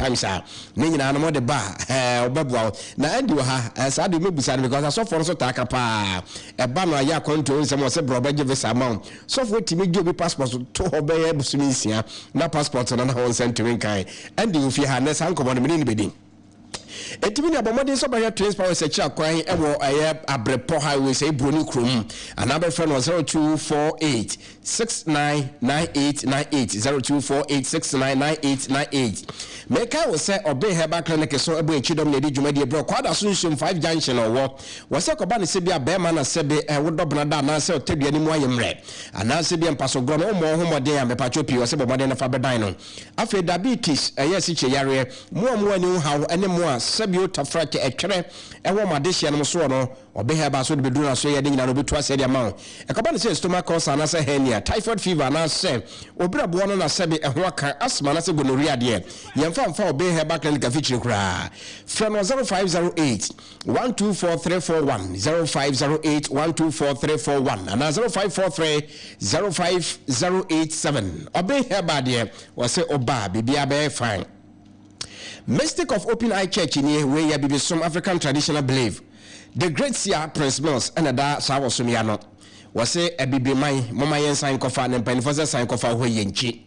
times a ne nyinaa no mode ba a ɛɛ ɔbɛboa wo. Na Andy wɔ ha ɛɛ saa de mɛbusa no because asɔfoɔ no so taa ka paa ɛba no ayɛ akwantuo nsɛm ɔsɛ brɛ ɔbɛgye visa ama wo. Sɔfoɔ tumi gye obi passport to hɔ bɛyɛ bosome nsia na passport no na wo nsa ntumi nkan. Andy wɔ fie ha nnɛ saa nkɔmmɔ no mene no bɛdi. Enti me nua bɔ mmɔden sɛ wobɛhwɛ Twins Powers akyiri akwan wɔ ɛyɛ Abrepɔ Highway sɛ Broni kurom anaa bɛfrɛ no 0248 699898 0248 699898. Mekae wo sɛ Ɔben Herbal Clinic so bɔ akyidɔm na ɛdi dwumadie berɛ Kwada so nsuom 5 Junction na ɔwɔ. Wɔ sɛ kɔba no sɛ bi a bɛrima na sɛbe wodɔ bena da anaasɛ ɔtadua no mu ayɛ mmerɛ anaasɛ bi a mpasogorɔ no wommɔ wo ho mmɔden a mepatwɔ pii wɔ sɛ bɔ mmɔden na fa bɛdan no. Afei diabetes, ɛyɛ asikyire yareɛ, mo a mowɔ ani ho haw ne mo a sɛbio tafrakyɛ, ɛtwerɛ, wɔ mo adehyeɛ nom soɔ no, ɔbe herbal so de bɛduru n'asoɛeɛ ne nyinaa no ɔbɛtu aseɛ de ama wo. Ɛkɔba no sɛ stomach ulcer anaasɛ hernia, typhoid fever anaasɛ obiraboɔ no na sɛbe ɛho aka, asthma anaasɛ gonorrhea deɛ, yɛmfa mfa ɔbe herbal clinic afikyire koraa. Frɛ no wɔ 0508 124 341, 0508 124 341 anaa 0543 05087 Ɔben Herbal deɛ wɔse woba a biribiara bɛyɛ fine. Mystic of Open Eye Church nie, wei yɛ Abibisom African Traditional Belief. The Great Seer Prince Mills na ɛda saa wɔsom yi ano. Wɔse Abibiman momma yɛnsan nkɔfa, na mpaninfoɔ sɛ san kɔfa hɔ yɛ nkyi.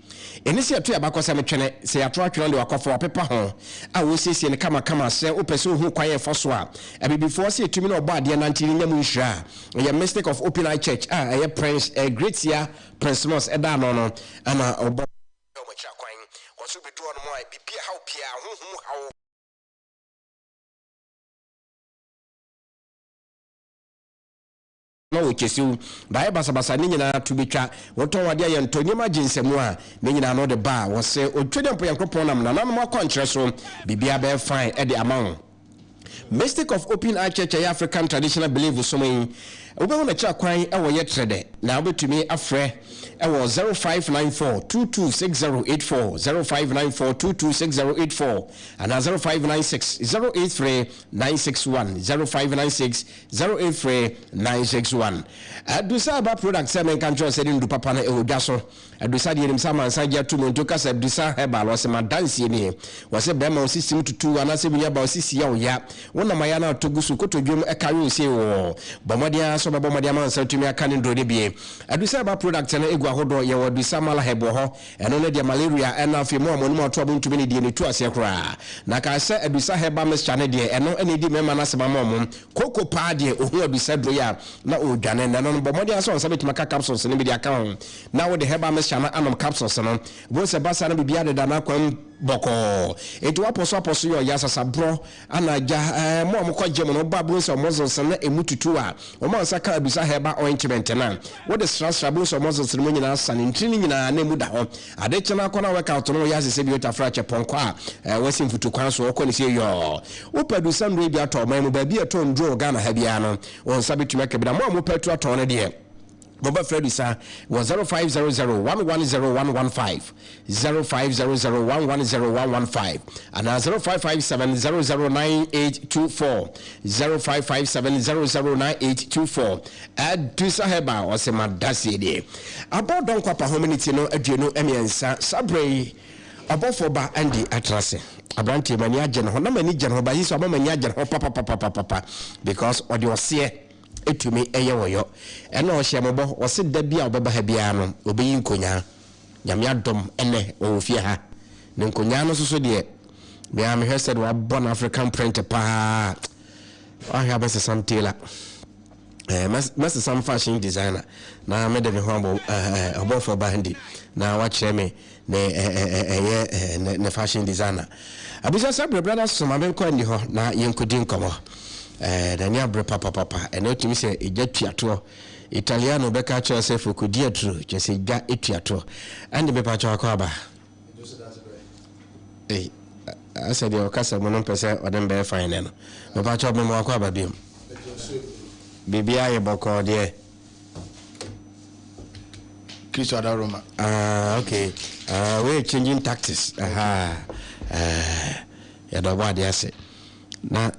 Ɛne sɛ yɛto yɛn abakɔsɛm twene, sɛ yɛato atwene de wakɔfa wapepa ho a wɔsiesie no kamakama sɛ wopɛ sɛ wohu kwan a ɛfa so a Abibifoɔ sɛ yɛtumi ne Ɔbɔadeɛ nante no nya mu nhyira a, ɛyɛ Mystic of Open Eye Church a ɛyɛ Prince eh, Great Seer Prince Moss ɛda ano no ana ɔbɔ wɔn akyiri akwan. Wɔn nso bɛdu hɔnom a, biribi a ɛhaw biara, honhom mu haw, Na wɔkyɛsiw, baayɛ basabasa, ne nyinaa to bɛtwa. Wotɔn adeɛ a yɛntɔ, nneɛma gye nsamu a, ne nyinaa no de ba a, wɔse Otwedeɛmpo Nyankopɔn nam nananom akwankyerɛ so, biribiara bɛyɛ fine de ama wo. Mystic of Open Eye Church a ɛyɛ African Traditional Belief som yi, wobɛhu no akyira kwan wɔ Yɛtrɛdɛ, na wobɛtumi afrɛ wɔ 0594 226084, 0594 226084 anaa 0596 083 961, 0596 083 961. Adusa herbal product sɛ menka nkyerɛ wo sɛ ne ndu papa no ɛwɔ dwa so. Adusa deɛ nim sɛ amansan gye ato mu nti woka sɛ Adusa herbal ɔse madanseɛ nie. Wɔse bɛrima wo sisim tutu wo anaasɛ wo nuabaa wo sisi yɛ wo ya. Wo nam ayɛ anaa ɔtɔ gu so kotodwom ɛka we wo sei oo. Bɔ mmɔden ara sɛ wobɛbɔ mmɔden ama nsa atumi aka ne nduro no bi. Adusa herbal product no egu ahodoɔ yɛwɔ Adusa Malaheb wɔ hɔ Ɛno ne deɛ malaria ɛna afei mo a mo anom ato a montumi ne deɛ ne tu aseɛ koraa. Na kae sɛ adusa herbal mixture no deɛ ɛno na ɛdi mmarima no asɛm ama wɔn. Koko paa deɛ ɔhu adusa duro yi a na ɔredwane. Na ɛno no bɔ mmɔden ara sɛ wo nsa bɛtumi aka capsules no bi de aka ho na wode herbal mixture no anom capsules no. Wobɛhu sɛ ɛba saa na biribiara deda n'akwan mu bɔkɔɔ. Enti woapɔso apɔso yɛ ɔya sasaborɔ ana agya ɛɛ mo a mokɔ gym no woba bohu sɛ muscles no ɛmu tutu a wɔn a nsa ka adusa herbal ointment no a wode srasra bohu sɛ muscles no mu nyinaa sane ntiri no nyinaa na ɛmu da hɔ ade kye no akɔ na workout no woyɛ ase sɛ bi wotafra kyɛ pɔnkɔ a ɛɛ wasi mfutu kwan so ɔkɔ ne sɛ yɔɔ wopɛ adusa nnuro yi bi atɔ ɔman mu baabi a ɛtɔ nnuro wɔ Ghana ha biara no wo nsa bɛtumi aka bi na mo a mopɛ atu atɔn no deɛ Mobɛfrɛ Adusa wɔ 0500 110 115, 0500 110 115 anaa 0557 009824, 0557 009824. Adusa Herbal ɔse madaseɛ nie. Abɔ Dɔnkɔ Apahome ne ti no 23 saa berɛ yi ɔbɔfoɔ ba Andy atena ase. Aberanteɛ m'ani agye ne ho na m'ani gye ne ho ba yi nso ama m'ani agye ne ho papapapapapa because ɔde ɔseɛ tumi yɛ wɔ yɔ. Ɛna ɔhyɛ mo bɔ, ɔse da bi a ɔbɛba ha biara no, ɔbɛyi nkonyaa. Nyame adom, ɛnɛ ɔwɔ fie ha. Ne nkonyaa no nso so deɛ, me ara mehwɛ sɛdeɛ wabɔ no African print paa, wahwɛ abɛsesam tailor. Eh, mɛsesam fashion designer na mede me ho abɔ eh, ɔbɔfoɔ Bandi na wakyerɛ me ne ɛyɛ ne fashion designer. Abusua sɛ brɛ brada so ma menkɔ ani hɔ na yɛnkɔdi nkɔmmɔ. N'ani abere papapapa. Ɛnɛ wotumi sɛ egya tua toɔ. Italiano bɛka akyerɛ sɛ fokodi aturo, kyerɛ sɛ egya tua toɔ. Ɛnde mepa kyɛw akɔ aba. Ei, asɛ deɛ ɔkasa mu no mpɛ sɛ ɔde mbɛyɛ fine nɛ no. Mepa kyɛw mema wakɔ aba biom. Biribiara yɛ bɔkɔɔ deɛ. Kristo adaworoma. Ah, okay. Ah, we changing tactics. Aha. Eh, yɛda ɔbɔ adeɛ ase. Na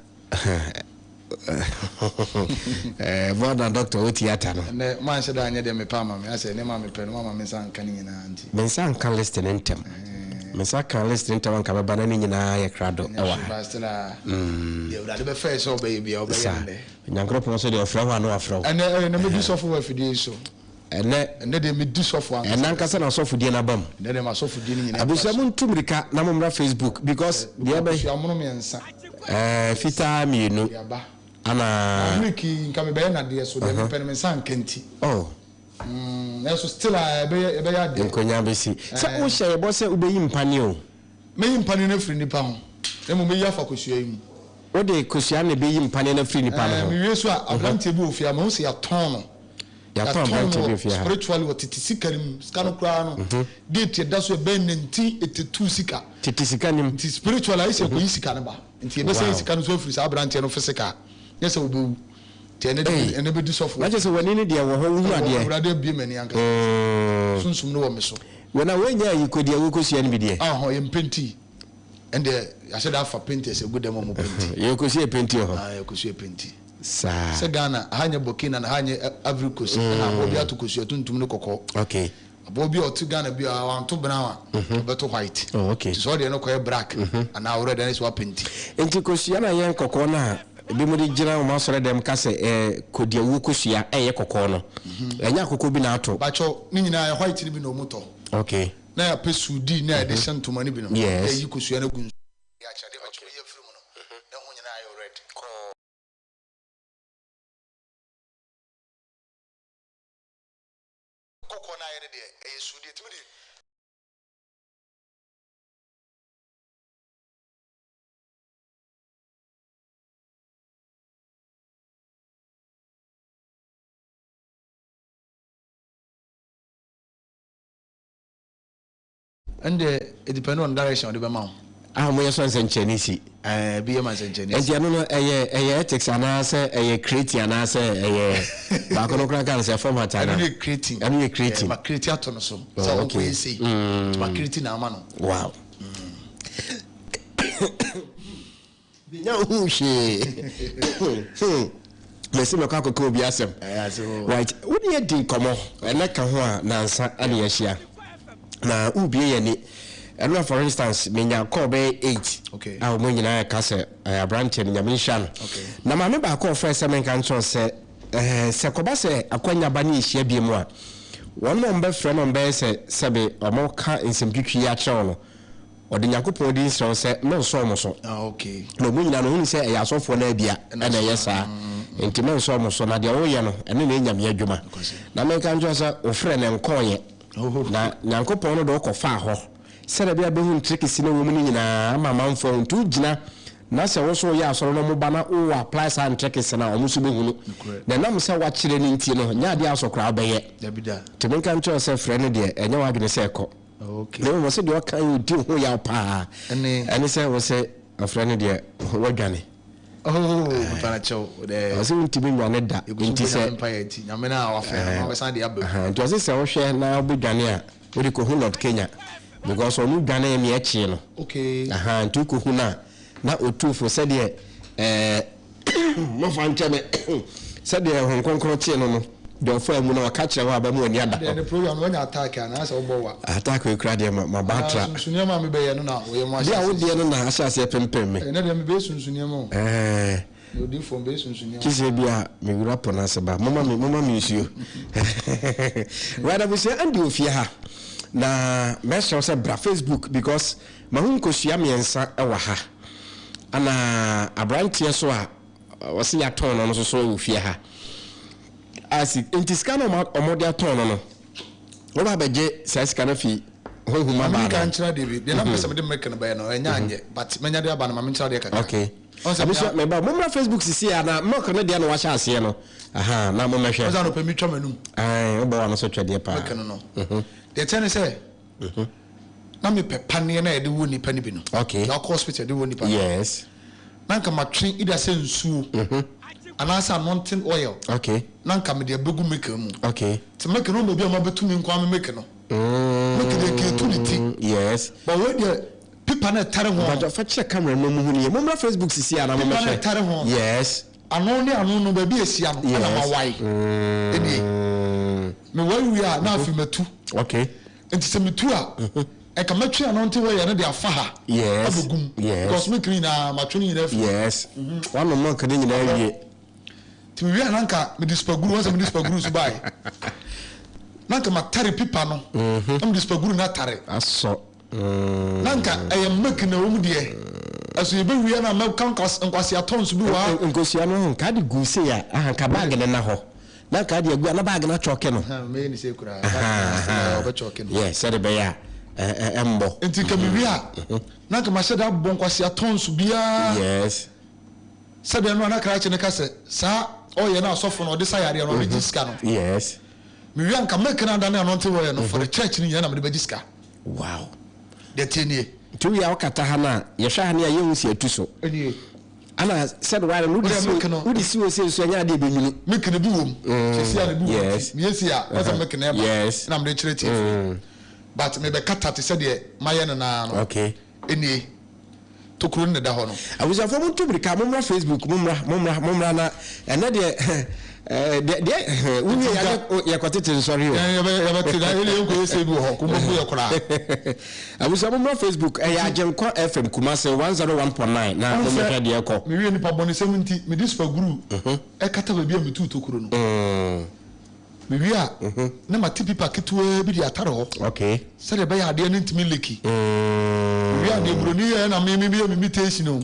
eh, more than doctor wo theater no. Ɛnɛ mo anhyɛ da anyɛ deɛ mepɛ ama me asɛ nneɛma a mepɛ no mo ama me nsa nka ne nyinaa nti. Me nsa nka list no ntɛm. Me nsa ka list no ntɛm anka mɛba na ne nyinaa yɛ krado ɛwɔ ha. Deɛ Awurade bɛfɛɛ sɛ ɔbɛyɛ bia ɔbɛyɛ Sa nnɛ. Nyankoropɔn nso deɛ ɔfrɛ hɔ a na wafrɛ wo. Ɛnɛ ɛnɛ mɛdi sɔfo wɔ afidie yi so. Ɛnɛ. Ɛnɛ deɛ medi sɔfo ankasa. Ɛnɛ ankasa na asɔfodie no aba mu. Ɛnɛ deɛ m'asɔfodie no nyinaa Abusua mo ntu mirika na mo mmra Facebook because deɛ ɛbɛ. Kosua mono mmiɛnsa. Ɛɛ fitaa mmienu. De aba. Ana. Na milk yi nka mebɛyɛ no adeɛ so deɛ mepɛ no me nsa anka nti. Oh. Mm, nanso still a ɛbɛyɛ ɛbɛyɛ adeɛ. Nkonya bɛsi. Sɛ wohyɛ yɛ bɔ sɛ wobɛyi mpaneɛ o. Mɛyi mpaneɛ no afiri nnipa ho, na mmom mɛyi afa kosua yi mu. Wode kosua na ɛbɛyi mpaneɛ no afiri nnipa no ho. Ɛɛ, mewie so a, aberanteɛ bi wɔ fie ha, mahu sɛ yɛatɔn no. Yɛatɔn aberanteɛ bi wɔ fie ha. Spiritually wɔ tete sika no mu, sika no koraa no, date ɛda so ɛbɛyɛ 1982 sika. Tete sika no mu. Nti spiritually ayɛ sɛ yɛkɔyi sika no ba. Nti yɛbɛsan ayi sika no nso afiri saa aberanteɛ no physical, nyɛ sɛ ɔbɛwu. Nti ɛnɛ de ɛnɛ bɛdi sɔfo. Na kyerɛ sɛ w'ani no deɛ wɔ hɔ, wohu adeɛ. Awurade abue m'ani ankasa. Sunsum no wɔ me so. Wɔ na woanya ayi kɔ deɛ wokɔsua no bi deɛ. Ahɔ yɛn penti. Ɛndeɛ yɛahyɛ da afa painters agu dɛm ɔmo penti. Yɛkɔsua penti wɔ hɔ. Ah yɛkɔsua penti. Saa. Sɛ Ghana, ha nyɛ Burkina na ha nyɛ Ivory Coast ɛna aboa bi ato kosua tuntum ne kɔkɔɔ. Okay. Aboa bi a ɔte Ghana bi a wanto brown a, ɔbɛto white. Oh, okay. Nti sɛ ɔdeɛ no kɔyɛ black anaa red ɛne sɛ wapenti. Nti kosua no a ɛyɛ nkɔkɔɔ no a ebinom de gyina wɔn asɔre dɛm ka sɛ ɛɛ kodiawuo kosua ɛyɛ kɔkɔɔ no, ɛnyɛ akokɔ bi na ato? Bakyɛw, ne nyinaa ɛyɛ white no bi na wɔn tɔ. Okay. Na yɛapɛ suudii ne a yɛde hyɛ ntoma no bi no, Yes. yɛayi kosua no agu nsu. Yɛakyɛ adeɛ bakyɛw bɛyi afiri mu no, na ɛho nyinaa ayɛ red. Kɔkɔɔ no ayɛ no deɛ, ɛyɛ suudii, ɛtumi de. Ɛndeɛ it depend on direction a ɔde bɛma wo. A wɔyɛ so nsɛnkyerɛnne si. Ɛɛ ebi yɛ ma nsɛnkyerɛnne si. Nti ɛno no ɛyɛ ɛyɛ ethics anaasɛ ɛyɛ creating anaasɛ ɛyɛ baako no koraa ka no sɛ format anaa. Ɛno yɛ creating. Ɛno yɛ creating. Ɛɛ ma create ato no so. Sɛ Oh, ɔnkɔ okay. yɛ sei. Nti ma create na ama no. Wow. Menya nhuu hwee. Hmm. Mese mɛkɔ akɔka obi asɛm. Right. Wo ne adi nkɔmmɔ. Ɛnɛ ka ho a nansa ɛne yɛahyia. Na wobie yɛn ani. Ɛno for instance, menya call bɛyɛ 8. Okay. A wɔn nyinaa ɛka sɛ eh, aberanteɛ no Nyame nhyira no. Okay. Na maame baako ɔfrɛ sɛ menka nkyerɛ sɛ eh, sɛ kɔba sɛ akwanya ba ne yɛhyia bie mu a, wɔn a wɔbɛfrɛ no wɔbɛyɛ sɛ sɛbe wɔka nsɛmtwitwi yi akyerɛ wo no, Ɔde Nyankopɔn din srɛ wo sɛ mɛnsɔ wɔn so. Na wɔn nyinaa no, wɔhunu sɛ ɛyɛ asɔfoɔ no ara bi a na ɛyɛ saa. Enti mɛnsɔ wɔn so, na deɛ woreyɛ no, ɛno na ɛyɛ Nyame adwuma. Na menka nkyerɛ wo sɛ, wo frɛ no nkɔeɛ, na Nyankopɔn no de wo kɔfaa hɔ, sɛdeɛ ɛbɛyɛ a bɛhu ntrikisi no a ɛwɔ mu no nyinaa ama amanfoɔ ahu. Nti wogyina, na sɛ wo nso woyɛ asɔre na wɔba na wo apply saa ntrikisi no a, wɔn nso bɛhunu. Na ɛnam sɛ woakyerɛ no nti no, nyɛ adeɛ a asɔ koraa wobɛyɛ. Nti menka nkyerɛ wo sɛ frɛ no deɛ, ɛnyɛ w'adwene sɛ kɔ. Okay. Na mmom ɔsɛ deɛ ɔka yɛ ɔdi ho yaw paa. Ɛne. Ɛne sɛ wo sɛ ɔfrɛ no deɛ wadwane. Oh, mepa no kyɛw. Dɛ. Ɔsɛ wontumi nnwane da. Yɛgu so Nti bɔ sɛ. Nyame mpaeɛ nti, Nyame no a wafrɛ no, ɔbɛsan de aba mu. Nti ɔse sɛ wohwɛ na wobɛdwane a, wode kɔhu North Kenya. Because ɔno dwane me ɛkyee no. Okay. Aha, nti wokɔhu no a, na ɔtu fo sɛdeɛ ɛɛ. Momfa nkyɛ me. Sɛdeɛ Honhom Kronkron kyee no no, deɛ ɔfaa mu no, ɔka kyerɛ wo a, bɛma w'ani ada hɔ. Adeɛ ne program no wanya attack anaa sɛ wobɔ wa. Attack wei koraa deɛ maba atra. Anaa sunsun nneɛma a mebɛyɛ no na woyɛ mo ahyɛ Deɛ a aseɛ wodeɛ no na ahyɛ aseɛ pempem me. Ɛnɛ deɛ mebɛyɛ sunsun nneɛma o. Ɛɛ. Meyɛ odiyifoɔ mebɛyɛ sunsun nneɛma. Gye sɛ ebia me wura po no ase ba. Momma me momma me nsuo. Right abusua Andy wɔ fie ha. Na mɛsrɛ wo sɛ bra Facebook because Mahu nkosua miɛnsa wɔ ha. Ana abranteɛ so a ɔse yatɔn no no nso so wɔ fie ha. A si nti sika no a ɔmo de atɔn no no, wɔba abɛgye saa sika no afi honhom Ma abaa menka no. nkyerɛ adeɛ bi, deɛ na mepɛ sɛ mede milk no bɛyɛ no, ɛnyɛ anyɛ, but mɛnya de aba no, ma menkyerɛ adeɛ kakra. Okay. Ɔn sɛ Abusua, mea. meba, mommra Facebook sisi a na milk no deɛ na wahyɛ aseɛ no, aha, na mommɛhwɛ. Ɔn sɛ anɔpa yi metwa m'anum. Ae, wobɔ w'ano so twɛdeɛ paa. Milk no no. Deɛ ɛteɛ ne sɛ, Na mepɛ paneɛ no a yɛde wɔ nipa no bi no. Okay. Deɛ wakɔ hospital yɛde wɔ nipa no. Yes. Na nka matwe either sɛ nsuo. Anaasɛ anointing oil. Okay. Na nka mede abɛgu milk mu. Okay. Nti milk no baabi a mabɛtu me nko ara me milk no. Milk deɛ nka ɛtu ne ti. Yes. But wei deɛ pipa no ɛtare ho no. Mpakyɛ fa kyerɛ camera no mu hu no yie. Mommra Facebook sisi a na Pipa no mommɛhwɛ. ɛtare ho no. Yes. Ano ne ano no baabi a ɛhyia no ɛna mawae. Ɛnie. Mewae wie a na afei matu. Okay. Nti sɛ metu a. Nka mɛtwe anointing oil no de afa ha Yes. abɛgu mu. Yes. Because milk no nyinaa matwe no nyinaa afiri mu. Yes. Woanom milk no nyinaa awie. Nti mewie a na nka mede supaguru, wɔn sɛ mede supaguru nso baeɛ. Na nka matare pipa no, na mede supaguru no atare. Asɔ. Na nka ɛyɛ milk na ɛwɔ mu deɛ. Ɛso yɛbɛwie na mɛka nkwasea tons bi wɔ ha. Nkosua no nka de gu sei a, aha nka bag no na hɔ. Na nka de agu a na bag no atwɔke no. Mɛyɛ ne sei koraa, bag no ɔbɛtwɔke no. Yeah, sɛde bɛyɛ a ɛmmɔ. Nti nka mewie a, na nka mahyɛ da abɔ nkwasea tons biara. Yes. Sɛdeɛ no a na krakye no ka sɛ saa ɔyɛ no asɔfo no ɔde sa yareɛ no ɔde gye sika no. Yes. Mewie a nka milk no adane anointing oil no for the church no nyinaa na mede bɛgye sika. Wow. Deɛ ɛteɛ nie. Nti wowie a wokata ha no a yɛhwɛ ha no a yɛnhu sɛ atu so. Ɛnie. Ana sɛde wayɛ no wode si hɔ sei nso ɛnyɛ adeɛ ɛbɛnwunu. Milk no bi wɔ mu. Seesei a no bi wɔ mu nti meyɛ sei a na sɛ milk no ɛba Yes. na mede kyerɛ tiefo. But mebɛkata te sɛ deɛ mayɛ no no ara no. Okay. Ɛnie. Tokuro no na ɛda hɔ no. Abusuafoɔ montu mirika mommra Facebook mommra mommra mommra na ɛnɛ deɛ eh, deɛ deɛ wowie yɛ yɛkɔtete nsɔre o. Yɛbɛte na ɛne yɛnkɔ yɛ sɛ bi wɔ hɔ ko mbɛbu yɛ koraa. Abusua mommra Facebook ɛyɛ Agyenkwa FM Kumasi 101.9 na mommɛhwɛ deɛ ɛkɔ. Mewie nipa bɔnesɛm nti mede supaguru ɛkata baabi a metuu tokuro no. Mewie a, na mate pipa ketewaa bi de atare hɔ sɛdeɛ ɛbɛyɛ a adeɛ no ntumi nliki. Mewie a, deɛ buroni yɛeɛ na me meyɛ me imitation o.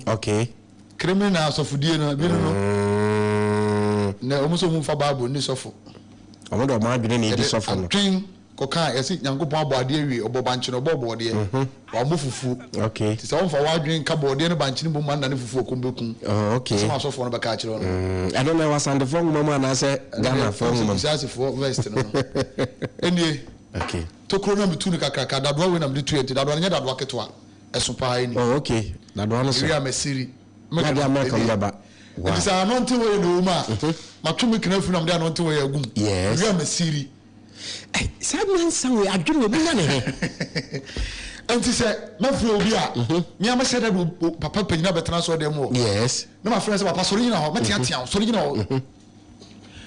Kremene na asɔfodie no, ebi no no. Nnɛ, wɔn nso wɔmfa Bible nni sɔfo. Wɔn de wɔn adwene na edi Yɛde sɔfo no. adwen kɔkaa, yɛse Nyankopɔn abɔ adeɛ awie, ɔbɔɔ bankye na ɔbɔɔ bɔɔdeɛ. Wammɔ fufuo. Okay. Nti sɛ womfa w'adwene nka bɔɔdeɛ ne bankye no mmom ma nnane fufuo a, kɔm bɛku wo. Oh, okay. Asɛm a asɔfoɔ no bɛka akyerɛ wo no. Mm, ɛno na ɛwɔ Asantefoɔ nwoma mu anaasɛ Ghanafoɔ nwoma mu? Kusaasifoɔ vest no no. Ɛnie, Okay. tokuro no a metu no kakraka, dadoa wei na mede tuiɛ nti dadoa no nyɛ dadoa ketewa, ɛso paa ɛni. Oh, okay. Dadoa no so. Mewie a masiri. Na de America mu bɛba. Wow. Nti sɛ anointing oil na ɛwɔ mu a, matwe me kena afiri na mede anointing oil agu mu. Yes. Mewie a masiri. Ei, saa nyansa wei, adwene wei, monya ne he? Nti sɛ mɛfrɛ obi a, me ara mɛhyɛ da de papa panyin abɛtena asɔredan mu hɔ. Yes. Na mafrɛ no sɛ, papa sɔre gyina hɔ, mɛteatea wo, sɔre gyina hɔ.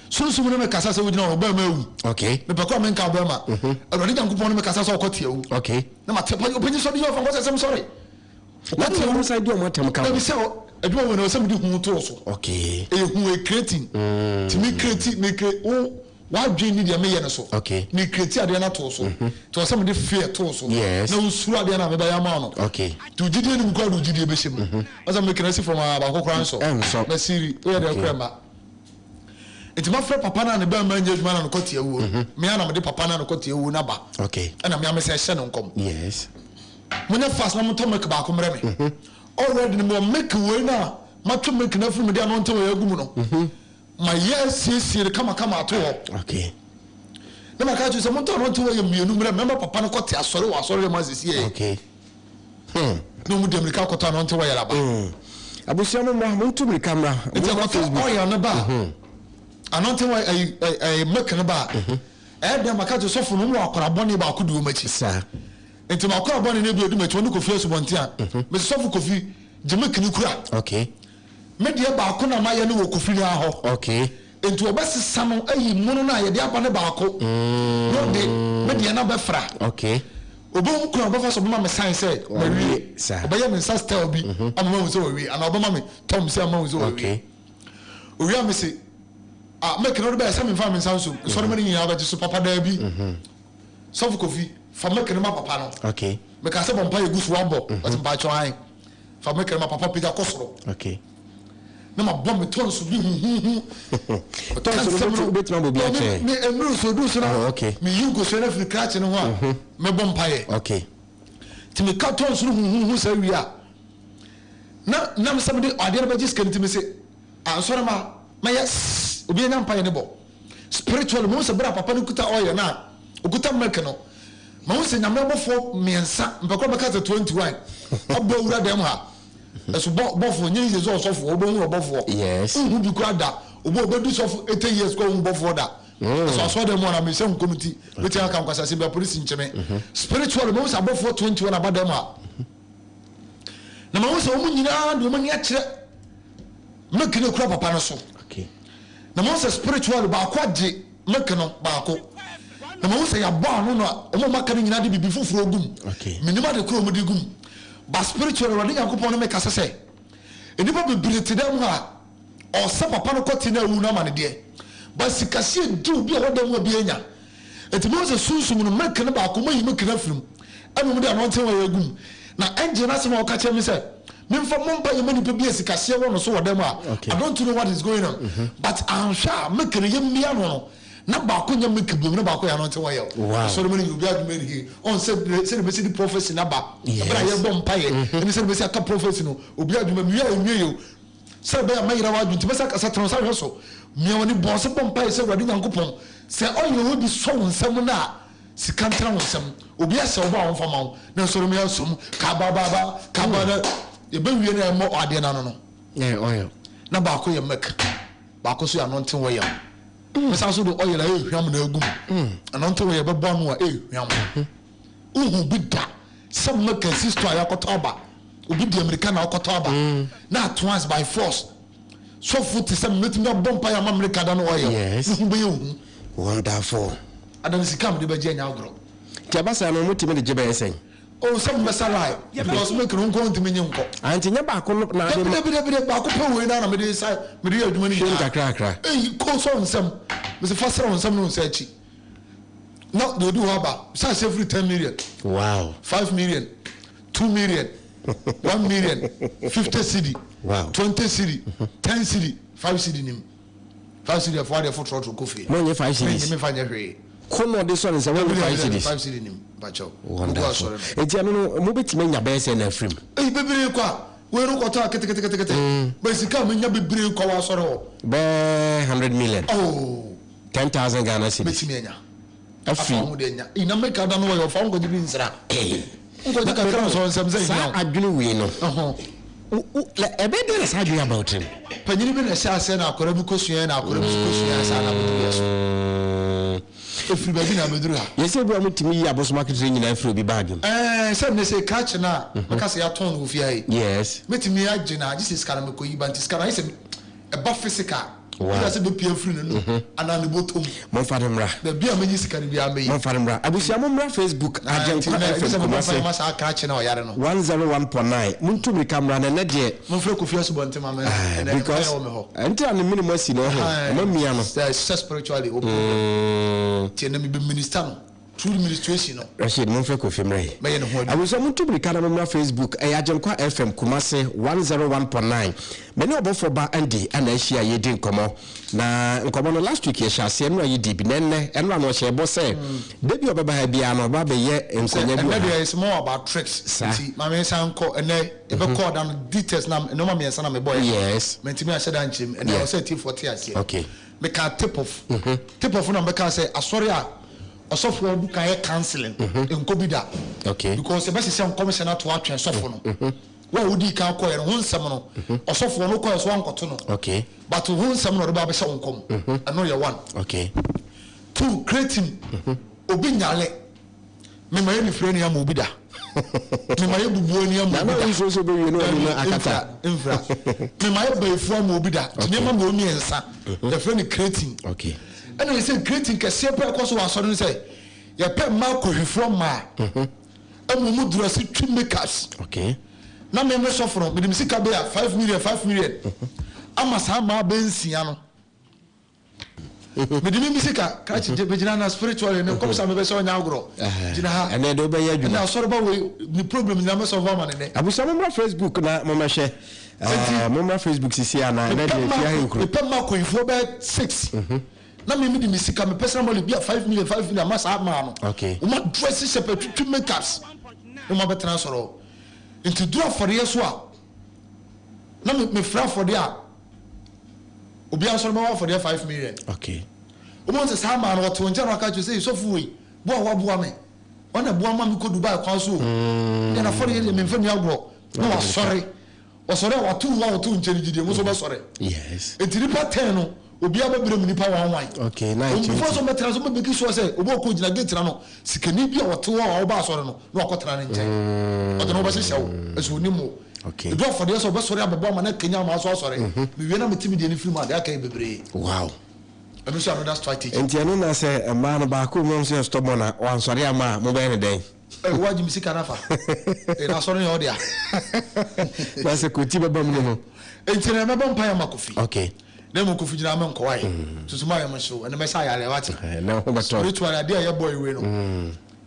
Sunsum ne me kasa sɛ wogyina hɔ, ɔbarima awu. Okay. Mepɛ kɔ a menka ɔbarima. Awurade Nyankopɔn ne me kasa sɛ ɔkɔ tea wu. Okay. Na mate, ɔpanyin sɔre gyina hɔ, fa nkɔsɛ sɛm sɔre. Na deɛ wɔn san di wɔn atɛm ka ho. Dabi sɛ adwuma wei na ɔsɛ mede hu too so. Okay. Ɛyɛ hu ɛyɛ creating. Ti me create me create wo w'adwene ni deɛ meyɛ no so. Okay. Me create adeɛ no ato so. Ti ɔsɛ mede fear too so. Yes. Na wosuro adeɛ no a mebɛyɛ ama wo no. Okay. Ti ogyidie nim koraa de ogyidie bɛhyɛ mu. Ɔsɛ me kena si fam a baako koraa nsɔ. Ɛnsɔ. Na siri woyɛ deɛ koraa mma. Nti mafrɛ papa no a ne bɛrima nyɛ adwuma na no kɔ tia wuo no. Me ara na mede papa no a no kɔ tia wuo no aba. Okay. Ɛna me ara mesɛ hyɛ no nkɔm. Yes. Monyɛ fast na montɔ milk baako mmerɛ me. Already no mewɔ milk wei no a matwe milk no afiri mu de anointing oil agu mu no. Mayɛ asiesie no kamakama ato hɔ. Okay. Na maka akyerɛ sɛ montɔ anointing oil mmienu mmerɛ me mɛma papa no kɔte asɔre wɔ asɔre dɛm asiesie yɛ. Okay. Hmm. Na wɔn de mmirika akɔtɔ anointing oil aba. Abusua mo mmra, montu mmirika mmra. Nti ɛkɔtɔ oil no ba a, anointing oil ɛyi ɛyi milk no ba a, ɛyɛ dɛn maka akyerɛ sɔfo no wɔn wɔ akwadaa bɔne baako di wɔn akyi. Saa. Nti m'akoa bɔne no bi odi m'akyi, ɔne Kofi asubɔnten a, mese sɔfo Kofi, gye me kene kura. Okay. Me deɛ baako na mayɛ no wɔ Kofi no ara hɔ. Okay. Nti wɔbɛsesa no ayi mono no a yɛde aba no baako na ɔde me deɛ no abɛfra. Okay. Ɔbɛhu kwan a ɔbɛfa so ɔbɛma me sign sɛ mawie. Saa. Ɔbɛyɛ me nsa style bi ama mahu sɛ wawie anaa ɔbɛma me thumb sɛ ama mahu sɛ wawie. Okay. Owie a mese, ah, me kene wode bɛyɛ sɛ memfa me nsa nsom. Nsɔremma no nyinaa bɛgye so papa daabi. Sɔfo Kofi, fa milk no ma papa no. Okay. Meka sɛ bɔ mpaeɛ gu so wabɔ. Ɔse mpakyɛw ae. Fa milk no ma papa pagya kɔ soro. Okay. Na ma bɔ me tons bi huhuhu. Tons no wobɛtumi abɔ bi akyerɛ. Me nnuru so duru so na. Oh, okay. Me yi nkosua no afiri krakye no ho a. Mɛbɔ mpaeɛ. Okay. Nti meka tons no huhuhu saa wie a. Na nam sɛ mede adeɛ no bɛgye sika no nti mese ansɔre ma mɛyɛ sss obi anya mpaeɛ no bɔ. Spiritually mahu sɛ berɛ a papa no kuta oil no a ɔkuta milk no mahu sɛ Nyame abɔfoɔ mmiɛnsa mpɛ koraa mɛka sɛ 21 abɔ awura dɛm ha ɛso bɔ bɔfoɔ nyɛ easy sɛ ɔsɔfoɔ wobɛhu ɔbɔfoɔ Yes. wohu bi koraa da obi a ɔbɛdu sɔfo 80 years koraa wohu bɔfoɔ da ɛso asɔre dɛm hɔ na mehyɛ nkɔm nti mɛtumi aka nkwasasɛm bi a polisi nkye me spiritually mahu sɛ abɔfoɔ 21 aba dɛm ha na mahu sɛ wɔn nyinaa de wɔn ani akyerɛ milk no ekura papa no so Okay. na mahu sɛ spiritually baako agye milk no baako. Na mahu sɛ yɛabɔ ano na wɔn a wɔaka no nyinaa de biribi foforɔ gu mu. Mennim ade korɔ a wɔde gu mu. But spiritually, Awurade Nyankopɔn ne me kasa sɛ, nnipa bebree te dan mu ha a, ɔsɛ papa no kɔte na awu no ama no deɛ. But sikasie di obi a ɔwɔ dan mu a bi anya. Enti mehu sɛ sunsum no, milk no baako, wɔayi milk no afiri mu, ɛna wɔde anointing oil agu mu. Na angel no asɛm a ɔka kyerɛ me sɛ, memfa mmɔ mpaeɛ mma nipa bi a sikaseɛ wɔ no so wɔ dan mu a, I don't know what is going on. But anhwɛ a milk no yɛmmia ano no, na baako nyɛ milk biom, na baako yɛ anointing oil. Asɔre mu no yɛ obi adwuma ni he, ɔn sɛ sɛdeɛ mɛsi de prophecy no aba, ɛberɛ a yɛrebɔ mpaeɛ, ɛne sɛdeɛ mɛsi aka prophecy no, obi adwuma, mewie a ɛnwie yɛ o. Sɛ ɛbɛyɛ a mɛyera w'adwene nti, mɛsan aka sɛ, Tena wo nsa hwɛ so. Mia w'ani, bɔ ase bɔ mpae sɛ, Awurade Nyankopɔn, sɛ ɔyere wo bi sɔ wo nsam nnɛ a, sika ntena wo nsam. Obi ahyɛ wo bɔ a ɔmfa mma wo, nanso ɔremia nso mu. Kabababa, kabada. Yɛbɛwie na yɛmmɔ adeɛ no ano no, na baako yɛ milk, baako nso yɛ anointing oil. Mɛsan nso de oil a ɛyɛ hwam na agu mu. Anointing oil bɛbɔ ano a ɛyɛ hwam. Wohu bi da sɛ milk asi store a yɛakɔtɔ aba, obi di amirika na ɔkɔtɔ aba na ato us by force. Sɔfo te sɛ me mɛtumi abɔ mpaeɛ ama mirika da no oil, Yes. ne ho bɛyɛ hu. Wonderful. Ada no sika a mede bɛgye ɛnyɛ agorɔ. Nti ɛba saa no wɔtumi de gye bɛyɛ sɛn? Oh sɛ mebɛsa line because milk no nko ntumi nye nkɔ. Ah nti nyɛ baako no na ade ma. Dabi dabi dabi baako pɛ wei na na mede sa mede yɛ adwuma no Hwɛ mu nyinaa. kakrakra. Eyi kɔ sɔ nsam mese fa srɛ wo nsam ne wo nsa akyi. Na deɛ ɔdi hɔ aba sɛ ahyɛ firi 10 million. Wow. 5 million, 2 million, 1 million, 50 cedi, Wow. 20 cedi, 10 cedi, 5 cedi nim. 5 cedi ɛfo adeɛ fo trɔtrɔ kɔ fie. Mo nye 5 cedis. Me fa nyɛ hwee. Ko na ɔde sɔ ne nsa wɔn nye 5 cedis. 5 cedi nim bakyɛw. Wonderful. Eti ɛno no mo betumi anya bɛyɛ sɛ na afiri mu. Eyi bebree kɔ a wei no kɔtɔ a keteketekete. Bɛ sika a menya bebree kɔ wɔ asɔre hɔ. Bɛɛ 100 million. Oh. 10,000 Ghana cedis. Mɛtumi anya. Afiri. Afa ho deɛ nya. Ina meka da no wɔyɛ ɔfa nkɔgye bi nsra. Nkɔgye kakra nsɔ nsɛm sɛ Saa adwene wei no. Ɛbɛyɛ dɛn na saa adwene aba wo tirim? Panyini bi na ɛhyɛ aseɛ na akwadaa bi kɔsuaeɛ na akwadaa bi nso kɔsuaeɛ saa na abɛduru yɛ so. Ɛfiri baabi na abɛduru ha. Yɛ sɛ ebi a wɔtumi yi abosom aketewa nyinaa firi obi baage mu. Ɛɛ sɛ nnɛ sɛ krakye no a mɛka sɛ yɛatɔn no wɔ fie ha yi. Yes. Mɛtumi agye no a gye sɛ sika no mekɔyi ba nti sika no ayɛ sɛ ɛba physical. Wow. Ebia sɛ bɛpue afiri n'anum anaa ne bɔtɔ mu. Momfa no mmra. Baabi a mɛyi sika no biara mɛyi. Momfa no mmra. Abusua mommra Facebook Na nti Agyenkwa na FM ɛsɛ sɛ mebɔ Kumasi mpaeɛ ma saa krakye no a ɔyare no. 101.9. Montu mmirika mmra na ɛnnɛ deɛ. Momfrɛ Kofi Asubɔnten ma me na Aye, ɛnnɛ mpaeɛ because wɔ me hɔ. ɛnti a ne mene mu asi no ɔho. Aye, Ɔma mia no. sɛ sɛ spiritually wɔ problem. Nti ɛnnɛ mebɛ minister no. Through ministration no. Rashid momfrɛ Kofi mmra yi. Mɛyɛ ne ho adwuma. Abusua montu mirika na mommra Facebook, ɛyɛ Agyenkwa FM Kumasi 101.9. Me ne ɔbɔfoɔ ba Andy na ahyia a yɛredi nkɔmmɔ. Na nkɔmmɔ no last week yɛhyɛ aseɛ, nnora yɛdii bi, na ɛnnɛ, ɛnora no ɔhyɛɛ bɔ sɛ da bi a ɔbɛba ha biara no ɔba abɛyɛ Sɛ nkonnwa bi ɛnnɛ wɔ deɛ ha. it's more about tricks Saa. nti ma me nsan nkɔ ɛnnɛ yɛbɛkɔ ɔda no details na nneɛma mmiɛnsa na mebɔeɛ no Yes. mantumi anhyɛ da ankyerɛ mu ɛnnɛ Yeah. ɛwɔ sɛ atiefoɔ te aseɛ. Okay. Mekaa tip off. Tip off na mebɛkaa sɛ asɔre a ɔsɔfoɔ du kan yɛ counseling nkɔ bi da. Okay. Because yɛbɛhyehyɛ nkɔmhyɛ no ato atwɛn sɔfo no. Wo a wodii kan kɔeɛ no ho nsɛm no ɔsɔfoɔ no kɔeɛ so ankɔto no. Okay. But ho nsɛm na ɔde ba abɛhyɛ wo nkɔm. Ɛno yɛ one. Okay. Two, creating obi nyale. Mema yɛ nifirani ama obi da. Mema yɛ bubuani ama obi da. Nana nsuo so bɛwie no ɔde no akata. Mfira mfira. Mema yɛ bayifoɔ ama obi da. Nti nneɛma mmienu mmiɛnsa. Yɛfrɛ no creating. Okay. Ɛna yɛ sɛ creating kɛseɛ pɛ ɛkɔ so wɔ asɔre no sɛ yɛpɛ mmaa kɔhwifoɔ mmaa. Ɛma wɔn dress twi makeups. Okay. Na me me sɔfo no mede me sika bɛyɛ 5 million 5 million ama saa mmaa bɛyɛ nsia no. Mede me me sika krakye gye bɛgyina na spiritually ne nkɔm sa mebɛsɛ ɔnyɛ agorɔ gyina ha. Ɛnɛ de wobɛyɛ adwuma. Ɛna asɔre ba wei ne problem nyinaa mɛsɔ fo ama ne nɛ. Abusua mommra Facebook na mommɛhwɛ. Enti Mommra Facebook sisi a na ɛnɛ deɛ fie ahenkuro. Mepɛ mma akwanyifoɔ bɛyɛ six na me mede me sika me personal money bi a 5 million 5 million ama saa maa no. Okay. Wɔn adrɛse hyɛ pɛ twitwi makeups na wɔn abɛtena asɔre hɔ. Nti duru afɔdeɛ so a na me mefrɛ afɔdeɛ a obiara nso no bɛwɔ afɔdeɛ 5 million. Okay. Wɔn sɛ saa maa no wɔte wɔn nkyɛn na wɔaka kyerɛ sɛ sɔfo wei boa waboa me ɔna boa ma me kɔ Dubai kwan so o. Deɛ n'afɔdeɛ deɛ memfa ni agorɔ na wasɔre wɔsɔre a wato wo a wɔto nkyɛn no gyidie mo nso bɛsɔre. Yes. Nti nipa 10 no obiara bɛbrɛ mu nipa one one. Okay, nine Wɔn 20. before sɛ ɔbɛtena so ɔbɛmake sure sɛ obi ɔkɔ gyina gate na no sikani bi a ɔte hɔ a ɔba asɔre no na wakɔtena ne nkyɛn. Ɔde no wɔbɛhyehyɛ wo ɛso onim wo. Okay. Edu afɔdeɛ sɛ ɔbɛsɔre abɛbɔ ama na kenya ama aso asɔre. Mewie na mete me deɛ no firi mu a deɛ aka yɛ bebree. Wow. Ɛno nso another strategy. Nti ɛno na sɛ mmaa no baako mu nso yɛ stubborn a wansɔre ama a mobɛyɛ no dɛn? Ɛ woagye me sika no afa. Ɛ na asɔre no yɛ wo dea. Na sɛ koti bɛba mu no no. Nti na mɛbɔ mpaeɛ ama Kofi. Okay. Na mmom Kofi gyina me nkɔ wae. Susu ma yɛ mo hyew ɛnɛ mɛsa ayare wate. Ɛnɛ ho bɛtɔ. Spiritual adeɛ a yɛbɔ ewe no.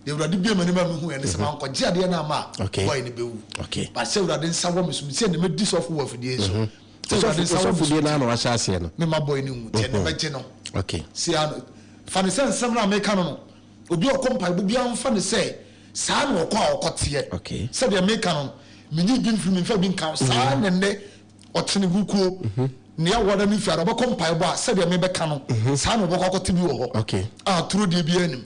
Deɛ Awurade bue m'anim a mehu yɛ ne sɛ mankɔgye adeɛ no amma a boy no bɛwu. But sɛ Awurade nsa wɔ me so mesi ɛnɛ mɛdi sɔfo wɔ afidie yi so. Sɛ Awurade nsa wɔ me so Ɔsɔfodie no ara na wahyɛ aseɛ no. Mema boy no nwu nti ɛnɛ mɛgye no. Si ano fa no sɛ nsɛm no a meka no no obi a ɔkɔ mpaebɔ biara mfa no sɛ saa na ɔkɔ a ɔkɔteɛ. Sɛdeɛ meka no no menyi bi mfiri mu memfa bi nka ho saa na ɛnɛ ɔtene kukuo nea wɔda no mfiara ɔbɛkɔ mpaebɔ a sɛdeɛ mebɛka no saa na ɔbɛkɔ akɔte bi wɔ hɔ a turo deɛ biara nim.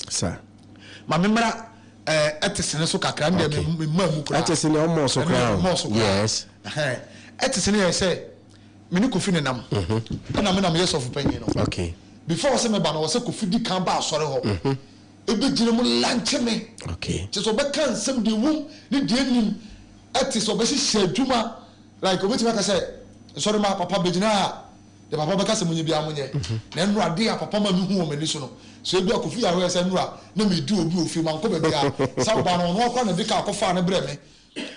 Ma me mmra ɛɛ ɛte sene so kakra ɛndeɛ me me mmaa mu koraa. Ɛte sene ɔmmɔɔ so koraa o. Ɔmmɔɔ so koraa. Yes. Ɛhɛn ɛte sene yɛ sɛ me ne Kofi nenam. Ɛna me na meyɛ sɔfo panyin no. Okay. Before sɛ meba no wɔ sɛ Kofi di kan ba asɔre hɔ. Ebe gyina mu lanche me. Okay. Kyerɛ sɛ ɔbɛka nsɛm deɛ ɛwom ne deɛ ɛnnim. Ɛte sɛ ɔbɛhyehyɛ adwuma like obetumi aka sɛ nsɔre ma papa bɛgyina ha. Deɛ papa bɛka sɛ monyɛ biara monyɛ. Na nnora adeɛ a papa ma mehu wɔ m'ani so no, sɛ ebia Kofi yɛ aware sɛ nnora na medi obi wɔ fie, mankɔ baabiara. Saa ɔbaa no, ɔno ara koraa na ɛde kaa kɔfaa no brɛɛ me.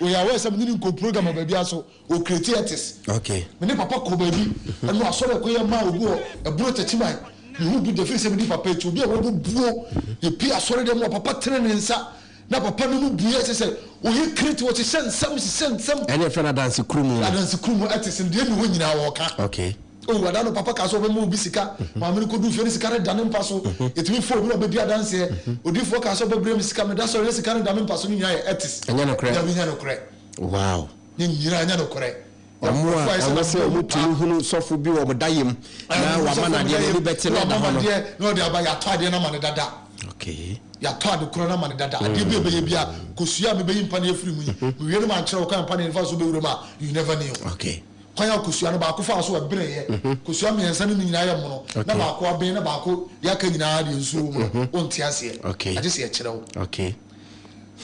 Ɔyɛ aware sɛ me ne no nkɔɔ program wɔ baabiara so, ɔcreate artist. Me ne papa kɔɔ baabi, ɛno asɔre a ɛkɔyɛ maa obi wɔ Ɛboro Takyiman. Mehuu bi da firi sɛ medi papa akyi, obi a wabubuo, yɛpue asɔre dɛm hɔ, papa tene ne nsa Na papa no mu bue ɛsɛ sɛ ɔyɛ kreti ɔhyehyɛ nsɛm hyehyɛ nsɛm. Ɛne ɛfrɛ no adanse kurumu no. Adanse kurumu ɛte sɛ deɛ ɛni hɔ nyinaa ɔɔka. Okay. Oh ada no papa kaa sɛ ɔbɛma obi sika maame no kɔduu fie no sika no da ne mpa so yɛtumi fa obi na ɔbɛdi adanseɛ odiyifoɔ kaa sɛ ɔbɛbrɛ me sika meda sɔre na sika no da me mpa so ne nyinaa yɛ ɛtes. Ɛnyɛ nokorɛ. Dabi ɛnyɛ nokorɛ. Wow. Ne nyinaa ɛnyɛ nokorɛ. Wɔn a wɔn sɛ wɔn tumi hunu sɔfo bi wɔ wɔn dayɛ mu na wama no adeɛ n'ani bɛte na ɛda hɔ no. Na ɔde aba yɛatɔ adeɛ no ama no dada. Okay. Yɛatɔ ade korɔ no ama no dada. Adeɛ bi a ɛbɛyɛ bi a kosua a mebɛyi mpaneɛ afiri mu yi mewie no mankyerɛ wo kwan a mpaneɛ no fa so bɛwura mu a you never knew. Okay. Kwan a kosua no baako faa so ɛbereeɛ kosua mmiɛnsa no ne nyinaa yɛ mono na baako aben na baako deɛ aka nyinaa deɛ nsuo wɔ mu no wonte aseɛ. Okay. Agye sɛ yɛkyerɛ wo. Okay.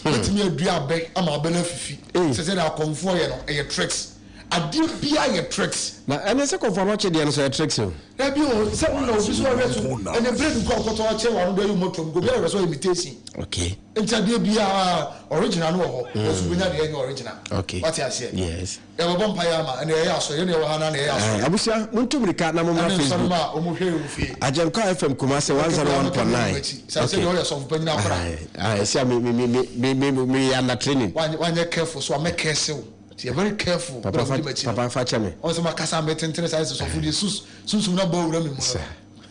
Wobɛtumi adua abɛ ama abɛ no afifi. Sɛ sɛdeɛ akɔmfoɔ yɛ no, ɛyɛ tricks. Adeɛ biara yɛ tricks. Na ɛne sɛ kɔmfoɔ no ɔkye deɛ no so ɛyɛ tricks o. Dabi o, sɛ wo na obi so ɔhwɛ so, ɛnɛ bread nko a wokɔtɔ akyɛ w'ano de ayi wo mmɔtoam nko, obiara hwɛ sɛ ɔyɛ imitation. Okay. Nti adeɛ biara original no wɔ hɔ, nanso wobɛnya deɛ ɛnyɛ original. Okay. Wate aseɛ? Yes. Yɛbɛbɔ mpaeɛ ama ɛnna yɛyɛ asɔre, yɛn na yɛwɔ ha no ara na yɛyɛ asɔre. Abusua, montu mmirika na mommra Ɛne Facebook. nsɔremma a wɔhwɛ yɛn wɔ fie. Agyenkwa FM Kumasi Bɛka biara mɛka me 101.9. wɔ akyi. Sɛ sɛ deɛ ɔyɛ sɔfo panyin akora. Aye, ɛsɛ a me me me me me me me yɛ under training. Wanyɛ wanyɛ careful so a mɛ curse wo. Nti yɛ very careful Papa bere a fa wodi m'akyi no. papa fa kyɛ me. Ɔn sɛ makasa a metentene saa sɛ sɔfo deɛ sus sunsum no abɔ awura me mu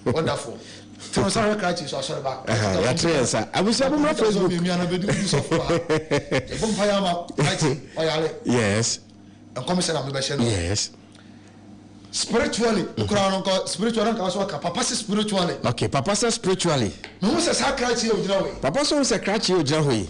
no. Wonderful. Tene wo nsa hwɛ krakye so asɔre ba. Yɛatere yɛn nsa. Abusua mommra Facebook. Miamia na bɛdi wodi sɔfo wɔ ha. Yɛbɔ mpaeɛ ama krakye ɔyare. Yes. Nkɔmhyɛ na mebɛhyɛ no. Yes. Spiritually, koraa no nka spiritually nka so aka papa sɛ spiritually. Okay, papa sɛ spiritually. Mehu sɛ saa krakye yɛ ogyina hɔ yi. Papa sɛ ohu sɛ krakye yɛ ogyina hɔ yi.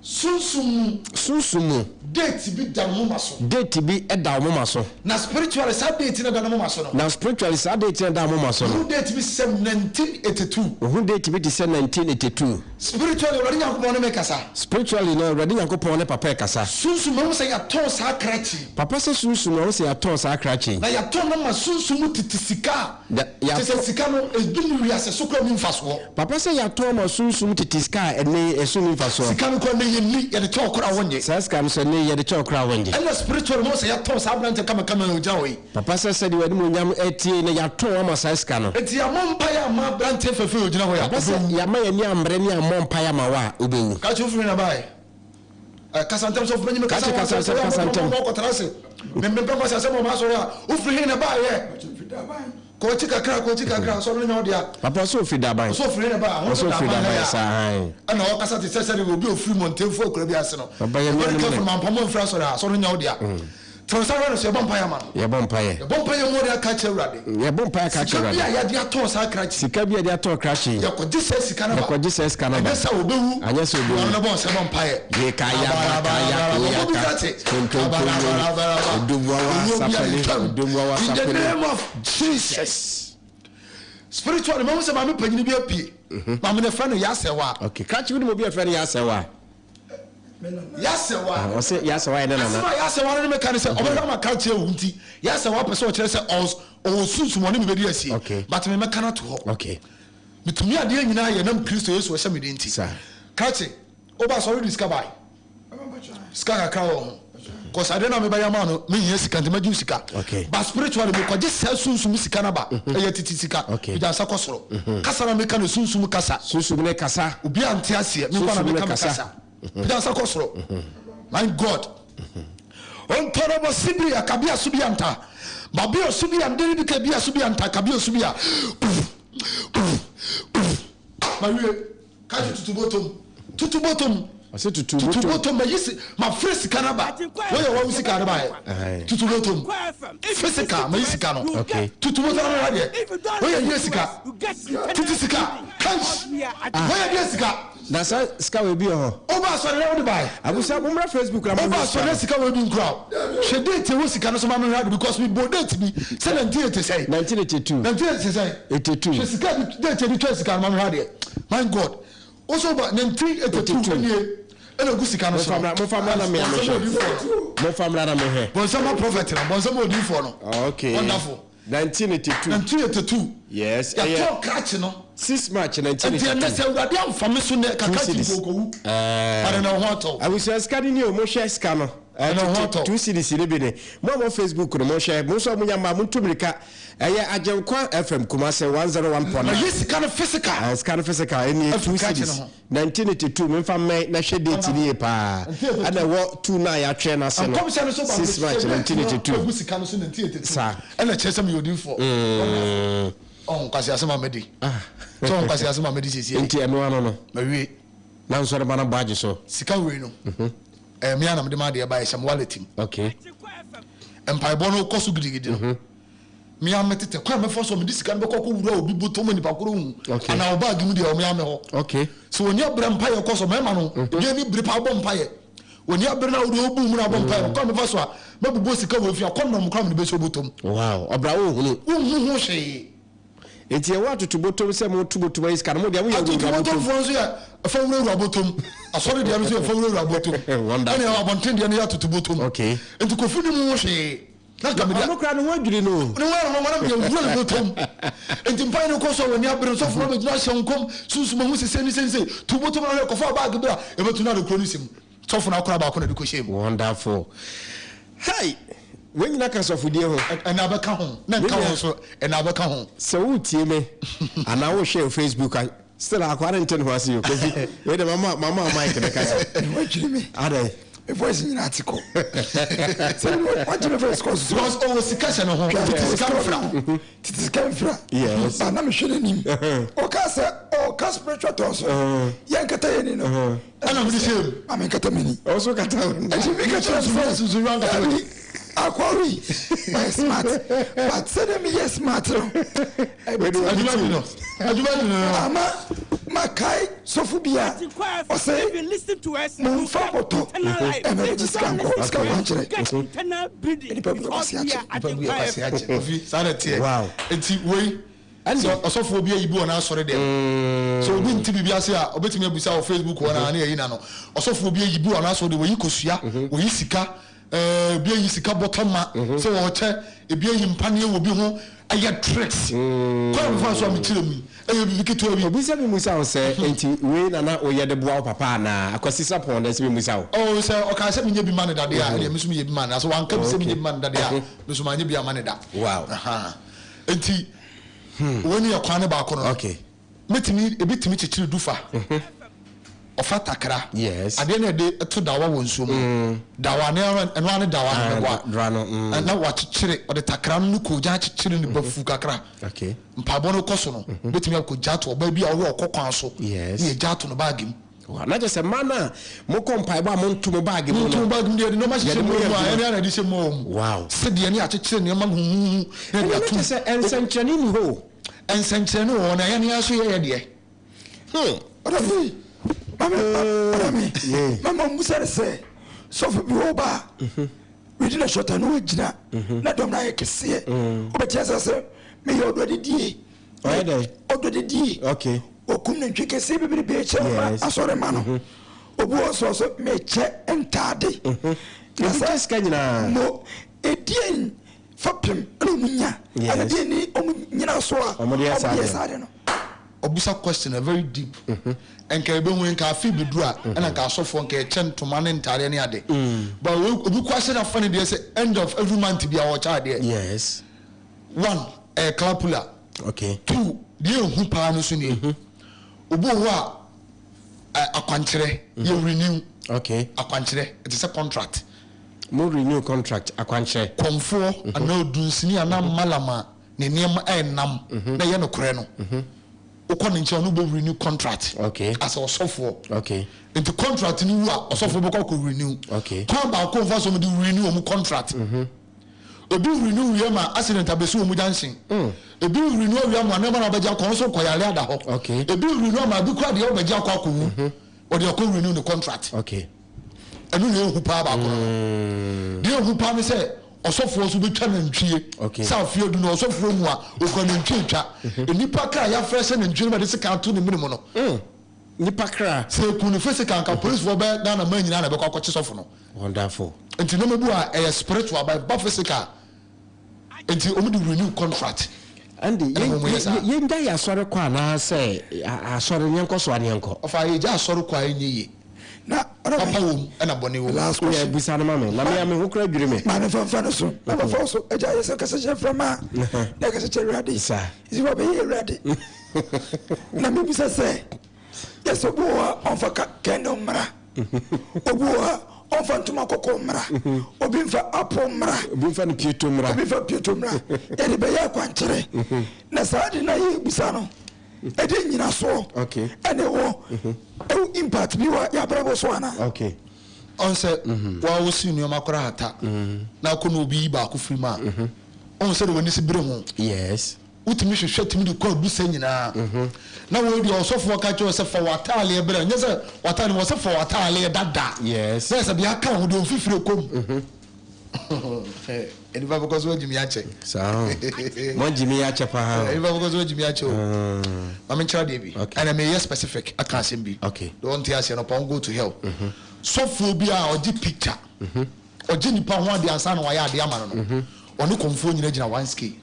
Sunsum mu. Sunsum mu. Date bi da ne moma so. Date bi da wo moma so. Na spiritually saa date no a ɛda ne moma so no. Na spiritually saa date no a ɛda wo moma so no. Mehu date bi te sɛ 1982. Mehu date bi te sɛ 1982. Spiritually Awurade Nyankopɔn ne me kasa. Spiritually no Awurade Nyankopɔn ne papa ɛkasa. Sunsum mahu sɛ yɛatɔn saa krakye yi. Papa sɛ sunsum mahu sɛ yɛatɔn saa krakye yi. Na yɛatɔn no ama sunsum mu tete sika a. Kyerɛ sɛ sika no ebi nni wiase so koraa nni mfasoɔ. Papa sɛ yɛatɔn ama sunsum tete sika a ɛnne yi ɛso nni mfasoɔ. Sika no koraa nnɛ yɛnni, yɛde kyɛ wo koraa wonnye. Saa sika no sɛ nnɛ yi yɛde kyɛ wo koraa wonnye. Ɛna spiritually mahu sɛ yɛatɔn saa aberanteɛ kamakama yi a ɔgyina hɔ yi. Papa sɛ sɛdeɛ w'animuonyam teɛ yi na yɛatɔn ama saa sika no. Enti yɛammɔ mpaeɛ amma aberanteɛ fɛfɛ yi a ɔgyina hɔ yi a, Papa sɛ ɔbɛwu. yɛamma yɛn ani ammere ne ammɔ mpaeɛ ama wo a, wobɛwu. Ka kyerɛ wo firi he na baeɛ? Kasa ntɛm sɔfo panyin kasa kasa ntɛm kasa ntɛm. Ɔkɔtena ase. Mempɛ kwasi asɛm wɔ m'asɔre a. Wofiri he na ɛbaeɛ? Kɔ akyi kakra, kɔ akyi kakra, asɔre no nyɛ wo dea. Papa ɔsɛ ofiri Daban. Ɔsɛ ofiri he na ɛbaeɛ? Ɔsɛ ofiri Daban saa ae. Ɛna ɔkasa te sɛ sɛdeɛ obi a ofiri Mɔntɛmfo akura bi ase no. Papa yɛ Very careful, mampam amfiri asɔre a, asɔre no nyɛ wo dea. Tena nsa hwɛ no so, yɛbɔ mpaeɛ ama no. Yɛbɔ mpaeɛ. Yɛbɔ mpaeɛ mu ɔde aka akyerɛ Awurade. Yɛbɔ mpaeɛ aka akyerɛ Awurade. Sika bi a yɛde atɔn saa krakye. Sika bi a yɛde atɔn krakye yi. Yɛkɔgye saa sika no ba. Yɛkɔgye saa sika no ba. Anyɛ sɛ ɔbɛwu. Anyɛ sɛ ɔbɛwu. Maame no bɔ nsa bɔ mpaeɛ. Ye kaya ba kaya koya ka. Tontontonyo. Odobuawa sapele. Odobuawa In the sapele. name of Jesus. Spiritually, mahu sɛ maame panyini bi apue. Maame no yɛfrɛ no Yasɛwa. Okay, krakye wonim obi a yɛfrɛ no Yasɛwa? Yasɛwa. Ah, ɔsɛ Yasɛwa yɛ ne nana. Asɛm a Yasɛwa no ne me ka ne sɛ ɔbɛhwɛ ama krakye awu nti Yasɛwa pɛ sɛ ɔkyerɛ sɛ ɔwɔ sunsum ɔne me bɛdi asie. Okay. But me mɛka no ato hɔ. Okay. Metumi adeɛ nyinaa yɛ nam Kristo Yesu ɔhyɛ me den nti. Saa. Krakye, woba asɔre de sika bae. Sika kakra wɔ ho. Cause adeɛ no a mebɛyɛ ama no menhia sika nti mɛgye wo sika. Okay. But spiritually mekɔgye saa sunsum sika no aba. Ɛyɛ tete sika. Okay. Mede ansa kɔ soro. Kasa na meka no sunsum kasa. Sunsum ne kasa. Obi ante aseɛ. Me nko na Sunsum ne meka me kasa. kasa. Mede ansa kɔ soro. My God. Ontorobo sibiri akabia subianta. Babio subia ndiri bike bia subianta kabio subia. Mawie. Kaji tutu botom. Tutu botom. Ɔsɛ tutu Tutu botom. botom. Mayi si mafrɛ sika no aba. Woyɛ wawu sika no baeɛ. Aye. Tutu botom. Physical mayi sika no. Okay. Tutu botom no hwɛ deɛ. Woyɛ yie sika. Titi sika. Cash. Woyɛ yie sika. Na saa sika wɔ ebi wɔ hɔ. Woba asɔre na wode baeɛ. Abusua mommra Facebook na Woba monhwɛ asɔre sika na no. sika wɔ ebi nkura o. Hwɛ date ɛwɔ sika no so ma mehwɛ ade because mebɔ date bi sɛ 1980 sɛn. 1982. 1980 sɛn. 82. Hwɛ sika bi date bi twa sika no ma mehwɛ adeɛ. My God. Wo so ba 1982 nie ɛna egu sika no so. Momfa mmra momfa mmra na me a Bɔnsɛm mehwɛ. odiyifoɔ no. Momfa mmra na mehwɛ. Bɔnsɛm ma prophet no. Bɔnsɛm odiyifoɔ no. Okay. Wonderful. 1982. 1982. Yes. Ɛyɛ Yɛtɔɔ krakye no. 6 March Nti ɛnɛ 1982. sɛ Awurade amfa me so nɛ Two kakra kyi cedis. nkokowu. Ade na ho atɔ. Abusua sika no ni o mohwɛ sika no. Ɛna ho atɔ. 2 cedis ne bi ne. Mo a mo Facebook no mohwɛ. Mo nso a monya mma montu mirika. Ɛyɛ Agyenkwa FM Kumase 101.9. Na yɛ sika no physical. Ah, sika no physical ɛni Ɛfiri 2 krakye no cedis. ho. 1982 memfa mmɛn na hwɛ date ni yie paa. Ɛna ɛwɔ 2 na yɛatwerɛ no ase no. Nkɔmhyɛ no so ba 6 March 1982. Egu sika no so 1982. Saa. Ɛna kyerɛ sɛ meyɛ odiyifoɔ. Ɔn nkwasi asɛm a mɛdi. Sɛ ɔn nkwasi asɛm a mɛdi siesie. Nti ɛno ano no. Mawie. Na nsɔre ba no bɔ agye so. Sika wei no. Ɛyɛ me a na mede m'adeɛ baeɛ hyɛ me wallet mu. Okay. Mpaebɔ no kɔ so gidigidi no. Me a metete kwan a mɛfa so a mede sika no bɛkɔ akɔwura obi bɔtɔ mu nipa koro hu. Okay. Anaa ɔbaage mu deɛ ɔme ame hɔ. Okay. Sɛ wɔni abere mpaeɛ kɔ so mmarima no ebi ani bere paa bɔ mpaeɛ. Wɔni abere na wode obu mu na abɔ mpaeɛ no kwan a mɛfa so a mɛbobɔ sika wɔ efi akɔnnɔm koraa mede bɛhyɛ bɔtɔ mu. Wow. Ɔbra wo hunu. Wonhu ho hwee. Nti ɛwɔ atoto bɔtɔm sɛ mo to bɔtɔm ayi sika no mo deɛ mo yɛ wurawura bɔtɔm. Atoto bɔtɔmfoɔ nso yɛ fa wurawura bɔtɔm. Asɔre deɛ no nso yɛ fa wurawura bɔtɔm. Wonderful. Ɛna abɔnten deɛ no yɛ atoto bɔtɔm. Okay. Nti Kofi ni mu ho hwee. Na nka mede Ɔno koraa ne ho adwiri no. Ne ho ayɛ nwanwa na mede awura ne bɔtɔm. Nti mpae no kɔ so a w'ani abere nsɔfo no abɛgyina ahyɛ nkɔm sunsum ahu sesei ne sensei. To bɔtɔm no ahwɛ kɔfa baage bi a ɛbɛto no ade koro no si mu. Sɔfo no akora baako na de kɔhyɛɛ mu. Wonderful. Hey! Wei nyina ka sɔfodie ho. Ɛna abɛka ho. Na nka ho nso ɛna abɛka ho. Sɛ wotie me anaa wohwɛ wɔ Facebook a still akwaa no nte ne ho ase o Kofi. Wei de mama mama wo mic no kasa. Wadwiri me. Adɛn? Me voice nyinaa te kɔ. Sɛ wagye me voice kɔ so. Because ɔwɔ sika hyɛ ne ho. Tete sika mfra. Tete sika mfra. Yes. Ba na mehwɛ n'anim. Ɔka sɛ ɔka spiritual tɔn so. Yɛn kata yɛn ni no. Ɛna mede hyɛ mu. Maame nkata m'ani. Ɔso kata wo. Ɛti mi ka kyerɛ sɛ Sunsun ankata w'ani. Akɔri ɔyɛ smart but sɛdeɛ meyɛ smart no. Adwuma di no. Adwuma di no. Ama makae sɔfo bi a ɔsɛ momfa bɔtɔ ɛna bɛgye sika nkɔ sika kwankyerɛ. Nipa bi kwasi akyɛ. Nipa bi kwasi akyɛ. Kofi saa na teɛ. Wow. Eti wei sɛ ɔsɔfoɔ bi ayi bi wɔ n'asɔre dɛm. Sɛ obi nti biribi ase a obetumi abusa wɔ Facebook hɔ na ne ayi na no. Ɔsɔfoɔ bi ayi bi wɔ n'asɔre dɛm wɔyi kosua, wɔyi sika, ebi ayi sika bɔtɔ ma sɛ wɔkyɛ, ebi ayi mpaneɛ wɔ bi ho ɛyɛ tricks. Kwan mi fa so a mi kyerɛ mu yi ɛyɛ bibi ketewa bi. Obi sɛ mi musa wo sɛ nti wei na na woyɛ de boa wo papa anaa Akwasi Sarpong dɛ sɛ mi musa wo. Oh sɛ ɔka sɛ menyɛ bi ma ne dadeɛ a ɛdeɛ me nso meyɛ bi ma no. Na sɛ wanka bi sɛ menyɛ bi ma ne dadeɛ a me nso manyɛ bi ama ne da. Wow. Nti wei ne yɛ kwan ne baako no. Okay. Metumi ebi tumi kyekyere dufa. Ɔfa takra. Yes. Adeɛ na yɛde to dawa wɔ nsuo mu. Dawa ne ɛno ara ne dawa no mɛboa. Dra no. Na wakyekyere ɔde takra no ne koogyan akyekyere ne bafu kakra. Okay. Mpaebɔ no kɔ so no betumi akɔ gya to ɔbaa bi a ɔwɔ ɔkɔ kwan so. Yes. Ne yɛ gya to no baagi mu. Wow. Na kyerɛ sɛ mmaa no a mokɔ mpaebɔ a monto mo baagi mu Monto mo no. baagi mu deɛ yɛde nneɛma hyehyɛ Yɛde mu mo yɛ a adwuma. ɛne ara na yɛde hyɛ mu wɔ mu. Wow. Sɛdeɛ ne akyekyere nneɛma huhuhu na yɛde Ɛno na ato mu. kyerɛ sɛ nsɛnkyerɛnne ni hɔ o. Nsɛnkyerɛnne wɔ hɔ na yɛn ara nso yɛyɛ deɛ. Ɔdɔ mi, maame ɔdɔ mi, mama musa ne sɛ sɔfo bi wɔ ba a wedi na shɔta na wagyina na dɔm na ayɛ kɛseɛ wobɛte asɛ sɛ meyɛ ɔdɔ didie. Ɔyɛ dɛ? Ɔdɔ didie. Okay. Okum nantwi kɛseɛ bebrebe kyerɛ ma Yes. asɔre ma no. Obi wɔ so so mekyɛ ntaade. Na Ebi kyɛ sika nyinaa. Mo edien fapem ɛna ɔmo nya. Yes. Ɛna deɛ ni ɔmo nyina so a Ɔmo de yɛ saa ɔmo de deɛ. yɛ saa deɛ no. Ɔbusa question a very deep. Nka ebehu nka afi bedu a, ɛna nka asɔfoɔ nka ɛkyɛ ntoma ne ntaadeɛ ne ade. But obi kɔ ahyɛ n'afa ne deɛ sɛ end of every month bi a ɔkyɛ adeɛ. One, ɛyɛ clapula. Two, deɛ ehu paa no so nie. Obi wɔ hɔ a, akwankyerɛ yɛ renew. Akwankyerɛ ɛte sɛ contract. Mo renew contract akwankyerɛ. Kɔnfoɔ anaa odunsini anaa malama ne nneɛma ɛnam na ɛyɛ nokorɛ no. Wokɔ ne nkyɛn, ɔno bɛ renew contract. As ɔsɔfoɔ. Nti contract ni wu a, ɔsɔfoɔ bɛkɔ akɔ renew. Kwan baako nfa so de renew ɔmo contract. Ebi renew wie ma accident abɛsi wɔn junction. Ebi renew awia ma nneɛma na ɔbɛgye akɔ nso kɔ yare ada hɔ. Ebi renew ama ebi kura deɛ ɔbɛgye akɔ akɔwu. Ɔde akɔ renew ne contract. Ɛno na ehu paa baako no. Deɛ ehu paa ne sɛ ɔsɔfoɔ nso bɛtwa nantwie. Sɛ afei du no ɔsɔfoɔ mu a okura nantwie twa. Nipa kra yɛafrɛ sɛ nantwie no bɛde sika ato ne mene mu no. Nipa kra. Sɛ eku ne physical nka polisifoɔ bɛ Ghana man nyinaa na ɛbɛkɔ akɔkye sɔfo no. Wonderful. Nti nneɛma bi a ɛyɛ spiritual but ba physical. Nti wɔn de renew contract. Andy, Ɛna wɔn yɛ saa. yɛn gya yɛ asɔre kɔ anaasɛ asɔre yɛn kɔ so ani yɛn kɔ? Ɔfa yɛ gya asɔre kɔ a ɛnyɛ yie. Na papa wɔ mu ɛna bɔne wɔ mu. Last Yɛ question. busa no ma me na me a me ho kora dwiri me. Maame fanfa no so na fafa so agya yɛ sɛ kasa kyerɛ frama na kasa kyerɛ Awurade. Saa. Isi wa bɛyɛ Awurade. Na mebisa sɛ yɛsɛ obi wɔ hɔ a ɔmfa candle mmra, obi wɔ hɔ a ɔmfa ntoma kɔkɔɔ mmra, obi mfa apple mmra, obi mfa ne pieto mmra, obi mfa pieto mmra, yɛde bɛyɛ akwankyerɛ. Na saa de na yɛbusa no ɛde nyina soɔ ɛne ɛwɔ impact bi wɔ yɛabrabɔ so ana? Ɔn sɛ wa wosi nneɛma koraa hata na akɔ na obi yi baako firi mu a, ɔn sɛ de w'ani si bere ho. Wotumi hwehwɛ tumi de kɔ abusa nyinaa. Na wɔn deɛ ɔsɔfoɔ ka kyerɛ sɛ fa w'ataaleɛ brɛ, nyɛ sɛ w'ataaleɛ, wɔ sɛ fa w'ataaleɛ dada. Na sɛ deɛ aka ho deɛ ɔmfifire kɔm. Nipa bɛkɔ so agyimi akyɛ. Saa ho. Mo agyimi akyɛ paa. Nipa bɛkɔ so agyimi akyɛ o. Maame nkyerɛ adeɛ bi. Ɛna meyɛ specific aka asɛm bi. Deɛ ɔnte aseɛ no pɔn go to hell. Sɔfoɔ bi a ɔgye picture, ɔgye nipa ho adeɛ ansa na wayɛ adeɛ ama no no, ɔne kɔnfoɔ nyina gyina one scale.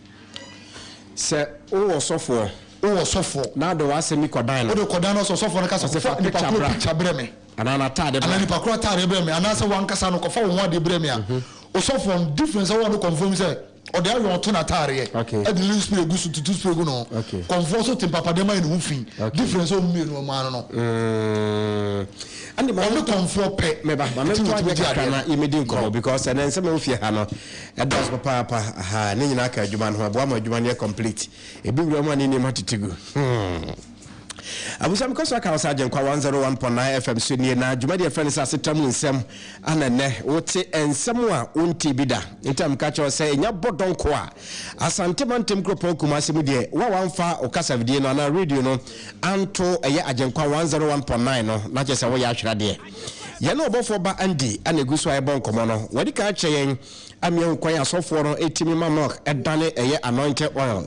Sɛ wowɔ sɔfoɔ. Wowɔ sɔfoɔ. Na de w'asɛm yi kɔdan no. Wode kɔdan no sɛ ɔsɔfoɔ no ka sɛ Ɔsɛ fa kɔfa nipa picture koro bra. picture brɛ me. Anaa n'ataade brɛ. Anaa nipa koro ataade brɛ me. Anaasɛ wankasa no kɔfa wo ho adeɛ brɛ me a. Ɔsɔfoɔ no difference a wɔn no confirm sɛ ɔde ayɔn to n'ataadeɛ. Ɛde leaf spray gu so, tutu spray gu ne ho. Kɔnfoɔ nso te mpapadeɛ ma yɛ ne ho fi. Difference a wɔn mmienu wɔn ano no. Ɛnde ma Ɔne kɔnfoɔ pɛ. Meba, ma Nti mento wɔtumi adeɛ gye kakra adeɛ na no. yɛmɛdi nkɔmmɔ because ɛnɛ nsɛm a ɛwɔ fie ha no ɛdɔɔso papaapa. Aha, ne nyinaa ka adwuma no ho, ɛboa ma adwuma no yɛ complete. Ebi wura mu a ne nneɛma tete gu. Abusua, mekɔ so aka wo sɛ Agyenkwa 101.9 FM so nie na dwumadi a ɛfrɛ no sɛ Asetra Mu Nsɛm ana nnɛ wote nsɛm a wontee bi da. Nti a meka kyerɛ wo sɛ ɛnya bɔ dɔnko a Asante mantam kuropɔn Kumasi mu deɛ wo a wamfa wo kasafidie no anaa radio no anto ɛyɛ Agyenkwa 101.9 no na kyerɛ sɛ woyɛ ahweradeɛ. Yɛne ɔbɔfoɔ ba Andy ana ɛgu so a yɛbɔ nkɔmmɔ no. Wadi kan akyerɛ yɛn ama yɛahu kwan a asɔfoɔ no tumi ma milk dane ɛyɛ anointed oil.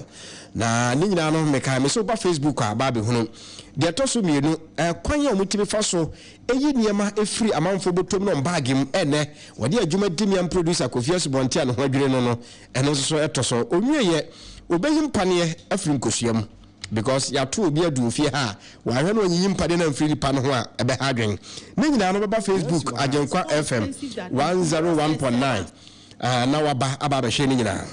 Na ne nyinaa no mekae me sɛ woba Facebook a ba abɛhunu. Deɛ ɛtɔ so mmienu, kwan a wɔtumi fa so yi nneɛma firi amanfoɔ bɔtɔm ne wɔn baage mu ɛnnɛ wɔde adwuma di meam producer Kofi Asubɔnten a ne ho adwiri no no, ɛno nso so ɛtɔ so. Ɔnwieɛ, wɔbɛyi mpaneɛ afiri nkosua mu because yɛato obi adu ofie ha a, wɔahwɛ na wɔnyiyi mpaneɛ no amfiri nipa no ho a, ɛbɛha adwen. Ne nyinaa no bɛba Facebook Agyenkwa FM 101.9 na waba aba abɛhwɛ ne nyinaa.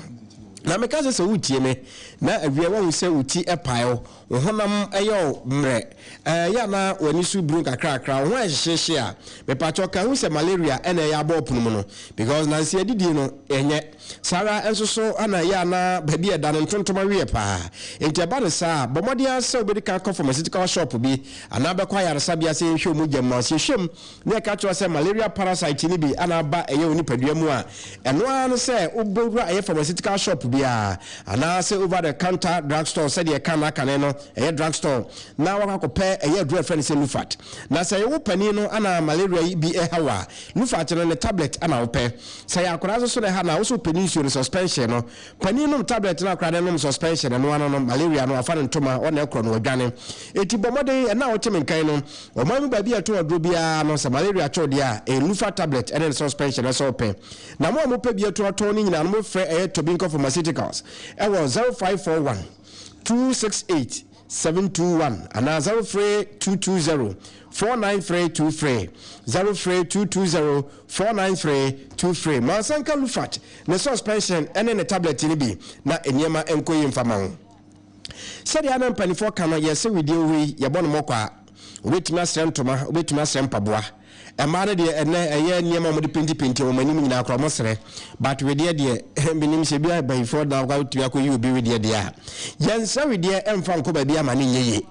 Na meka sɛ sɛ wotie me na awia woahu sɛ wo ti pae wo, wo honam yɛ wo mmerɛ, ɛyɛ a na w'ani so biri nkakrakra, wo ho ayɛ hyehyeehye a, mepakyɛw ka hu sɛ malaria na ɛyɛ abɔ ɔpono mu no because nanse adidie no ɛnyɛ. Saa ara nso so na ɛyɛ a na baabi a ɛda no ntontom aweɛ paa. Enti ɛba no saa a, bɔ mmɔden ara sɛ wobɛdi kan akɔ pharmaceutical shop bi anaa bɛkɔ ayaresabea sɛ yɛnhwɛ wo mogya mu ma wo. Sɛ yɛhwɛ mu na yɛka kyerɛ wo sɛ malaria parasite no bi na aba ɛyɛ wo nipadua mu a, ɛno ara ne sɛ wobɛwura ɛyɛ pharmaceutical shop bi. biara anaasɛ over the counter drug store sɛdeɛ ɛka no akane no ɛyɛ drug store na wakɔ akɔpɛ ɛyɛ aduro a ɛfrɛ no sɛ Lufat. Na sɛ ɛyɛ wo panin no ana malaria yi bi ɛha wo a, Lufat no ne tablet ana wopɛ. Sɛ ɛyɛ akwadaa nso so na ɛha no a, wo sɛ wopɛ ne nsuo no suspension no. Panin nom tablet na akwadaa no nom suspension ɛno ano no malaria no afa ne ntoma ɔna ɛkorɔ no wadwane. Enti bɔ mmɔden ɛna a wote me nkan no, ɔman mu baabi a ɛtɔn aduro biara no sɛ malaria kye wo deɛ a, ɛyɛ Lufat tablet ɛne ne suspension ɛsɛ wopɛ. Na mo a mopɛ bi atu atɔn no nyinaa no mofrɛ ɛyɛ Tobinco Pharmaceuticals ɛwɔ 0541 268 721 anaa 03220 49323, 03220 49323. Ma nsa nka Lufat, ne suspension ne ne tablet no bi na nneɛma nkɔ yie mfa ma wo. Sɛdeɛ na mpanimfoɔ ka no, yɛsɛ wedeɛ wɔ hɔ yi, yɛbɔ no mɔkɔ a, wobɛtumi asrɛ ntoma, wobɛtumi asrɛ mpaboa. Mmaa no deɛ ɛnɛ ɛyɛ nneɛma a wɔde pentipenti wɔn anim nyinaa koraa wɔsrɛ but wedeɛ deɛ menim sɛ bi abayifoɔ na wotumi akɔyi obi wedeɛ deɛ a yɛnsrɛ wedeɛ ɛmfa nkɔ baabi ama no nyɛ yie.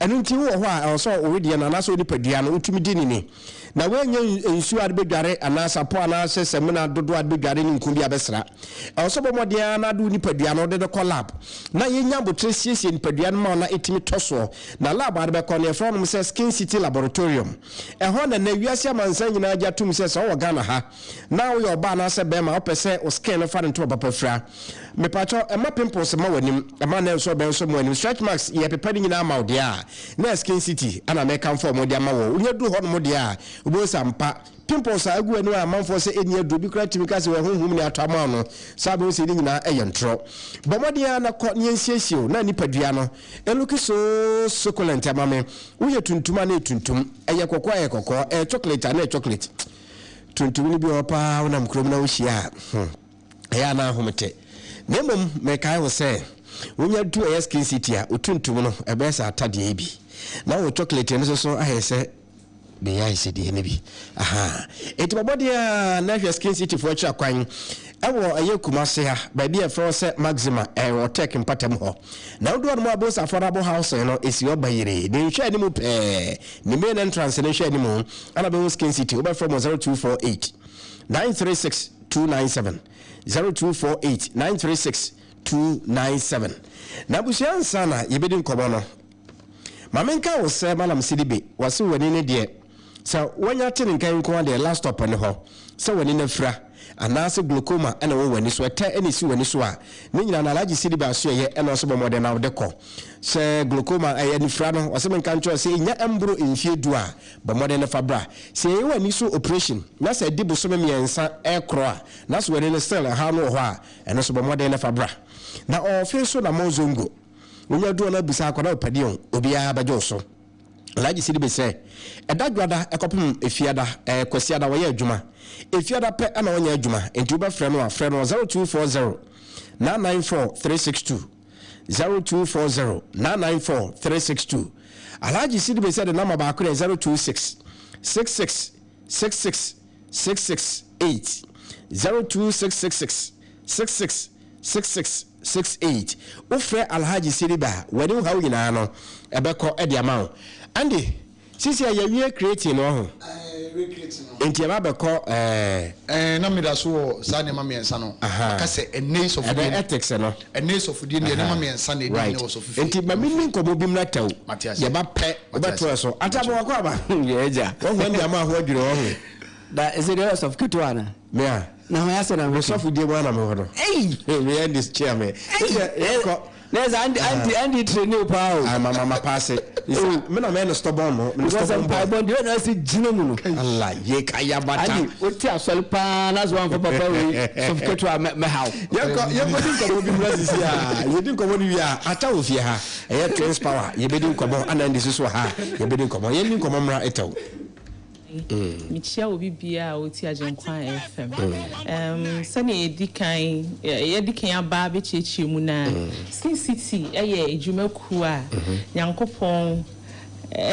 Ɛno nti wowɔ hɔ a ɛwɔ sɛ wo wedeɛ no anaasɛ wo nipadua no wotumi di ne ni na woanyɛ nsuo a de bɛdware anaa sapɔ anaasɛ samina dodoɔ a de bɛdware ne nku bi a bɛsra. Ɛwɔ sɛ bɔ mmɔden ara na de wo nipadua no wode no kɔ lab na yɛnya aboterɛ siesie nipadua no ma wo na ɛtumi tɔ soɔ. Na lab a wode bɛkɔ no yɛfrɛ hɔnom sɛ Skin City Laboratorium. Ɛhɔ na nnɛ wiase amansan nyinaa gye atom sɛ sɛ wowɔ Ghana ha na woyɛ ɔbaa anaasɛ bɛrima a wopɛ sɛ wo skin no fa ne ntoma papa fira. Mepakyɛw mma pimples mma w'anim, mma nɛ nso ɔbɛn nso mma w'anim. Stretch marks yɛpepa ne nyinaa ma wo deɛ a, na Skin City na mekamfo wɔn de ama wo. Wonya duru hɔnom deɛ a, wobɛhu sɛ ampa pimples a agu w'anim a amanfoɔ sɛ ɛnni aduro, bi koraa tumi ka sɛ wɔ honhom ni atɔ ama wo no, saa wobɛhu sɛ ne nyinaa yɛ ntorɔ. Bɔ mmɔden ara na kɔ na yɛnsiesie wo na nipadua no Elook so succulent ama me. Woyɛ tuntum a na ɛyɛ tuntum, ɛyɛ kɔkɔɔ a ɛyɛ kɔkɔɔ, ɛyɛ chocolate a na ɛyɛ chocolate. Tuntum no bi wɔ hɔ paa wonam kurom na wohyia a, hmm, ɛyɛ a na ahome te. Na mmom mekae wo sɛ, wonya du ɛyɛ Skin City a, wo tuntum no ɛbɛyɛ sɛ atadeɛ yi bi. Na wo chocolate no nso so ayɛ sɛ Beyɛ ayɛsɛdeɛ no bi ahaa. Enti bɔ mmɔden ara na hwɛ Skin City foɔ akyira kwan ɛwɔ ɛyɛ Kumasi ha baabi a ɛfrɛ hɔ sɛ Maxima ɛwɔ Tech mpatam hɔ. Na wodu hɔ nom a wobɛhu sɛ Affordable Housing no ɛsi hɔ bayeree. Ne nhwɛ anim pɛɛ, ne main entrance no nhwɛ anim ɛna wobɛhu Skin City. Wobɛfrɛ mu 0248 936 297, 0248 936 297. Na abusua ansa na yɛbɛdi nkɔmmɔ no, Ma menka wo sɛ Mallam Sidibe, wɔse w'ani no deɛ, sɛ wanya te ne nka yi nko ara deɛ, last stop ne hɔ. Sɛ w'ani no afira, anaase glaucoma na ɛwɔ w'ani so, ɛtɛ na ɛsi w'ani so a, ne nyinaa no Alhaji Sidibe asoɛeɛ na ɔse bɔ mmɔden na wode kɔ. Sɛ glaucoma, ɛyɛ anifira no, ɔse menka nkyerɛ wo sɛ ɛnya mboro mfie du a, bɔ mmɔden na fa bra. Sɛ yɛyɛ w'ani so operation, na sɛ ɛdi bosome mmiɛnsa rekorɔ a, na sɛ w'ani no still ɛhaw no wɔ hɔ a, ɛno nso bɔ mmɔden na fa bra. Na ɔɔfe nso na Monzongo. Wonya du a na bisa akwadaa ɔpɛ deɛ o, obiara bɛgye wo so. Alhaji Sidibe sɛ, ɛda Dwoada kɔpem Efiada, ɛɛ Kwasiada wɔyɛ adwuma. Efiada pɛ na wɔnyɛ adwuma, enti wobɛfrɛ no a, frɛ no wɔ 0240 994 362, 0240 994 362. Alhaji Sidibe sɛ ne namba baako yɛ 026 66 66 668, 02666 66 6668. Wofrɛ Alhaji Sidibe a, w'anim haw nyinaa no, ɛbɛkɔ de ama wo. Andy, sisi a yɛawie creating no, ɔho? Yɛawie creating no. Enti yɛba abɛkɔ ɛɛ. Ɛɛ, na meda so wɔ saa nneɛma mmiɛnsa no. Maka sɛ ɛnnɛ yi sɔfodie no. Ɛbɛ ethics no. Ɛnnɛ yi sɔfodie no deɛ nneɛma mmiɛnsa na ɛdi hene wɔ sɔfo fie. Enti ma menni nkɔmmɔ bi mmra tɛw. Mate aseɛ. Yɛba pɛ, wobɛtoa so. Mate Ate aseɛ. abɔ wakɔ aba. Yɛ agya. Wahu Andy ama ho adwiri wo, ɔho? Da, ɛsɛ deɛ ɔyɛ sɔfo ketewa anaa? Me a? Na hwan asɛ na Me sɔfo die mu ara na mewɔ no. Ei! Me Andy kyea me. Ei! Yɛnkɔ. Na ɛsɛ Andy Andy Andy train o paa o. Ah, ma ma ma paase. Oh. Me na mɛyɛ no stubborn no. Me no Because stubborn boy. mpaebɔ deɛ ɔna ɛsɛ gyina mu no. Allah ye kayabata. Andy wote asɔre paa na sɛ wamfa papa wei sɔfo ketewa mɛ mɛhaw. Yɛnkɔ yɛnkɔ di nkɔmɔ bi mmra sisi a yɛdi nkɔmɔ no wie a ata wɔ fie ha ɛyɛ twins power yɛbɛdi nkɔmɔ ana Andy soso ha yɛbɛdi nkɔmɔ yɛnni nkɔmɔ mmra etɛw. Mekyia obi biara a ɔretie Agyenkwa FM. Sɛnea yɛdi kan yɛadi kan aba abɛkyerɛkyerɛ mu no ara, Sin City yɛ adwumakuo a Nyankopɔn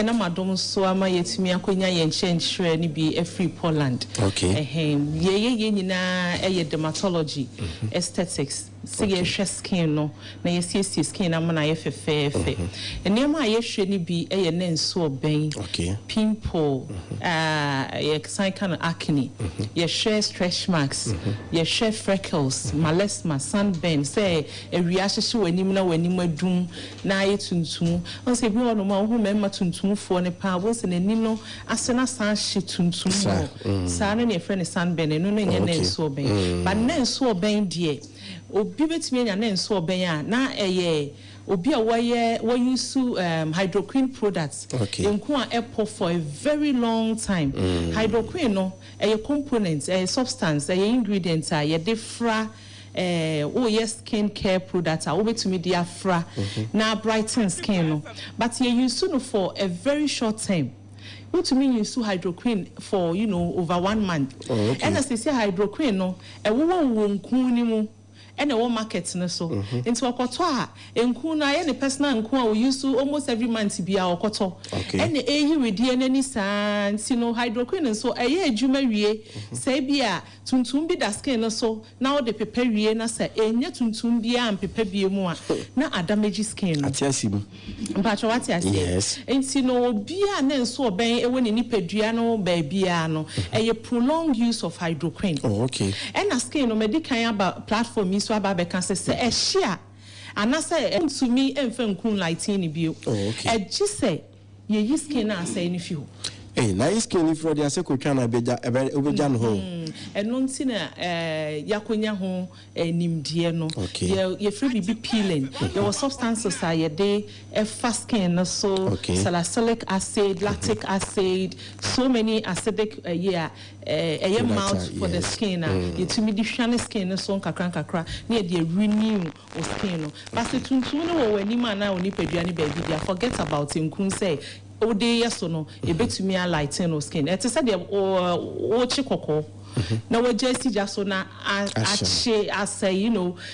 nam adom so ama yɛatumi akɔnya yɛn nkyerɛnkyerɛ no bi afiri Poland. Ɛhɛn, deɛ yɛyɛ nyinaa yɛ dermatology, aesthetics. Sɛ yɛhwɛ skin no na yɛsiesie skin no ama no ayɛ fɛfɛɛfɛ. Nneɛma a yɛhwɛ no bi yɛ ne nso ɔbɛn, pimple, a yɛsan ka no acne, yɛhwɛ stretch marks, yɛhwɛ freckles, melasma, sunburn, sɛ awia ahyehye w'anim na w'anim adum na ayɛ tuntum. Wohu sɛ ebi wɔ hɔnom a wohu mmarima tuntumfoɔ no paa, wobɛhu sɛ n'ani no ase no asan ahye tuntum hɔ. Saa no na yɛfrɛ no sunburn, ɛno no nyɛ ne nso ɔbɛn. But ne nso ɔbɛn deɛ, obi bɛtumi anya ne nso ɔbɛn a na ɛyɛ obi a wɔyɛ wɔuse hydroquine products nko a ɛpɔ for a very long time. Hydroquine no ɛyɛ component, ɛyɛ substance, ɛyɛ ingredient a yɛde fra woyɛ skin care product a wobɛtumi de afra na brighten skin no, but yɛ use no for a very short time. Wotumi use hydroquine for over one month. Ɛna sisi hydroquine no ɛwowɔ wɔ nku ne mu, ɛna ɛwɔ market no so, nti ɔkɔtɔ a, nku no ayɛ ne personal nku a oyi so almost every month bi a ɔkɔtɔ. Ɛna eyi wedeɛ n'ani saa. Nti no hydroquine nso ɛyɛ adwuma wie sɛ ebi a tuntum bi da skin no so na ɔde pepa wie, na sɛ enye tuntum biara mpepa bie mu a, na adamage skin no. Ate ase mu. Mpatwa, wate aseɛ? Yes. Nti no obiara ne nso ɔbɛn ɛwɔ ne nipadua no baabiara no, ɛyɛ prolonged use of hydroquine. Ɛna skin no, mɛdi kan aba platform yi so aba abɛka sɛ ɛhye a anaasɛ ntumi mfa nku lighting ne bio. Ɛgye sɛ yɛyi skin no asɛe no fi hɔ. Ee, na yi skin ni firi ɔde ase kotwa na ebegya ɛbɛ obegya no hɔ. Ɛno nti na yɛakɔnya ho nimdeɛ no. Yɛfrɛ biribi peeling. Yɛwɔ substances a yɛde ɛfa skin no so. Salicylic acid, lactic acid, so many acidic ɛyɛ a ɛyɛ mild for the skin a yɛtumi de hwane skin no so nkakra nkakra na yɛde renew o skin no. But sɛ tuntum no wɔ w'anim a na wo nipadua no baabi bia, forget about nkun sɛ wode yɛ so no ebetumi a lighten o skin. Ɛte sɛ deɛ wɔkye kɔkɔɔ na wɔgya asi gya so na akye asɛ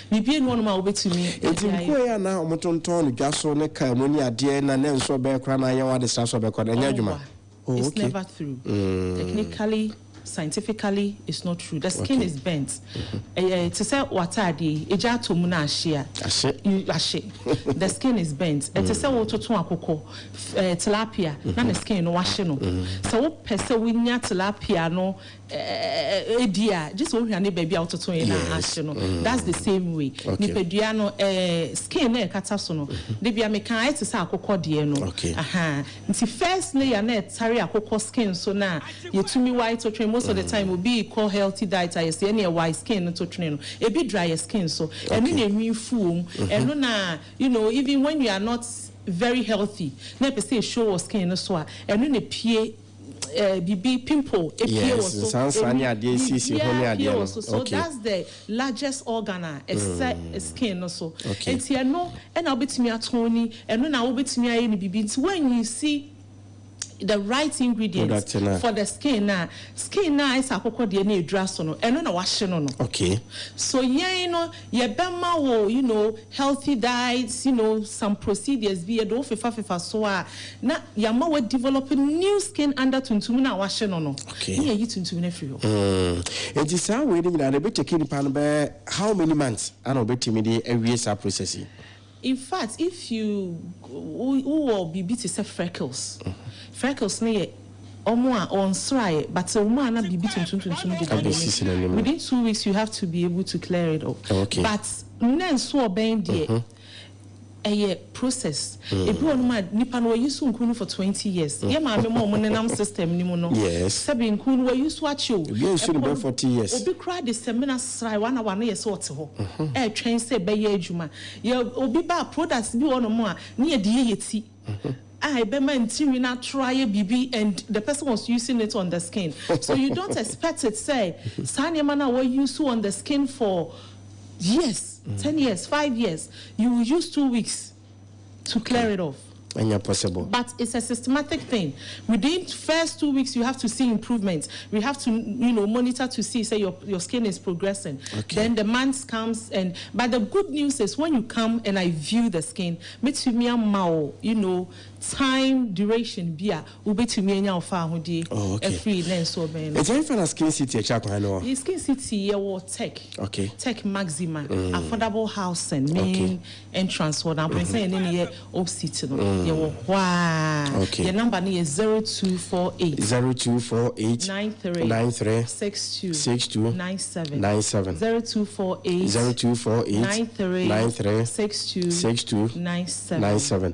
biribi enu hɔnom a wobɛtumi. Nti nkuo yi a na wɔtontɔn no dwa so ne kaa mu ne adeɛ na ne nso ɔbɛyɛ koraa na ayɛ wɔn ade sra so ɔbɛkɔ no, ɛnyɛ adwuma? Oh, it's never true. Technically, scientifically, it's not true. The skin is burnt. Ɛyɛ te sɛ w'ataade yi, egya atɔ mu na ahye a. Ahye. Ahye. The skin is burnt. Ɛte sɛ wototo akokɔ, tilapia, na ne skin no wahye no. Sɛ wopɛ sɛ wonya tilapia no edi a, gye sɛ wohwɛ ne baabi a wototo yi na ahye no. That's the same way. Nipadua no, skin na ɛkata so no, debi a meka ayɛ te sɛ akokɔ deɛ no. Aha. Nti first layer na ɛtare akokɔ skin so na yɛtumi white to twene. Most of the time obi kɔ healthy diet a, yɛsɛ ɛne white skin no to twene no, ebi dry yɛ skin so, ɛno na enwi fu wɔm, ɛno na even when you are not very healthy na ɛpɛ sɛ show wɔ skin no so a, ɛno na pie bibi pimple epie wɔ so. Nsansan ne adeɛ esiesie ho ne adeɛ no. So that's the largest organ a ɛsɛ skin no so. Nti ɛno ɛna wobɛtumi atɔn ni, ɛno na wobɛtumi ayɛ ne bibi. Nti when you see the right ingredients for the skin na skin na ayɛ sɛ akokɔ deɛ na edura so no, ɛno na wahye no. So yɛn no yɛbɛma wo healthy diets, some procedures bi yɛde wo fefa fefa so a na yɛama wo develop new skin under tuntum na wahye no. Ne yɛyi tuntum no afiri hɔ. Nti saa wei no nyinaa no, ebɛtake nipa no bɛyɛ how many months ana obɛtumi de awie saa process yi? In fact, if you wowɔ biribi te sɛ freckles, freckles no yɛ ɔmo a ɔnsraeɛ, but ɔmo a na biribi tuntum tuntum deda n'anim, within 2 weeks you have to be able to clear it up. But ne nso ɔbɛn deɛ, ɛyɛ process. Ebi wɔ nom a nipa no wɔyi so nku no for 20 years. Yɛ maame mu a ɔmo nenam system ni mu no, sɛbi, nku no wɔyi so akyi o. Ebi nso no bɛ 40 years. Obi kura de sɛmina srae wana wano yɛ sɛ ɔte hɔ ɛɛtwɛn sɛ ɛbɛyɛ adwuma. Yɛ obi ba, products bi wɔ nom a ne yɛ de yɛ yɛ ti a ɛbɛma ntirinwi no atoro ayɛ biribi, and the person was using it on the skin, so you don't expect it sɛ saa nneɛma no a wɔ use on the skin for years, 10 years, 5 years, you will use 2 weeks to clear it off. Ɛnyɛ possible. But it's a systematic thing. Within first 2 weeks, you have to see improvement. We have to monitor to see, say, your skin is progressing. Then the months comes and, but the good news is when you come and I view the skin, metumi ama wo, time duration bi a wobɛtumi anya wo fa ahodie ɛfiri ne nso ɔbɛn no. Ɛti ɛmfa na Skin City akyi akwan no wɔ? The Skin City yɛwɔ Tech. Tech Maxima, affordable housing, main entrance hɔ na apɔnsɛn yɛne ne yɛ opposite no. Yɛwɔ hɔ a. Yɛ number no yɛ 0248 0248 93 93 62 62 97. 97. 0248 0248 93 93 62 62 97. 97.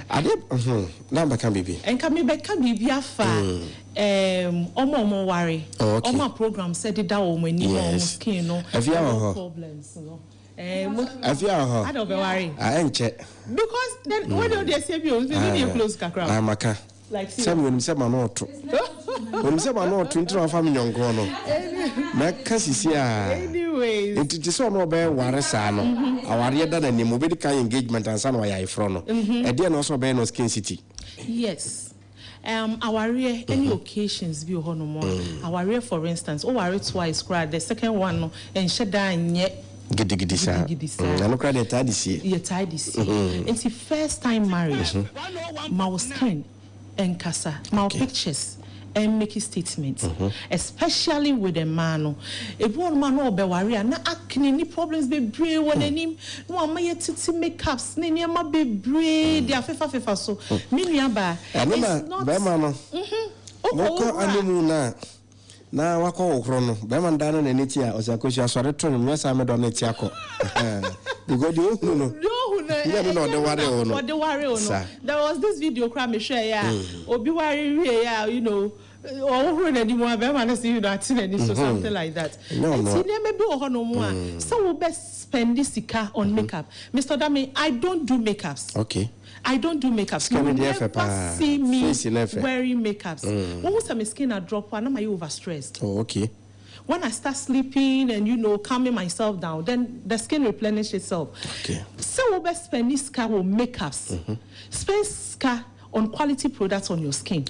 Adeɛ na mbɛka biribi. Nka mebɛka biribi afa ɔmo a ɔmo ware, ɔmo a program sɛ deda wɔn anim a ɔmo skin no Afia wɔ hɔ. problems no. Afia wɔ hɔ. Ada ɔbɛware. A ɛnkyɛ. Because then wey de o de ɛsɛ bi o nso ne yɛ close kakra. Ah, maka. Like Sɛ mi onim sɛ ma no ɔto. Onim sɛ ma no ɔto nti na ɔfa mi nyɔnkoɔ no. Mɛka sisi a. Anyways. Nti te sɛ ɔno ɔbɛyɛ ware saa no, awareɛ da n'anim, obɛdi kan yɛ engagement ansa na ɔyɛ ayeforɔ no. Ɛdeɛ na ɔsɛ ɔbɛyɛ no Skin City? Yes, awareɛ, any occasions bi wɔ hɔnom a awareɛ, for instance, oware twice koraa, the second one no ɛnhyɛ da nyɛ gidigidi saa. Gidigidi saa. Ɛno koraa deɛ taa de sie. Yɛ taa de sie. Nti first time marriage, ma wo skin ɛnkasa, ma wo pictures and make a statement, especially with a man no. Ebi wɔn mu a na ɔbɛware a na acne ni problems bebree wɔ n'anim na wɔn ama yɛ tete makeups ne nneɛma bebree de afefafefa so. Me nua baa, Ɛno na it's not bɛrima no wokɔ mokɔ wo wura animu na na wakɔ hohoro no, bɛrima no da no n'ani ti a ɔsɛ Akosua asɔre to no nyɛ saa mɛdɔ no ti akɔ because deɛ ohunu no deɛ ohu no nyɛ no na ɔde ware wo no. Ɔde ware wo no. Saa. There was this video kora mehwɛ yɛ a obi ware wie yɛ a ɔhohoro n'anim a bɛrima no sɛ ate n'ani so, something like that. Ɛnyɛ ɔno Nti a. nneɛma bi wɔ hɔnom a sɛ wobɛ spend sika on makeup, Mr. Dami, I don't do makeups. I don't do makeups. Skin You will no deɛ ɛfɛ never paa. see me Face no ɛfɛ. wearing makeups. Wɔn sɛ my skin a drop a na ma yɛ overstressed. When I start sleeping and calming myself down, then the skin replenish itself. Sɛ wobɛ spend sika wɔ makeups, spend sika on quality products on your skin.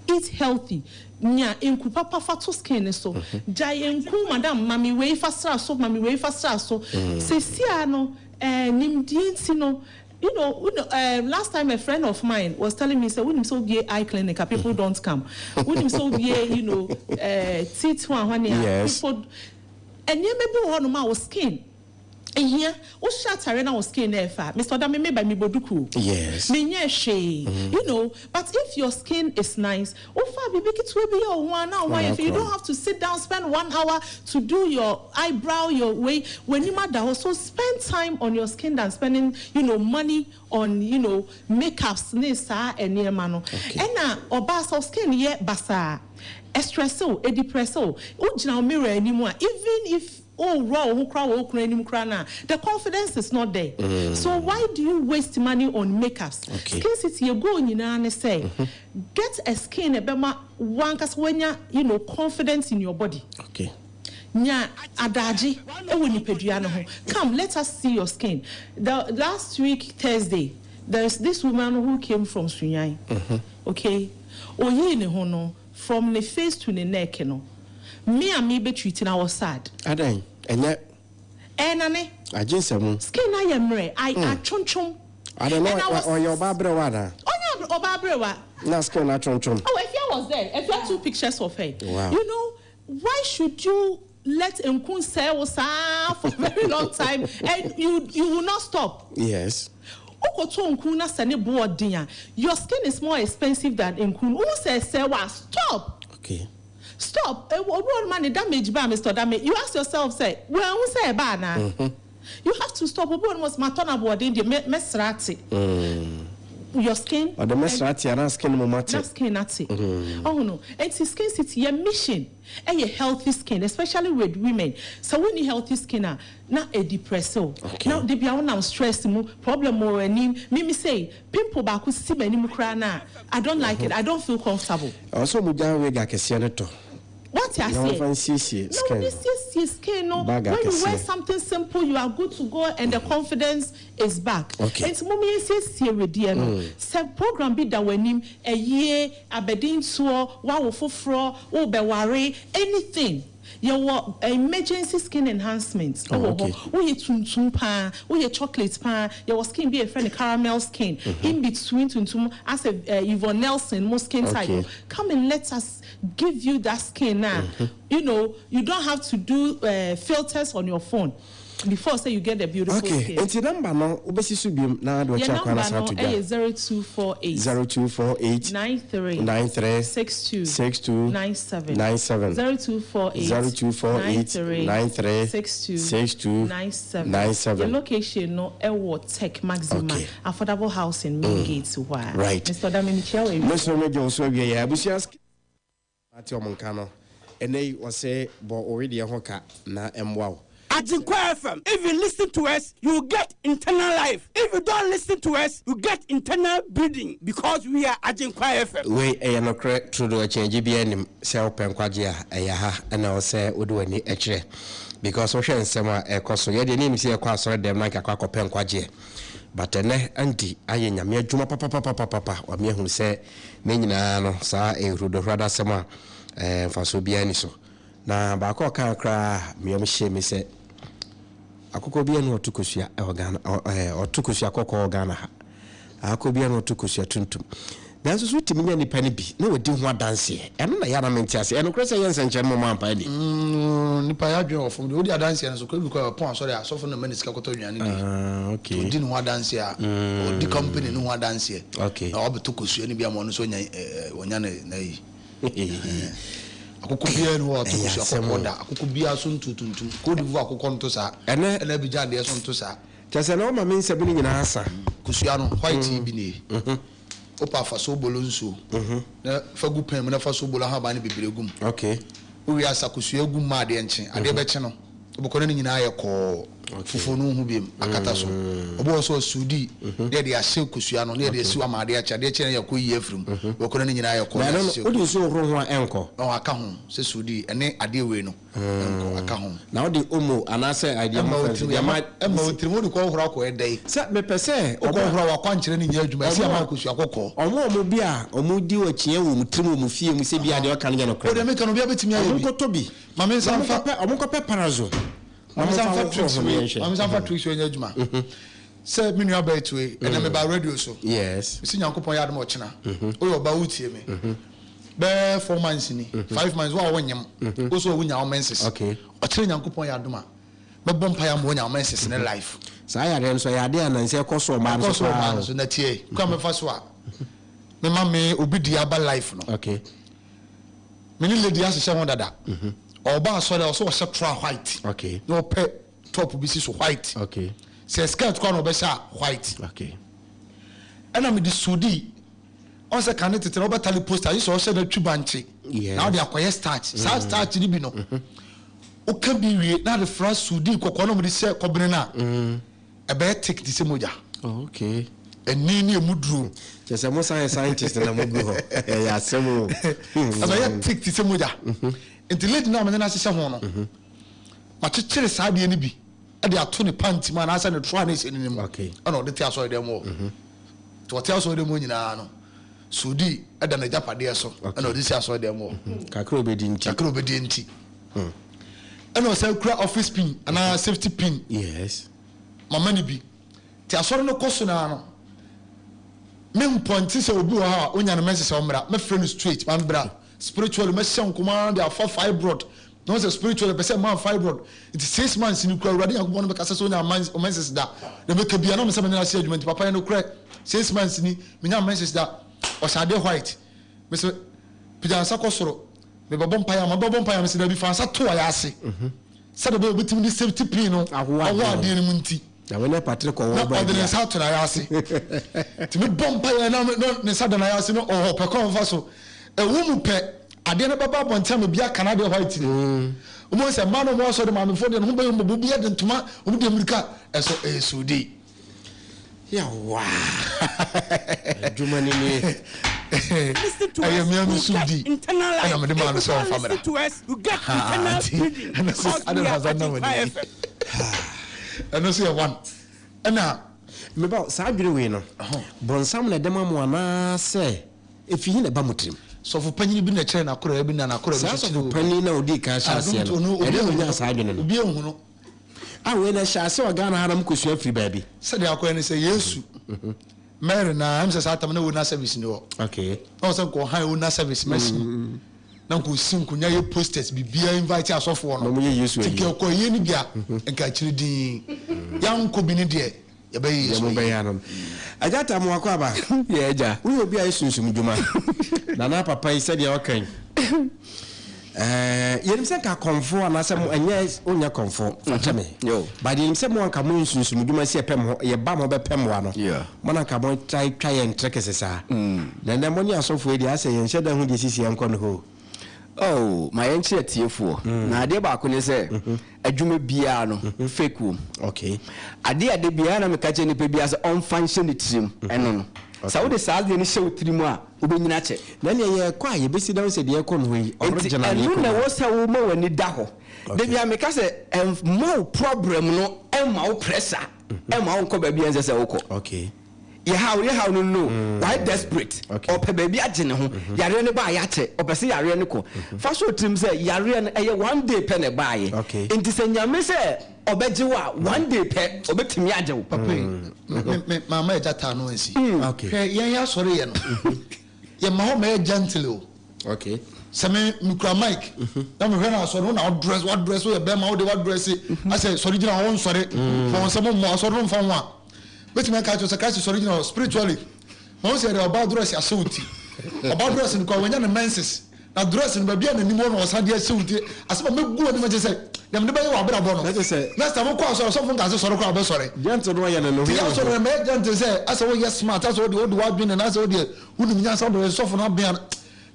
Eat healthy. Nya nku papa fa to skin ne so. Gyae nku madam mami wei fa sra so, mami wei fa sra so. Sesia no nimdie nti no, last time a friend of mine was telling me, say, "Wonim sɛ wobie eye clinic a people don't come. Wonim sɛ wobie, teeth one one people." Nneɛma bi wɔ hɔnom a wo skin ehia, wohyɛ atare na wo skin na ɛfa. Mr. Dami, me ba mi bɔ duku. Menyɛ hwee, but if your skin is nice, wofa biribi ketewa bi yɛ wo ho a na wo ho ayɛ fɛ. You don't have to sit down, spend one hour to do your eyebrow, your way w'anim ada hɔ. So spend time on your skin than spending money on makeups ne saa nneɛma no. Ɛna ɔbaa, sɛ skin yɛ basaa, ɛstress o, ɛdepress o, wogyina wo mirror anim a, even if owurɔ wo ho kora wɔ wo kunu anim kora na the confidence is not there. So why do you waste money on makeups? Skin City yɛ goal nyinaa ne sɛ get a skin ɛbɛma wankasa wanya confidence in your body. Nya adagye ɛwɔ nipadua no ho. Come, let us see your skin. The last week Thursday, there is this woman who came from Sunyani. Okay, oyi ne ho no from ne face to ne neck no, me a me bɛ treat na was sad. Adan ɛnyɛ Ɛnane agye nsɛm. Skin ayɛ mmerɛ ay atwontwom. Adan na And I was- ɔyɛ ɔbaa berɛ wa ana? Ɔnyɛ ɔbaa aberewa. Na skin atwontwom. Oh, Efia was there. Efia took pictures of her. Why should you let nku sell wo saa for a very long time and you will not stop? Wokoto nku na sɛ ne bo ɔden a, your skin is more expensive than nku. Wo sɛ sɛ wa stop. Stop. Obi wɔ ma ne damage ba, Mr. Dame. You ask yourself say, well, wo sɛ ɛba ana? You have to stop. Obi wɔ no ma tɔ na aboɔden deɛ mɛsra ate. Your skin. Ɔde mɛsra ate ana skin mu mate. Na skin ate. Ɔho no. Nti Skin City yɛ mission ɛyɛ healthy skin, especially with women. So we need healthy skin a na ɛdepress o. Na de bia wonam stress mu, problem wɔ anim. Mimi say pimple baako si m'anim koraa na I don't like it. I don't feel comfortable. Ɔsɛ ɔmo gya wig akɛseɛ no tɔ. Wate Na aseɛ? wɔmfa nsiesie Na skin wode no. siesie skin no. Bag When you wear akɛseɛ. something simple, you are good to go and the confidence is back. Okay. Nti mom yɛnsiesie wedeɛ no. Sɛ program bi da w'anim, ayie, abadintoɔ, woawo foforɔ, worebɛware, anything. Yɛwɔ emergency skin enhancement Oh, wɔ okay. hɔ. Woyɛ tuntum paa, woyɛ chocolate paa, yɛwɔ skin bi a yɛfrɛ no caramel skin, in between tuntum asɛ eh, Yvonne Nelson mo skin type. Okay. Come and let us give you that skin a, you don't have to do filters on your phone before say you get the beautiful Okay, skin. nti number no wobɛsi so biom na de Yɛ ɔkyɛ akwan number asan no ato dwa. ɛyɛ 0248 0248 93 93 62 62 97 97 0248 0248 93 93 62 62 97. 97. Yɛ location no ɛwɔ Tech Maxima Okay. Affordable Housing main gate hɔ a. Right. Mr. Odame mekyia wo awie. Me nso megye wo so awie yɛ abusua sk- ate ɔmo nka no ɛnɛ yi ɔsɛ bɔ owedeɛ ho ka na ɛmmoa wo. Aginkwa FM. If you listen to us, you get internal life. If you don't listen to us, you get internal bleeding because we are Aginkwa FM. Wei ɛyɛ nokorɛ turodoo akyinnyegye biara nnim sɛ wopɛ nkwagye a ɛyɛ ha na ɛwɔ sɛ wode w'ani kyerɛ because wohwɛ nsɛm a ɛkɔ so yɛdeɛ ne yɛnim sɛ yɛkɔ asɔre dɛm na anka akɔ akɔpɛ nkwagyeɛ but ɛnɛ Andy ayɛ nyame adwuma papapapapapa wame ahunu sɛ ne nyinaa no saa ɛyɛ hurudohuradasɛm a eh, mfasoɔ biara ni so Na baako a ɔkaa koraa a me yam hyee me sɛ akokɔ biara ni ɔto kosua wɔ Ghana ɛɛ ɔto kosua kɔkɔɔ wɔ Ghana ha. Akokɔ biara ni ɔto kosua tuntum. Nanso so wotumi nya nipa no bi na wadi ho adanseɛ? Ɛno na ɛyɛ a na mente aseɛ. Ɛyɛ nokorɛ sɛ ɛyɛ nsɛnkyerɛnne ma ɔmo ampa ani? Mm, nipa yɛ adwene wɔ fam deɛ ɔdi adanseɛ no so kora bi kora ɔpɔn asɔre a asɔfo no na ma ne sika kɔtɔ aduane di. Ah, okay. Ɔdi ne ho adanseɛ a ɔdi company no ho adanseɛ. Okay. Na wabɛtɔ kosua no bi ama ɔno nso ɔnya ɛɛ ɔnya ne n'ayi. Akokɔ biara ni hɔ a ɔto kosua kɔkɔɔ da. Akokɔ biara so nto tuntum. Cote d'Ivoire akokɔ nto saa. Ɛnɛ. Ɛna Abidjan deɛ so nto saa. Kyerɛ sɛ na ɔma me nsɛm no nyinaa sa. Kosua no, white yi bi nie. Wopɛ a fa soobolo nsuo na fa gu pan mu na fa soobolo ahaban no bebree gu mu. Okay. Wowie a sa kosua gu mu ma adeɛ nkye. Adeɛ bɛkye no, wobɛkɔ na ne nyinaa ayɛ kɔɔ. Fufuo no nhu biom, akata so. Obi wɔ hɔ sɛ ɔsuudi na yɛde ahyɛ kosua no na yɛde asi hɔ ama adeɛ akye. Adeɛ kye na yɛakɔ yi afiri mu. Wobɛkɔ na ne nyinaa ayɛ kɔɔ Na na ɛno no, yɛahyehyɛ wode gu. nsuo hohoro ho a ɛnkɔ? Ɔn, aka ho sɛ suudi ɛne adeɛ wei no ɛnkɔ, aka ho. Na wode omo anaasɛ adeɛ Ɛmma mo wo fɛn so tirim, deɛ ɛmma ma. ɛmma wo tirim, wode kɔ hohoro akɔ ɛdɛn? Sɛ mepɛ sɛ Wokɔ ɔmo a. hohoro a w'akwankyerɛ no nyɛ adwuma, ɛsɛ Ɔmo yɛma a wo kosua kɔkɔɔ. ɔmo a ɔmo bi a ɔmo di akyinnye wɔ ɔmo tirim wɔ ɔmo fie mu sɛ bi a deɛ ɔka no nyɛ nokorɛ O deɛ no, meka no obiara bɛtumi ayɛ ɔmo bi. nkɔtɔ bi. Ma me Na nsa ɔmo mfa. nkɔpɛ ɔmo nkɔpɛ parazone. Ma me nsa mfa Ɔmo tricks nfa wei, hohoro ho ma me nsa mfa tricks wei nyɛ adwuma. Sɛ me nua baa tue, ɛnɛ me baa radio so. Yes. Mesi Nyankopɔn yɛ adom a ɔkyena. Woyɛ ɔbaa wotie me. Bɛɛ 4 months ni, 5 months wo a wonyem, wo so a wonya wo menses. Okay. Ɔkyena Nyankopɔn yɛ adom a, mɛbɔ mpaeɛ ama woanya wo menses ne life. Saa yareɛ no nso ɛyɛ adeɛ a nansa ɛkɔ so ɔmaa no Ɛkɔ so so ɔmaa paa no o. so na tie, kwan mɛfa so a mema me obi di aba life no. Okay. Me ne lady ahyehyɛ ho dada. Ɔba asɔre a ɔsɛ ɔhyɛ tra white. Okay. Na ɔpɛ top bi si so white. Okay. Sɛ skirt kora na ɔbɛhyɛ a white. Okay. Ɛna mede sudi ɔn sɛ kane tete na ɔbɛtale poster yi sɛ ɔhyɛ na twi bankye. Yes. Na ɔde akɔyɛ starch. Saa starch no bi no. Woka bi wie na de fra sudi kɔkɔɔ na ɔmde hyɛ kɔbene no a. Ɛbɛyɛ thick te sɛ mogya. Oh, okay. Ɛni ne emu duro. Kyerɛ sɛ mo san yɛ scientist na mo gu hɔ. Ɛyɛ asɛm o. Ɛbɛyɛ thick te sɛ mogya. Nti lady no a mene no ahyehyɛ ho no, makyekyere saa adeɛ no bi de ato ne pant mu anaasɛ ne troa ne ɛhyɛ ne mu. Okay. Ɛna ɔde te asɔre dɛm hɔ. Nti ɔte asɔre dɛm hɔ nyinaa no, Sudi da n'agyapadeɛ so ɛna ɔde si asɔre dɛm hɔ. Kakra obedi nti. Kakra obedi nti. Ɛna ɔsan kura office pin anaa safety pin. Yes. Mama no bi. Nti asɔre no kɔ so naa no, me mpɔnte sɛ obi wɔ hɔ a onya no mɛsɛ sɛ ɔmmra, mɛfrɛ no straight, ma mbra. Spiritually mɛhyɛ nkɔmɔ ara de afa fibroid. Na wɔn sɛ spiritually pɛ sɛ mmaa fibroid. Nti 6 months ni kura Awurade Nyankopɔn no bɛkasa sɛ onya menses da. Na mɛka bia na mesɛ mene ase adwuma nti papa yɛ no korɛ. 6 months ni menya menses da. Ɔhyɛ adeɛ white. Mesɛ pagya nsa kɔ soro. Mebɛbɔ mpaeɛ ama mebɛbɔ mpaeɛ ama mesɛ dabi fa nsa to ɔyɛ ase. Sɛdeɛ ɛbɛyɛ obɛtumi de safety pin no Ahoa ahoa adeɛ adeɛ no mu nti. Na wɔn patere kɔ Na wɔ baabi ɔde ne a. nsa ato n'ayɛ ase. Nti mebɔ mpaeɛ na na ne nsa da n'ayɛ ase no ɔhɔ pɛ kwan ɔmfa so. Ɛwɔ mu pɛ adeɛ no bɛba abɔnten ama bi aka n'adeɛ white no. Wɔn sɛ mmaa no wɔn asɔre maamefoɔ deɛ ne ho bɛyɛ mmɔbɔ bi de ntoma wɔn de mmirika ɛso ɛyɛ sudi. Yawa. Adwuma ni nie. Ɛyɛ me ara me sumdi ɛna mede maa no sɛ ɔmfa mmra. Haa nti ɛno nso adɛn na ɔsan nam w'ani yi? Ɛno nso yɛ one. Ɛna. Me ba, saa adwene wei no, bonsam na ɛde ma mo anaasɛ efi he na ɛba mo tirim? Sɔfo panyin bi na ɛkyerɛɛ n'akoraa bi na n'akoraa bi Saa nso sɔfo kyerɛɛ obi. panin no a odii kan hyɛɛ Ah, aseɛ no, ɔno obi ɛdɛn na anhu onyaa no. saa adwene no? Obi anhu no. Ah, wei na ɛhyɛ ase wɔ Ghana ha na mokɔsua firi baabi. Sɛdeɛ akɔyɛ ne sɛ Yesu, Mary na ɛm sɛ saa tam na owner service ni hɔ. Okay. Na ɔsɛ nka ɔhan owner service machine. Na nka osi nkonya yɛ posters biribiara invite asɔfoɔ no. Na wɔn yɛ Yesu Nti ayi. nka ɛkɔ yie no bi a nka akyire dinn. Yɛankɔ bi no deɛ yɛbɛyɛ Yesu Deɛ ayi. mobɛyɛ ano no. Agya Tam wakɔ aba. Yɛ agya. Woyɛ obi a yɛ sunsum dwuma. Nana papa yi sɛdeɛ ɔka yi. Ɛɛ, yɛnim sɛ nka akɔmfoɔ anaasɛ mo ɛnyɛ wonyɛ kɔmfoɔ fa kyɛ me. Yo. But yɛnim sɛ mo anka mo nsunsum dwuma si ɛpɛ mo yɛba mo bɛpɛ mmoa no. Yeah. Mo na anka mo try twa yɛn ntere saa. Na ɛnɛ mo ne asɔfoɔ yi deɛ asɛ yɛnhyɛ da hu deɛ sisi yɛnkɔ no hoo. Oh, ma yɛnkyerɛ atiefoɔ. Na adeɛ baako ne sɛ, adwuma biara no, fake wom. Okay. Adeɛ a da biara na meka kyerɛ nipa biara sɛ ɔmfa nhyɛ ne tirim, ɛno no. Sɛ wode saa adeɛ no hyɛ wo tirim a, wobɛnyini akyɛ. Na nea yɛkɔ a yɛbɛsi dan sɛ deɛ ɛkɔ no hɔ yi, Nti original na ɛno yɛkɔ na mu. ɛwɔ sɛ woma w'ani da hɔ. Da biara meka sɛ, ɛmma wo problem no ɛmma wo pressure, ɛmma wonkɔ baabi a ɛnsɛ sɛ wokɔ. Okay. Yɛhaw yɛhaw no no, wayɛ desperate, Okay. ɔpɛ baabi agye ne ho. Yareɛ no baa yɛakyɛ, ɔpɛ sɛ yareɛ no kɔ. Fa so tirim sɛ yareɛ no ɛyɛ one day pɛ na ɛbaayɛ. Okay. Nti sɛ Nyame sɛ ɔbɛgye wo a, one day pɛ ɔbɛtumi agye wo. Papa yi, me me maama agya taa no ansi. Okay. Hwɛ yɛn yɛ asɔre yɛ no, yɛ ma hɔ ma yɛ gentle o. Okay. Sɛ me me kura mic na me hwɛ na asɔre no na ɔdress wadress woyɛ bɛrima wode wadress asɛ sɔre gyina hɔ nsɔre ma wɔn nsɛm mmɔ asɔre no mfa ho a bɛtumi aka akyerɛ sɛ Christ sɔre gyina hɔ spiritually ma wɔn sɛ yɛde ɔbaa dress ahyɛ wo ti ɔbaa dress no kɔ wɔnya ne menses na dress no baabi a n'anim hɔ na ɔsan de ahyɛ wo ti asɛm a mɛgu w'anim akyɛ sɛ deɛ mede bɛyɛ wɔ abrabɔ no Na kyerɛ sɛ- next time wokɔ asɔre ɔsɔfo nka sɛ sɔre koraa wobɛsɔre Gentle no ɔyɛ no ne ti ho yɛ asɔre no mɛyɛ gentle sɛ asɛ woyɛ smart asɛ wode wode w'adwene na asɛ wodeɛ wonim nyansa wode sɔfo no abea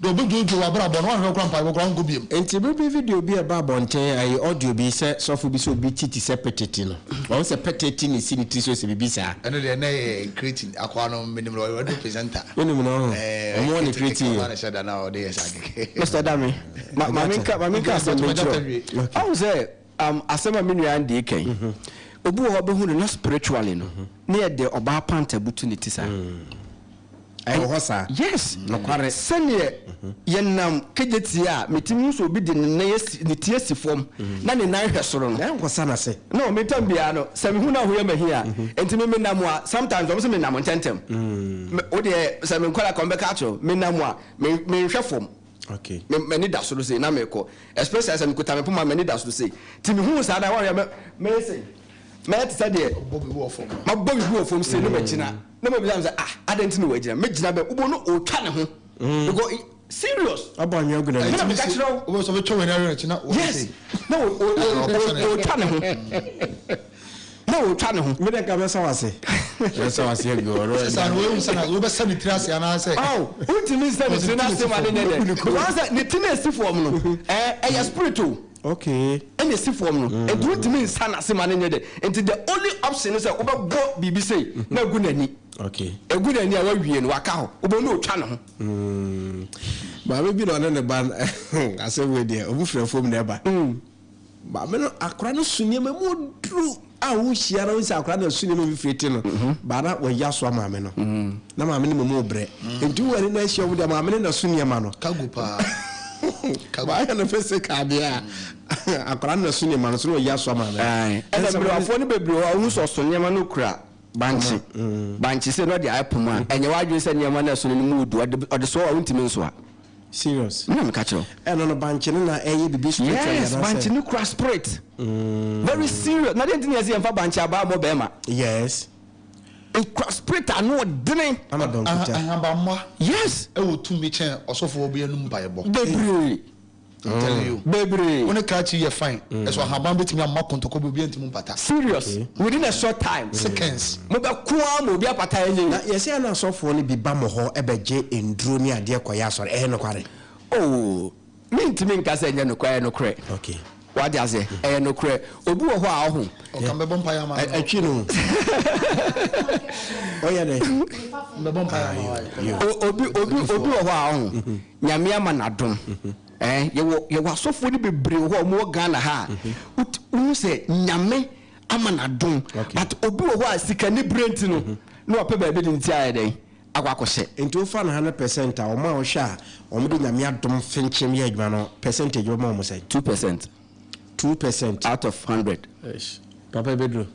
deɛ ɔbɛdwodwo w'abrabɔ no woanhwɛ koraa mpaebɔ koraa wonkɔ biom. Nti bere bi video bi a ɛba abɔnten, ayi audio bi sɛ sɔfo bi sɛ obi ti te sɛ peteti no. Wahu sɛ peteti na esi ne tiri so sɛ biribi saa. Ɛno deɛ na ɛyɛ creatine akoa no menim no ɔyɛ radio presenter. Wonim no ɔho? Ɛɛ Ɔmo wɔ ne creatine kɛkɛ creatine ɔma yɛ. no hyɛ da na ɔde yɛ saa kɛkɛ. Mr. Dame, ma ma menka ma menka asɛm bi nkyerɛ wo. Ɔhu sɛ um, asɛm a me nua Andy reka yi, obi wɔ hɔ bɛhu no na spiritually no, ne yɛde ɔbaa pant abutu ne ti saa. Ɛwɔ hɔ saa? Yes. Nokware. Sɛdeɛ yɛnam kejetie a metumi hu sɛ obi de ne nan asi ne ti asi fam na ne nan hwɛ soro no. Na ɛnkɔsa n'ase. No, me tam biara no, sɛ mehu na ahoyɛ mahi a, nti me menam a, sometimes wɔn sɛ menam ntɛntɛm. Me, wo deɛ sɛ me nkwadaa ka wɔn bɛka akyerɛ wo, menam a, me menhwɛ fam. Okay. Me m'ani da soro sei na mekɔ. Especially sɛ mekuta me poma m'ani da soro sei. Nti mehu saa na wɔyɛ me mɛyɛ sei. Mɛyɛ te sɛ deɛ Ɔbɔ biribi wɔ fam. mabɔ biribi wɔ fam sei na magyina. Na mabisa me sɛ ah adɛn nti na wagyina? Mɛgyina bɛ wobɔ no ɔretwa ne ho. Because serious. Ɔbɔ anwea gu n'ani. Me na meka kyerɛ wo. Wobɛ sɛ ɔbɛtwa w'ani ahwɛ n'akyi na wɔn Yes. sei. Na ɔretwa ne ho. Na ɔretwa ne ho. Me de nka mɛsa w'ase. Mɛsa w'ase agu hɔ. Sɛ saa no wɔahu sɛ na wobɛsa ne tiri ase anaasɛ. Aw, wontumi nsa ne tiri n'ase ma ne nyɛ dɛ. Because sɛ ne ti na esi fam no, ɛɛ ɛyɛ spirit o. Okay. Ɛna esi fam no, nti wontumi nsa n'ase ma ne nyɛ dɛ. Nti the only option ne sɛ wobɛbɔ biribi sei na agu n'ani. Okay. Egu n'ani a wawie no, waka hɔ. Wobɛhu na otwa ne ho. Maame bi na ɔne ne ba no asɛm wei deɛ ɔmo firi afuom na ɛba. Maame no akora no so nneɛma mu oduru a wohyia no sɛ akora no so nneɛma bi firi ti no baa na wɔyi asoa maame no na maame no mmom brɛ nti wo ani no ahyia wɔn deɛ maame no na so nneɛma no. Kago paa. Kago. Baayɛ no physical deɛ a akora no na so nneɛma no so na wɔyi asoa maame no. Ɛna mmerewafoɔ no bebree wɔ hɔ a wohu sɛ ɔso nneɛma no kura bankye bankye sei na ɔde ayɛ poma a ɛnyɛ w'adwene sɛ nneɛma no a ɛso no no mu odu ɔde ɔde soa wo a wontumi nsoa. Serious. Me na meka kyerɛ wo. Ɛno no bankye no na ɛyɛ bibi spiritually Yes, anaasɛ? bankye no kura spirit. Very serious. Na deɛ nti na yɛsɛ yɛmfa bankye abaa mmɔ bɛrima. Yes. Ekura spirit ano ɔdene. Ana bankuta. Ahabammoa. Yes. Ɛwɔ tumi kyɛn ɔsɔfoɔ bi anum mpaebɔ. Bebree. I'm telling you. Bebree. Wo ne krakye yɛ fine. Ɛso ahaban betumi ama kontoko bi obi antumi mpata. Serious. Within a short time. Seconds. Mo bɛ ko ara ma obi apata ɛnyɛ yie. Na yɛsɛ ana asɔfoɔ no bi ba mo hɔ bɛgye nduro ne adeɛ kɔyɛ asɔre, ɛyɛ nokware? Oh, mentumi nka sɛ ɛnyɛ nokorɛ, ɛyɛ nokorɛ. Okay. Wate aseɛ? Ɛyɛ nokorɛ. Obi wɔ hɔ a, ɔho. Ɔka mbɛbɔ mpaeɛ ama no. Ɛtwi no. Ɔyɛ dɛ. Mbɛbɔ mpaeɛ ama wo. Obi, obi, obi wɔ hɔ a, ɔho. Nyame ama no adom. Ɛɛ, yɛwɔ, yɛwɔ asɔfoɔ no bebree wɔ hɔ a wɔwɔ Ghana ha a, wot, wohu sɛ Nyame ama no adom. But obi wɔ hɔ a, sikaniberɛ nti no, na wapɛ baabi de ne ti ayɛ dɛn? Akɔ akɔhyɛ. Nti wofa no 100% a, wɔn a wohwɛ a wɔde Nyame adom fenkyem yɛ adwuma no, percentage wobɛma wɔn sɛn? 2%. 2%. Out of 100. Eish. Papa ɛbɛduru?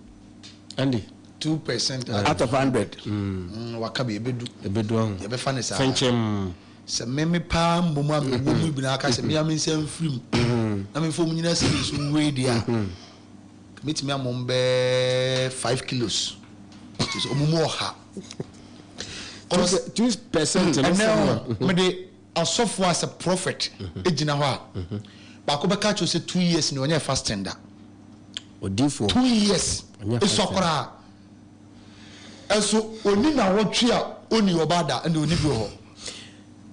Andy? 2% out of 100. Mm, waka bi, ɛbɛdu. Ɛbɛdu ahu. Yɛbɛfa no saa. Fenkyem. Sɛ me me paa mmom a mewɔ mu bi na aka sɛ me ara me nsa mfiri mu na memfa wɔn nyinaa siri so nwue deɛ a, mɛtumi ama wɔn bɛɛ 5 kilos. Kyerɛ sɛ wɔn mu ɔha. 2% no Ɛnɛ sɛ o, mede asɔfoɔ as a prophet gyina hɔ a, baako bɛka akyerɛ wo sɛ 2 years ni ɔnyɛɛ fasting da. Odiifoɔ. 2 years. Ɔnyɛ Esua fasting. koraa. Ɛso ɔni nawɔtwe a ɔni ɔbaa da, ɛnna ɔni bi wɔ hɔ.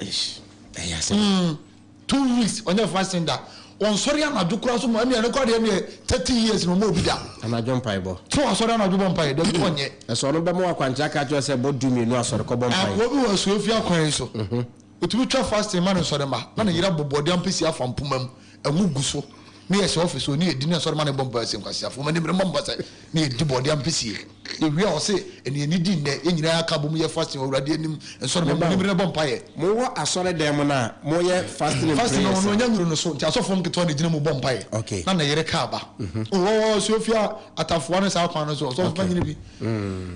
Eish, ɛyɛ asɛm. 2 weeks ɔnyɛ fasting da. Ɔnsɔre anadwo koraa so ma ɛnna ɛno koraa deɛ ɛnna 30 years na ɔmo obi da. Anadwo mpaebɔ. Tí wɔn asɔre anadwo bɔ mpaeɛ dɛbi ɔnyɛ. Ɛsɛ ɔno bɛma wakwankyerɛ aka kyerɛ sɛ bɔ 12 asɔre kɔ bɔ mpaeɛ. Akoa bi wɔ asuo fi akwan yi so. Otumi twa fasting ma ne nsɔre ma na ne yere abɔ bɔɔde ampesi afa mpoma mu ɛnwo gu so ne yɛ hyɛ ɔfis ne yɛ di ne nsɔre ma ne bɔ mpaeɛ sɛ nkwasiafo ma ne mmerɛ mmɔ mpa sɛ ne yɛ di bɔɔde ampesie. Yɛwie a ɔse ɛne yɛn di nnɛ yɛn nyinaa aka bom yɛ fasting wɔ Awurade anim nsɔre ma ne mmerɛ bɔ mpaeɛ. Mowɔ asɔre dan mu no a moyɛ fasting and Fasting no prayers. ɔno ɔnya nwuru no so nti asɔfoɔ nketewa na gyina mu bɔ mpaeɛ. Na ne yere ka aba. Ɔwɔ asuo fi atafoa ne saa kwan no so ɔsɔfo panyin bi.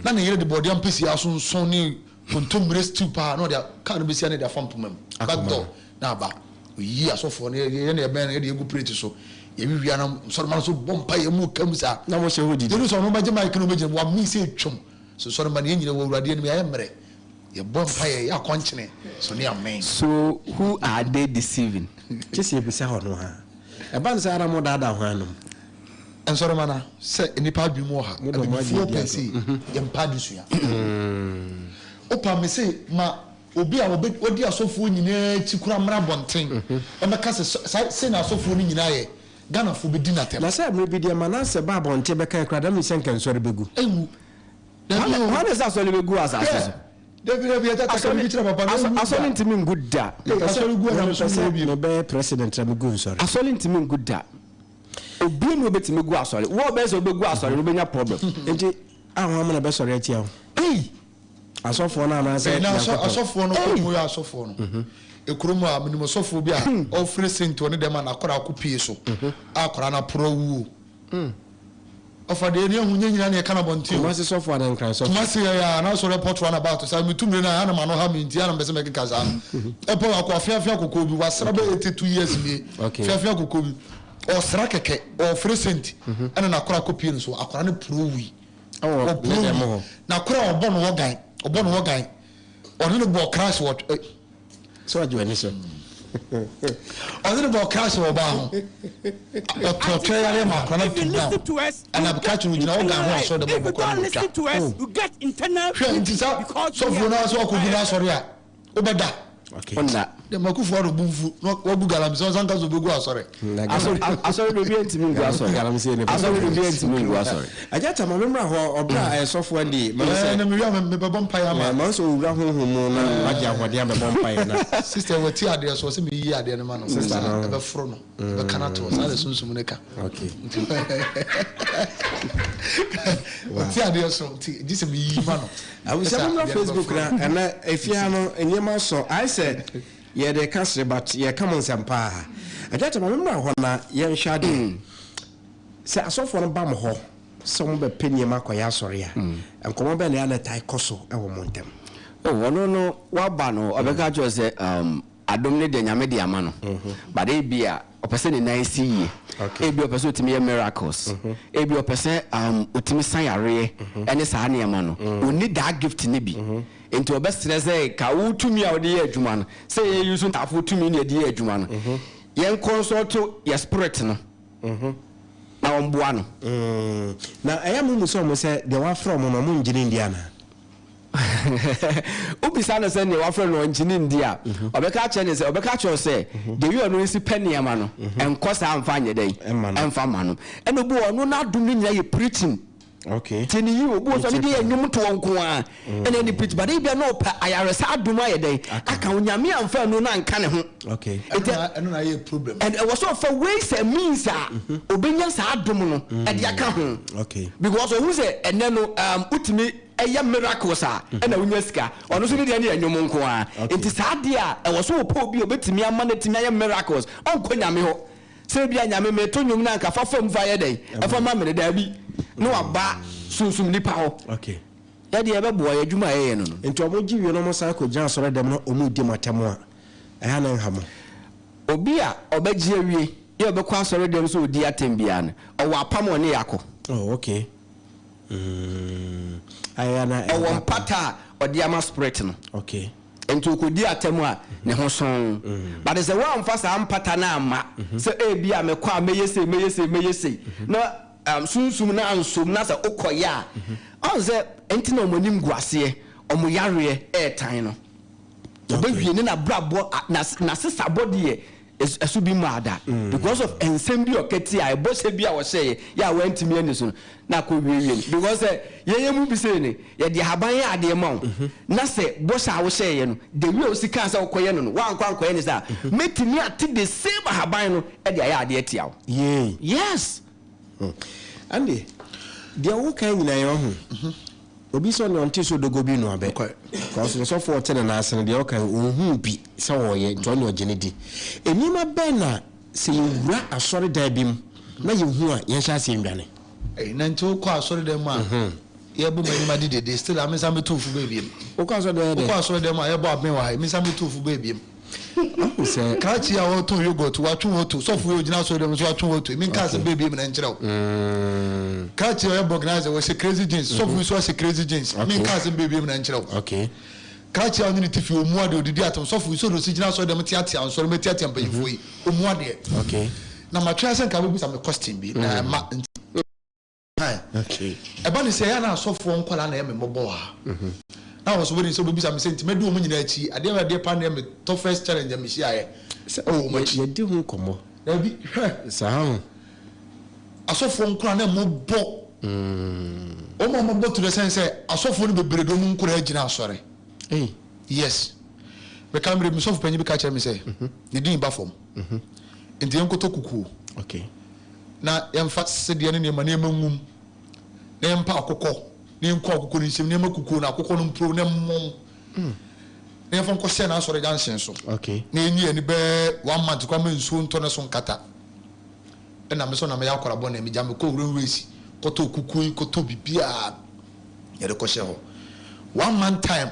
Na ne yere de bɔɔde ampesie asonson ne kontommire stew paa na ɔde kaa no besia ne de afa mpoma mu. Back door na aba. Oyi asɔfoɔ no yɛ ne yɛbɛn no yɛde egu plate so. Yɛwiwia na nsɔrɔma no so bɔ mpaeɛ mu kam saa. Na mo hyɛ hɔ didi. Yɛnu sɛ ɔno bɛgye mic no bɛgyina mu wamee sɛ etwam. So nsɔrɔma no yɛn nyina wɔ Awurade anim yɛayɛ mmerɛ. Yɛbɔ mpaeɛ yɛ akɔnkyene so ne amen. So who are they deceiving? Kye sɛ yɛbisa hɔ no ha. Ɛba no sɛ ara mo daadaa ho anom. Nsɔrɔma na sɛ nnipa adwene mu wɔ ha. Mo de ɔmo Abibifoɔ adwene di pɛ agorɔ. se yɛmpa adesua. Wopa me se ma obi a wɔbɛ wɔdi asɔfoɔ nyinaa akyi kora mmra abɔnten ɛmɛka sɛ saa sei na asɔfoɔ no nyinaa yɛ Ghanafoɔ bɛdi n'atɛm. Na sɛ mmerɛ bi deɛ Manase ba abɔnten bɛka akura dam sɛ nka nsɔre bɛgu. Ɛnwu. Dabi o. Hwan na sɛ asɔre bɛgu asase so? Dabi dabi ɛtata ka bibi kyerɛ papa no ɛnwu da. Asɔre ntumi ngu da. Asɔre gu ɛnam so Mepɛ bi. sɛ mebɛyɛ president na megu nsɔre. Asɔre ntumi ngu da. Obi na obetumi gu asɔre. Wo ɔbɛyɛ sɛ obɛgu asɔre no obɛnya problem. Nti ahoa mu na bɛsɔre atia wo. Ei! Asɔfoɔ no anaasɛ Na Nyankopɔn. asɔfoɔ no kɔ mu yɛ asɔfoɔ no. Ekurom a menim ɔsɔfoɔ bi a ɔfiri senti ɔne dɛm a n'akɔra akɔ pie so a akɔra no aporɔ wuo. Ɔfa deɛ ne ehu nye nyina ne ɛka na bɔnten o. Kumasi sɔfoɔ anaa Nkran sɔfoɔ? Kumasi yɛ ya na sɔrɔ airport roundabout saa metu mmiri na ana ma no ha mi nti ana mpɛ sɛ mɛkeka saa no. Airport akɔ afiafia kɔkɔɔ bi wasra bɛ 82 years nie. Fiafia kɔkɔɔ bi ɔsra kɛkɛ ɔfiri senti ɛna n'akɔra akɔ pie no so akɔra no puro wui. Ɛwɔ Ɔpuro ne dɛm wui. hɔ. N'akɔra ɔbɔ no wɔ gan ɔbɔ no wɔ gan ɔne no bɔ crash wɔ Sɛ wagye w'ani so. Ɔne no bɔ crash wɔ ɔbaa ho ɔtɔtwɛ yare ma akɔra no If you tu down listen to us, ɛna abeka kyerɛ ogyina hɔ gan ho asɔre dɛm If you ɔbɔ kɔra don't no listen twa. to us, you get internal Hwɛ nti sa because sɔfoɔ no asɛ ɔkɔgu no asɔre a wobɛda. Ɔnna. Dɛ makufo ado bu mfu na wagu galamsey ɔsan ka sɛ obɛgu asɔre. Asɔre de obi ntumi ngu asɔre. Galamsey ne Asɔre de obi ntumi ngu asɔre. Agya Tama memmra hɔ ɔbrɛ a ɛyɛ sɔfoɔ andi. Ma Ɛɛ, na sɛ mewia mebɛbɔ mpaeɛ ama. Ma sɛ owura honhom mu na wagye ahoɔden abɛbɔ mpaeɛ na. Sister wɔti adeɛ so ɔsɛ meyiyi adeɛ no ma no. Sister no. Ɛbɛforo no ɛbɛka no ato saa de sunsum no ka. Ɔte adeɛ so nti gye sɛ meyiyi ma no. Abusua mommra Facebook na ɛnɛ efie ha no nneɛma sɔ ayɛ sɛ yɛde ka sere but yɛka mo nsɛm paa. Agya Tama memmra hɔ na yɛnhwɛ adeɛ. Sɛ asɔfoɔ no ba mo hɔ sɛ wɔn bɛpɛ nneɛma akɔyɛ asɔre a, nkɔmmɔ bɛn na ɛyɛ na ɛtae kɔ so wɔ mo ntam? Oh, ɔno no waba no ɔbɛka kyerɛ sɛ adom ne deɛ Nyame de ama no. But ebi a ɔpɛ sɛ ne nan si yie. Ebi ɔpɛ sɛ otumi yɛ miracles. Ebi ɔpɛ sɛ otumi sa yareɛ ɛne saa nneɛma no. Onni that gift ne bi. Nti ɔbɛsrɛ sɛ ka wo tumi a wode yɛ adwuma no sɛ yɛ use ntaafo tumi ne yɛde yɛ adwuma no. Yɛn consult yɛ spirit no. Na ɔmboa no. Na ɛyɛ mo mu sɛ ɔmo sɛ deɛ wafrɛ ɔmo no ɔmo ngyene ndi anaa? Wobisa no sɛ nea wafrɛ no ɔngye no ndi a, ɔbɛka akyerɛ no sɛ, ɔbɛka akyerɛ wo sɛ, the way ɔno si pɛ nneɛma no, ɛnkɔ saa mfa nyɛ dɛn? Ɛmfa mma no. Ɛna obi wɔ hɔ, ɔno n'adom no nyinaa yɛ preaching. Okay. Tie ne yie, obi wɔ hɔ sɛ ɔno deɛ yɛ nnwom toɔ nko ara, ɛna ɛne preaching, but ebia na ɔpɛ ayaresa adom ayɛ dɛn? Aka ho. Nyame amfa ɛno no anka ne ho. Okay. Ɛno na ayɛ problem. And ɛwɔ sɛ ɔfa ways and means a ɔbɛnya saa adom no ɛde aka ho. Okay. Because ɔhu sɛ ɛnɛ no wotumi ɛyɛ miracles a ɛna wonya sika. Ɔno nso ne deɛ no yɛ nnwom nko ara. Nti saa adeɛ a ɛwɔ sɛ ɔpɛ obi a ɔbɛtumi ama no atumi ayɛ miracles. Ɔnkɔ Nyame hɔ sɛ ebia Nyame meto nnwom no anka fa fam fa yɛ dɛn ɛfa ma me no, daabi. Na waba sunsum nipa hɔ. Okay. Yɛ deɛ ɛbɛboa yɛ adwuma a yɛyɛ no no. Nti ɔmo gye wie na ɔmo san kɔ gyina asɔre dɛm na ɔmo redi mo atɛm a, ɛyɛ a na ɛnha mo? Obi a ɔbɛgye awie yɛ ɔbɛkɔ asɔre dɛm sɛ ɔdi atɛm biara no, ɔwɔ apam a ɔne yɛ akɔ. Oh okay. Mm. Ayɛ a na ɛyɛ Ɔwɔ mpata a ɔde ama spirit no. Okay. Nti ɔkɔdi atɛm a, ne ho sɔn. But sɛ woamfa saa mpata no amma, sɛ ebia mekɔ a mɛyɛ sei, mɛyɛ sei, mɛyɛ sei, na um, sunsum no ansom na sɛ wokɔyɛ a, ɔhu sɛ nti na wɔn anim gu aseɛ, wɔn yareɛ ɛretan no. Ɔbɛwie ne n'abrabɔ, n'asesabɔ deɛ ɛso bi mmaa da because of nsɛm bi a ɔka tia, ɛbɔhyɛ bi a ɔhyɛeɛ yɛ a wantumi anni so no, na akɔ wiewie no. Because sɛ yɛyɛ mu bi sei no, yɛde ahaban yɛ adeɛ ma wo, na sɛ bɔhyɛ a wohyɛeɛ no, the way a wosi kaa sɛ wokɔyɛ no no, woankɔ ankɔyɛ no saa a, mɛtumi ate the same ahaban no de ayɛ adeɛ atia wo. Yay. Yes. Ɛnde, deɛ woka nyinaa yɛ ɔho. Obi sɛ ɔne ɔnte sɛ odogo bi noa bɛ. Kɔso no sɔfo ɔte ne nan ase no deɛ ɔka ɔnhuu bi sɛ ɔyɛ nti ɔne ɔgye no di. Nneɛma bɛn na sɛ yɛwura asɔredan bi mu na yɛhu a yɛnhyɛ aseɛ nnwane? Ei, na nti wokɔ asɔredan mu a yɛbɔ m'anim ade dede still a mensan bɛtu wo fo bɛɛ biem. Wokɔ asɔredan yɛ dɛn? Wokɔ asɔredan mu a yɛbɔ aben wɔ ha yi mensan bɛtu wo fo bɛɛ biem. Wahu sɛ. Krakye a ɔretɔn yogurt, watwe wɔto. Sɔfo yi a ogyina asɔre dɛm nso watwe wɔto. Menka asɛm bɛɛ biem na nkyerɛ wo. Krakye a ɔyɛ borgnizer, wɔhyɛ crazy jeans. Sɔfo yi nso ahyɛ crazy jeans. Menka asɛm bɛɛ biem na nkyerɛ wo. Krakye a ɔne ne ti fi, ɔmmu adeɛ, ɔdidi atɛm. Sɔfo yi, sɛdeɛ ɔsi gyina asɔre dɛm teatea nsɔremma tiatia mpanyimfoɔ yi, ɔmmu adeɛ. Na matwe ara sɛ nka wobɛbisa me question bi, na ɛmma nti. Ɛba no sɛ, ɛyɛ a na asɔfoɔ nkwadaa na ɛyɛ me mmɔbɔ wɔ ha. Na wɔn nso wɔnim sɛ wɔbɛbisa me sɛ, nti mɛdi wɔn nyinaa akyi? Adeɛ bɛn adeɛ paa na ɛyɛ me toughest challenge a mehyiaeɛ wɔ wɔn akyi? Yɛdi ho nkɔmmɔ. Dabi, hwɛ. Saa ho. Asɔfoɔ nkwadaa na mmɔbɔ. Wɔn a wɔbɔ to the sense sɛ asɔfoɔ no bebree de wɔn nkwadaa gyina asɔre. Yes. Meka mmerɛ bi, me sɔfo panyin bi ka kyerɛ me sɛ, ne din ba fam. Nti yɛnkɔtɔ kukuo. Okay. Na yɛmfa sedeɛ ne nneɛma nneɛma ngu mu, na yɛmpa akokɔ, na yɛnku akokɔ no nhyɛ mu, na yɛmma kukuo no, akokɔ no mpuro na ɛmmɔn, na yɛmfa nkɔhyɛ n'asɔre junction so, na yɛnyi yɛn ani bɛyɛ one month koraa ma nsuo ntɔ ne so nkata. Ɛna me nso na meyɛ akwadaa bɔne, megya mekɔɔ railways kɔtɔɔ kukuo yi, kɔtɔɔ biribiara yɛde kɔhyɛ hɔ. One month time,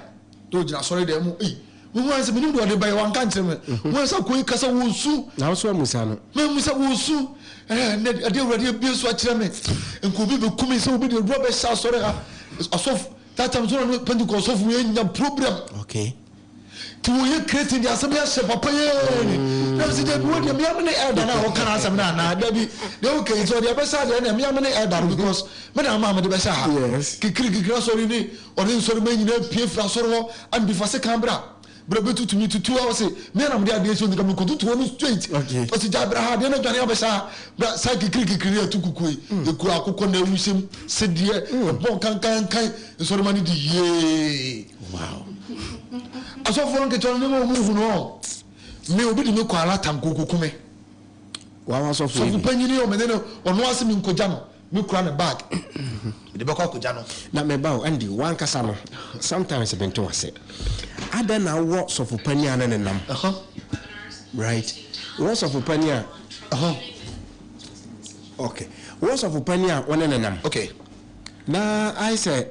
na ɔgyina asɔre dan mu, ei, Mehu ara sɛ menim deɛ ɔde baeɛ, wanka ankyerɛ me. Mehu ara sɛ akoa yi kasa, wɔresu. Na wo nso woammisa no. Mammisa, wɔresu. Ɛɛ, nnɛ adeɛ Awurade abue so akyerɛ me. Nka obi bɛku me sɛ obi de aduro abɛhyɛ asɔre ha. Asɔfo, that time nso na Pentecost sɔfo yɛ nya problem. Okay. Ti wɔyɛ creating de asɛm yɛ ahyɛ papa yɛ ni. Na mesɛ dabi wo deɛ mea me ne elder no a wɔka n'asɛm no anaa dabi. Deɛ woka yi sɛ ɔde abɛhyɛ adeɛ ɛnna mea me ne elder no because me na ama mede bɛhyɛ ha. Yes. Kikiri kikiri asɔre ni Ɔne nsɔremma nyinaa pue firi asɔre hɔ and fa sekan bra. Bra bɛtutu me tutu a ɔse me na mede adeɛ si ɔnika mekɔtutu hɔ no straight. Ɔse gyae bra ha adeɛ no adwane abɛhyɛ ha. Bra saa kikiri kikiri ne atu kukuo yi. Yɛkura akokɔ na awuhyɛm sedeɛ ɛbɔ nkankankan nsɔremma no di yie. Wow. Asɔfoɔ nketewa no nneɛma wɔn hu no me obi de me kɔ alata nkokoku me. Wawa sɔfo yi Sɔfo bi. panyin yi ɔmene no ɔno ase me nkogya no. Me kura me bag mede bɛkɔ akɔgya no. Na me ba o, Andy, w'ankasa no, sometimes mente wo ase. Adɛn na wowɔ sɔfo panin a ne ne nam? Right? Wowɔ sɔfo panin a. Okay. Wowɔ sɔfo panin a wo ne ne nam. Okay. Na ayɛ sɛ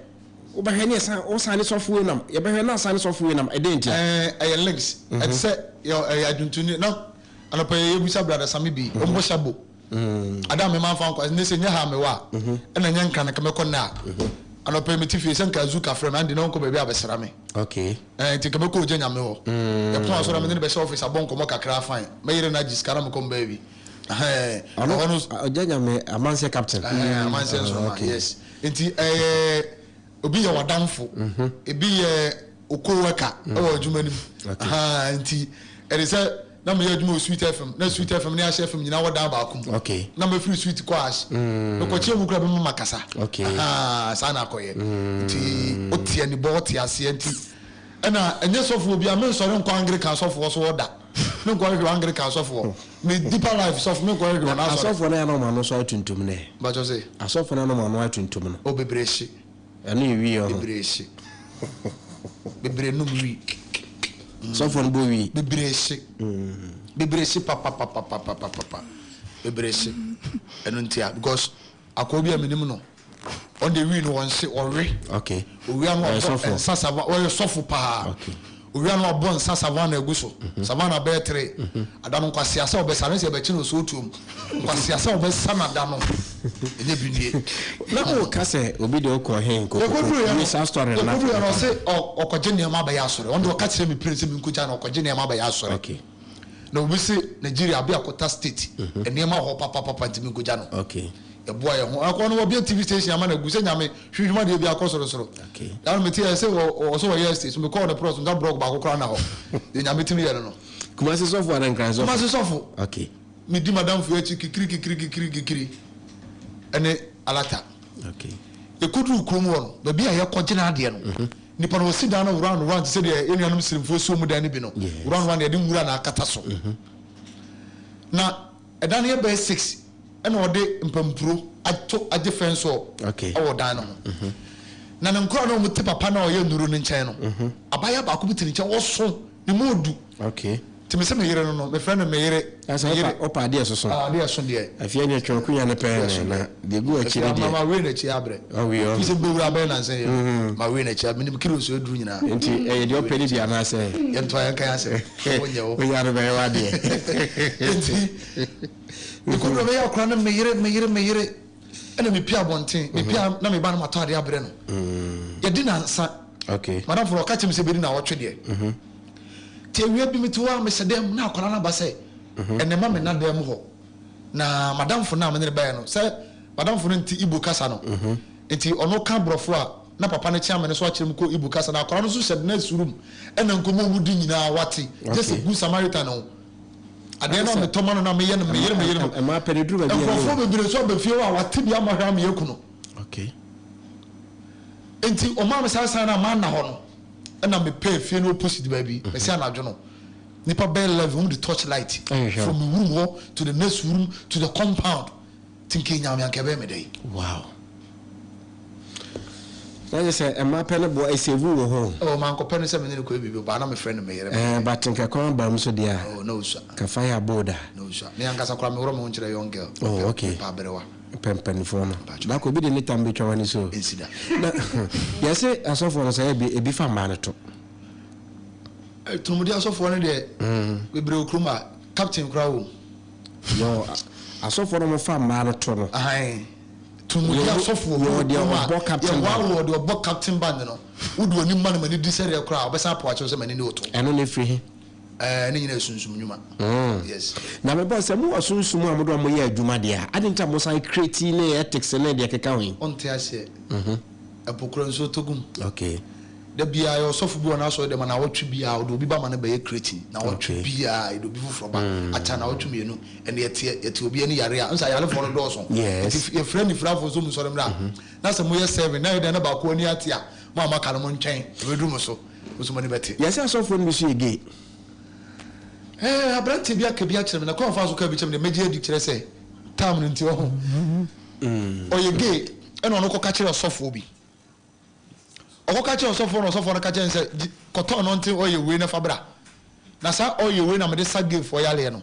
wobɛhwɛ ne ɛsan wosan ne sɔfo wei nam, yɛbɛhwɛ na asan ne sɔfo wei nam, ɛdɛn ntia? Ɛɛ, ɛyɛ links. Ɛte sɛ ɛyɛ adwontoni na anɔpa yi yɛbisa Brother Sammy bi, ɔmmɔ hyabo. Ada a me manfa nkɔ ne sɛ nyɛ ha a mewɔ a ɛna nyɛ nkran nka mɛkɔ nnɛ a anɔpa yi mete fie sɛ nka Azuka frɛ me Andy na ɔnkɔ baabi a bɛsra me ɛɛ nti nka mɛkɔ ogya nyame hɔ yɛpɔn asɔre a me ne no bɛhyɛ office abɔ nkɔmmɔ kakra fine mɛyere no agye sika na mekɔ mbaabi ɛhɛn Ɔno ɛhɔ no ogya nyame amanseɛ captain ɛhɛn amanseɛ nsoroma okay. Yes nti ɛyɛ. Obi yɛ w'adamfo, ebi yɛ wo co-worker wɔ adwuma no mu. Ahaa, nti ɛde sɛ na meyɛ adwuma wɔ Sweet FM, na Sweet FM ne Ash FM nyinaa wɔ dan baako mu. Na mefiri Sweet kɔ Ash. Mekɔkyea mu koraa bɛma makasa. Ahaa, saa na akɔyɛ. Nti wote anibɔ, wote aseɛ nti ɛna ɛnyɛ sɔfoɔ biara, mensɔre nkɔ Anglican sɔfoɔ so hɔ da. Menkɔ hwehwɛ Anglican sɔfoɔ. Me Deeper Life sɔfo, menkɔ hwehwɛ wɔn asɔre. Asɔfoɔ no yɛ na wɔn ano nso ayɛ tuntum nɛ. Mpakyɛw se. Asɔfoɔ no anam ano ayɛ tuntum no. Oh bebree hye. Ɛno yɛ wii ɔho. Bebree hye. Bebree nom wii. Sɔfoɔ no bɔ wii. Bebree hye. Bebree hye papapapapapapa. Bebree hye. Ɛno nti a because akoa bi a menim no ɔno deɛ wii no ɔnhye ɔwe. Okay. Owia no wabɔ nsa savan ɔyɛ sɔfo paa. Okay. Owia no wabɔ nsa savannah agu so. Savannah bɛyɛ tere. Ada no nkwasea sɛ ɔbɛsa no sɛ yɛbɛkye no ɔsɛ otuom. Nkwasea sɛ ɔbɛsa no ada no ɛnyɛ bi nie. Na woka sɛ obi de wokɔ he nkokoko. Yɛkɔduruiɛ no, Saa story no na yɛkɔduruiɛ no ɔse ɔkɔgye nneɛma abɛyɛ asɔre. Ɔno deɛ ɔka kyerɛ me pire sɛ menkɔgya no ɔkɔgye nneɛma abɛyɛ asɔre. Okay. Na obi se Nigeria Abeokuta state nneɛma wɔ hɔ papapapa nti menkɔgya no. Okay. Yɛboa yɛn ho. Akɔ no wɔbea TV station ama no agu sɛ Nyame hwehwem adeɛ bi akɔ sorosoro. Okay. Da no mete yɛ sɛ wɔ sɛ wɔyɛ estate so mekɔɔ ne prɔs nka brɔg baako koraa na hɔ. Deɛ Nyame tumi yɛ no no. Kumasi sɔfo anaa Nkran sɔfo? Kumasi sɔfo. Okay. Medi madamfo yi akyi kikiri kikiri kikiri kikiri ɛne alata. Okay. Yɛkɔduruu kurom hɔ no, baabi a yɛkɔgye n'adeɛ no, nipa no wɔsi dan no round round te sɛ deɛ yɛn nuanom Sirimfoɔ si wɔn dan no bi no, round round yɛde nwura na akata so. Na ɛdan no yɛ bɛyɛ 6 ɛna ɔde mpampuro ato agye fɛn so ɛwɔ dan no ho. Na ne nkora no a wɔte papa no a ɔyɛ nnuro no nkyɛn no, abaayewa baako bi te ne nkyɛn, ɔso, ne mu odu. Okay. Nti me se me yere no no, me frɛ no me yere. Asa Me yere. ɔpa adeɛ soso. Ah, adeɛ so deɛ. Afei ɛnyɛ twɛn kunya ne pɛɛ na deɛ gu akyiri Afei deɛ. ma wei n'akyi abrɛ. Ɔwi ɔ. Fi sɛ mbɛwura abɛyɛ nansa yi. Ma wei n'akyi abrɛ. Menim kilo so aduru nyinaa. Nti ɛyɛ deɛ ɔpɛ ne bi anaasɛ. Yɛntoa yɛnka yɛn asɛm. Wonyɛ wo. Wonya no bɛyɛ w'adeɛ. Nti mekɔduru bɛyɛ akora no me yere me yere me yere ɛna mepia abɔnten mepia na meba no matɔ adeɛ abrɛ no. Yɛdi nansa. Okay. Madam fo ɔka kyerɛ me sɛ bɛdi naawɔtwe deɛ. Nti awia bi mete hɔ a mehyɛ dan mu na akwadaa no aba sɛ ɛnɛ ma menna dan mu hɔ. Na madamfo no a me ne no baeɛ no, sɛ madamfo no nte Igbo kasa no, nti ɔno ka borɔfo a na papa no kyea me no so akyerɛ mu kɔ Igbo kasa na akwadaa no nso hyɛ nurse room ɛna nkɔmmɔ a wɔdi nyinaa wate gye sɛ Good Samaritan ho adeɛ no a metɔ ma no na meyɛ no meyere meyere no. Nkurɔfoɔ bebree nso aba fie hɔ a wate bi ama hwɛ ama yɛaku no. Nti ɔmaa me saa sign no a manna hɔ no. Ɛna me pɛɛ fie no opposite baabi, me se anadwo no nipa bɛyɛ 11 wɔn de torch light from me room hɔ to the next room to the compound ti nka enya me anka ɛbɛyɛ me dɛn. Wow. Na yɛ sɛ ɛma pɛ no boɔ ɛsɛvu wɔ hɔ. Oh mankɔ pɛ no sɛ me ne no kɔyɛ biribi ɔbaa na me frɛ no me yere. Eh but nka kwan ba mu so deɛ a. Oh na osua. Ka fire aboo da. Na osua. Me ankasa koraa me worɔ me ho nkyerɛ young girl. Oh okay. Me pɛ aberewa. Pɛ mpaninfoɔ no. Baako obi de ne tam bɛtwa w'ani so. Ɛnsi da. Na yɛse asɔfoɔ no sɛ ebi ebi fa mmaa no to. Tumudi asɔfoɔ no deɛ bebree wɔ kurom a captain koraa wɔ mu. Yɛ asɔfoɔ no wɔfa mmaa no to no. Ahan tumudi asɔfoɔ wɔ kurom a yɛ wɔ awɔ deɛ ɔbɔ captain band no wode w'ani ma no ma ne di sɛdeɛ koraa ɔbɛsan apo akyerɛ sɛ m'ani ne wo to. Ɛno na ɛfiri he? Ɛɛ ne nyinaa yɛ sunsum nnwuma. Yes. Na mebɔ sɛ mowɔ sunsum a mode wɔn yɛ adwuma deɛ a, adɛn nti na mosan create ne ethics ne deɛ ɛkeka ho yi? Wonte aseɛ. Ɛpo kora nsuo tɔ gu mu. Okay. Da biara yɛwɔ sɔfo bi wɔ n'asɔre dɛm a naawɔtwe biara ɔde obi ba ma no bɛyɛ creating. Naawɔtwe biara yɛde obi foforɔ ba. Akyɛ naawɔtwe mmienu ɛna yɛteɛ yɛte obi ani yare a nsa ayarefoɔ no dɔɔso. Yes. Nti yɛfrɛ anifirafoɔ nso mu nsɔre mmra. Na sɛ moyɛ seven na yɛ dɛn na baako ani ate a mo a moaka no montwɛn ɛbɛduru mo so. Wo nso mo ani bɛte. Yɛse asɔfoɔ no bi nso yɛ gay. Ɛɛ abranteɛ bi aka bi akyerɛ me na kwan a ɔfaa so kaa bi kyerɛ me deɛ mɛgye adi kyerɛ sɛ time no nti ɔho ɔyɛ gay ɛna ɔno kɔka kyerɛ ɔsɔfoɔ bi ɔkɔka kyerɛ ɔsɔfoɔ na ɔsɔfoɔ no ka kyerɛ no sɛ kɔtɔ ɔno nte ɔyɛ wei na fa bra na saa ɔyɛ wei na mede sa gayfoɔ yareɛ no.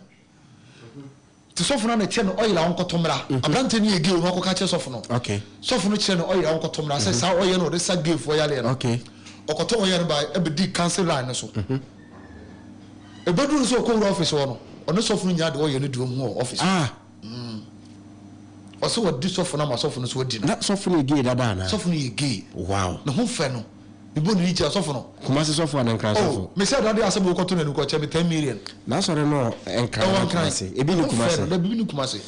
Nti sɔfo no na kyerɛ no oil a ɔnkɔtɔ mmra. Aberanteɛ no yɛ gay o na ɔkɔka kyerɛ sɔfo no. Sɔfo no kyerɛ no oil a ɔnkɔtɔ mmra sɛ saa oil no ɔde sa gay foɔ yareɛ no. Ɔkɔtɔ oil no bae ɛbɛdii council line no so. Ɛbɛduru no sɛ ɔkɔwura office hɔ no, ɔne sɔfo no nyinaa de oil no di wɔn ho wɔ office hɔ. Ɔsɛ wɔdi sɔfo no ama sɔfo no nso adi no. Na sɔfo no yɛ gay dada anaa? Sɔfo no yɛ gay. Wow. Ne ho fɛ no. Mebɔ ne din kyerɛ sɔfo no. Kumasi sɔfo anaa Nkran sɔfo? Oh, mesɛ dade asɛm a wokɔto n'anim kɔkyɛ me 10 million. N'asɔre no wɔ Nkran Ɛwɔ anaa Nkran. Kumasi? Ebi ni Ɛho fɛ Kumasi. no, dabi, ebi ni Kumasi.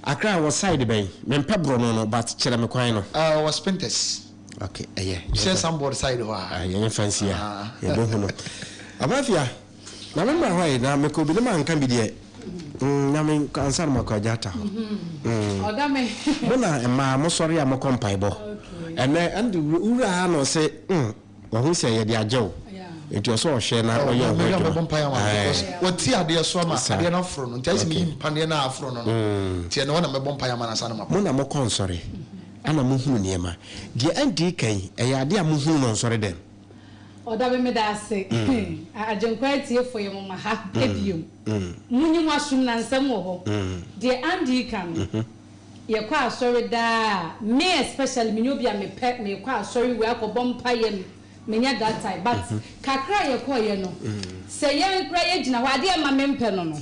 Accra wɔ side bɛn? Mempɛ borɔno no but kyerɛ me kwan no. Ah, ɔwɔ Spintex. Okay, ɛyɛ. Hyɛ sanbɔɔd side hɔ a. Ah, yɛnyɛ fancy a, yɛbɛhu no. Abafia, na me mmra hɔ yi, na mekɔ bi ne manka bi deɛ. Na me ansa na makɔ agya ata hɔ. Ɔda me. Mo na mmaa mosɔre a mokɔ mpaebɔ. Ɛnɛ ɛnde wura ha na ɔse, wahu sɛ yɛde agye wo. Nti ɔsɛ ɔhwɛ na ɔyɛ ɔho adwuma. Mɛbɔ mpaeɛ ama no because wati adeɛ so ama adeɛ no aforo no. Nti ayɛ sɛ meyi mpaneɛ no a aforo no no. Nti ɛno hɔ na mɛbɔ mpaeɛ ama no ansa na makɔ. Mo na mokɔ nsɔre ɛna mohunu nneɛma. Deɛ ɛndi kan ɛyɛ adeɛ a mohunu no nsɔre dɛm? Ɔda me meda ase. Agyenkwa atiefo yɛ mo ma ha biom. Munyi mo asom na nsɛm wɔ hɔ. Deɛ Andy reka no, yɛkɔ asɔre daa a, me especially menyɛ obi a mepɛ mekɔ asɔre wei akɔbɔ mpaeɛ no, menyɛ that type. But kakra a yɛkɔeɛ no, sɛ yɛn koraa yɛgyina hɔ, adeɛ a ɛma mempɛ no no,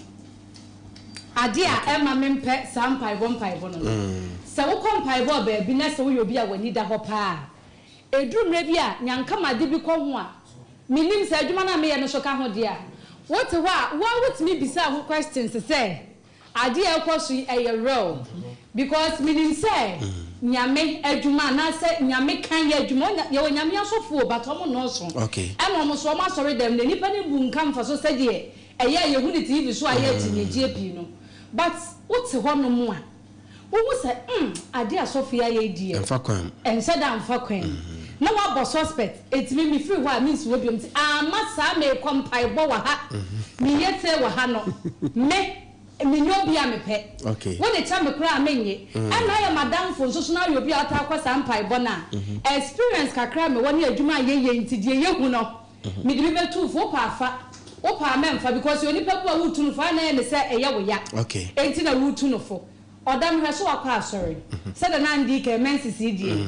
adeɛ a ɛma mempɛ saa mpaebɔ mpaebɔ no no, sɛ wokɔ mpaebɔ wɔ baabi na sɛ woyɛ obi a w'ani da hɔ paa a, Ɛduru mmerɛ bi a, nyankamade bi kɔ ho a, mennim sɛ adwuma no a meyɛ no nso ka ho deɛ a, wote hɔ a, wo ara wotumi bisa ho questions sɛ, adeɛ a ɛrekɔ so yi, ɛyɛ real? Because menim sɛ Nyame adwuma anaasɛ Nyame kan yɛ adwuma, onya, yɛwɔ Nyame asɔfoɔ o, but wɔn nnɔɔso. Ɛna wɔn nso, wɔn asɔredɛm no, nnipa no mbu nka mfa so sɛdeɛ ɛyɛ a yɛhu no TV so a ɛyɛ akyinnyegyeɛ pii no. But wote hɔnom a, Wohu sɛ mm adeɛ a sɔfo yi ayɛ yi deɛ Ɛmfa kwan mu. ɛnhyɛ da mfa kwan mu. Na wabɔ suspect, enti me mefiri hɔ a mensi hɔ biom nti amma saa merekɔ mpaebɔ wɔ ha, meyɛ sei wɔ ha no, me menyɛ obi a mepɛ. Wode kyɛ me koraa a mennye. Ɛna ayɛ m'adamfo nso so na ayɛ obi a ɔtaa kɔ saa mpaebɔ no a, experience kakra a mewɔ ne adwuma a yɛyɛ nti deɛ yɛhu no, Mede bi bɛtu wo fo, wopɛ a fa, wopɛ a mɛmfa because onipa bi a woretu no fo a na ɛyɛ no sɛ ɛyɛ wo ya enti na woretu no fo. Ɔda mehwɛ so wakɔ asɔre sɛdeɛ na Andy reka yi mɛnsesee die yi.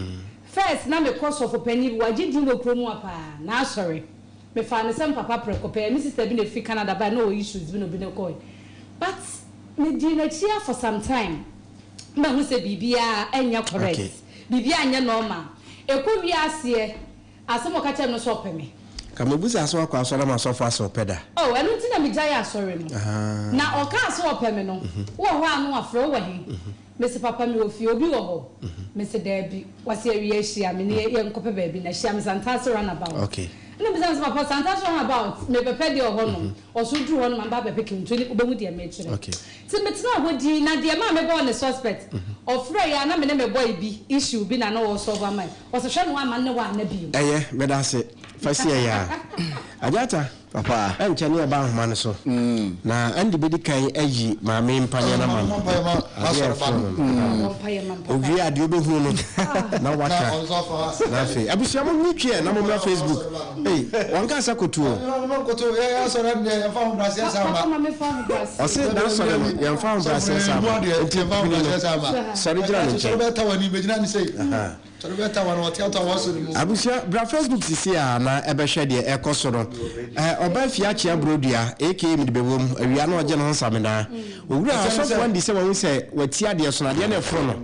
First na mekɔ sɔfo panin bi wagye din wɔ kurom ha paa n'asɔre. Mefaa no sɛ me papa prɛko pɛ, me sister bi na ɛfiri Canada baeɛ na ɔwɔ issues bi na obi ne kɔeɛ but medii n'akyi ara for some time mahu sɛ biribiara nyɛ correct, biribiara nyɛ normal. Ɛkɔ wie aseɛ Asɛm a ɔka kyerɛɛ me no sɛ ɔpɛ me. Ka mebisa sɛ wakɔ asɔre ama asɔfo asɛ ɔpɛ da. Oh, ɛno nti na megyaee asɔre no. Na ɔkaa sɛ ɔpɛ me no, wowɔ hɔ a na wafrɛ, wowɔ he? Mese, Papa, mewɔ fie. Obi wɔ hɔ? Mese, Daabi. Ɔse, awia hyia me ne yɛnkɔpɛ baabi na hyia me Santase runabout. Ɛna mebisa no sɛ, Papa, Santase runabout, mebɛpɛ deɛ wɔ hɔnom? Ɔse, woduru hɔ no ma meba abɛpeke wo nti wobɛhu deɛ mekyerɛ. Nti metenaa hɔ dinn, na deɛ ɛmaa mebɔɔ ne suspect, ɔfrɛeɛ a na me ne me boy bi issue bi na na ɔresɔlve ama yɛn. Ɔse hwɛ no amma ne hɔ anna bio. Ɛyɛ, meda ase. Fa si ɛyɛ a. Agyata, Papa. ɛnkyɛ ne yɛba ahoma no so. Na Andy bɛdi kan ayi maame yi mpaneɛ no ama no. Adeɛ a ɛforo no no. Owie a, deɛ ɔbɛhunu no na waka. Na afei, abusua mo nyi tweɛ na mommra Facebook. Ei, wɔnkaa sɛ koto o. Ɔse n'asɔre no, yɛmfa ahobrɛaseɛ saa ma. Nti hunu no, sɔre gyina ne nkyɛn. Abusua, bra Facebook sisi a na ɛbɛhwɛ deɛ ɛkɔ so no. Ɔbaa fie akyea burodua, aka mede bɛwom, awia na ɔgye ne ho nsamena. Owura, asɔfo andi sɛ wahu sɛ wati adeɛ so no, adeɛ no ɛforo no.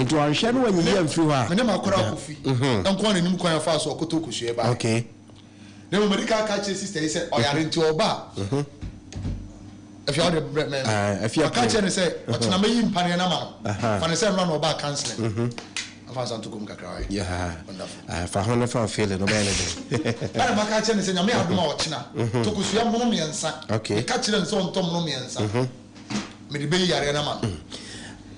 Nti wanhwɛ na wanyiyi amfiri hɔ a. Me ne m'akwadaa Kofi nko ara na nim kwan a ɔfaa so ɔkɔtɔɔ kosua baeɛ. Okay. Na mmom mede ka ka kyerɛ sister yi sɛ ɔyare nti ɔba a, afei ɔde brɛ me. Maka kyerɛ no sɛ ɔkyena mɛyi mpaneɛ no ama no. Fa no sɛ nnora na ɔbaa counseling. Afa nsa nto kom kakra wai. Wonderful. Fa ho ne fa feeling no bɛyɛ ne den. Ɛna maka kyerɛ no sɛ Nyame adom a ɔkyena tɔ kosua mono mmiɛnsa. Meka kyerɛ no sɛ ɔntɔ mono mmiɛnsa. Mede bɛyi yareɛ no ama no.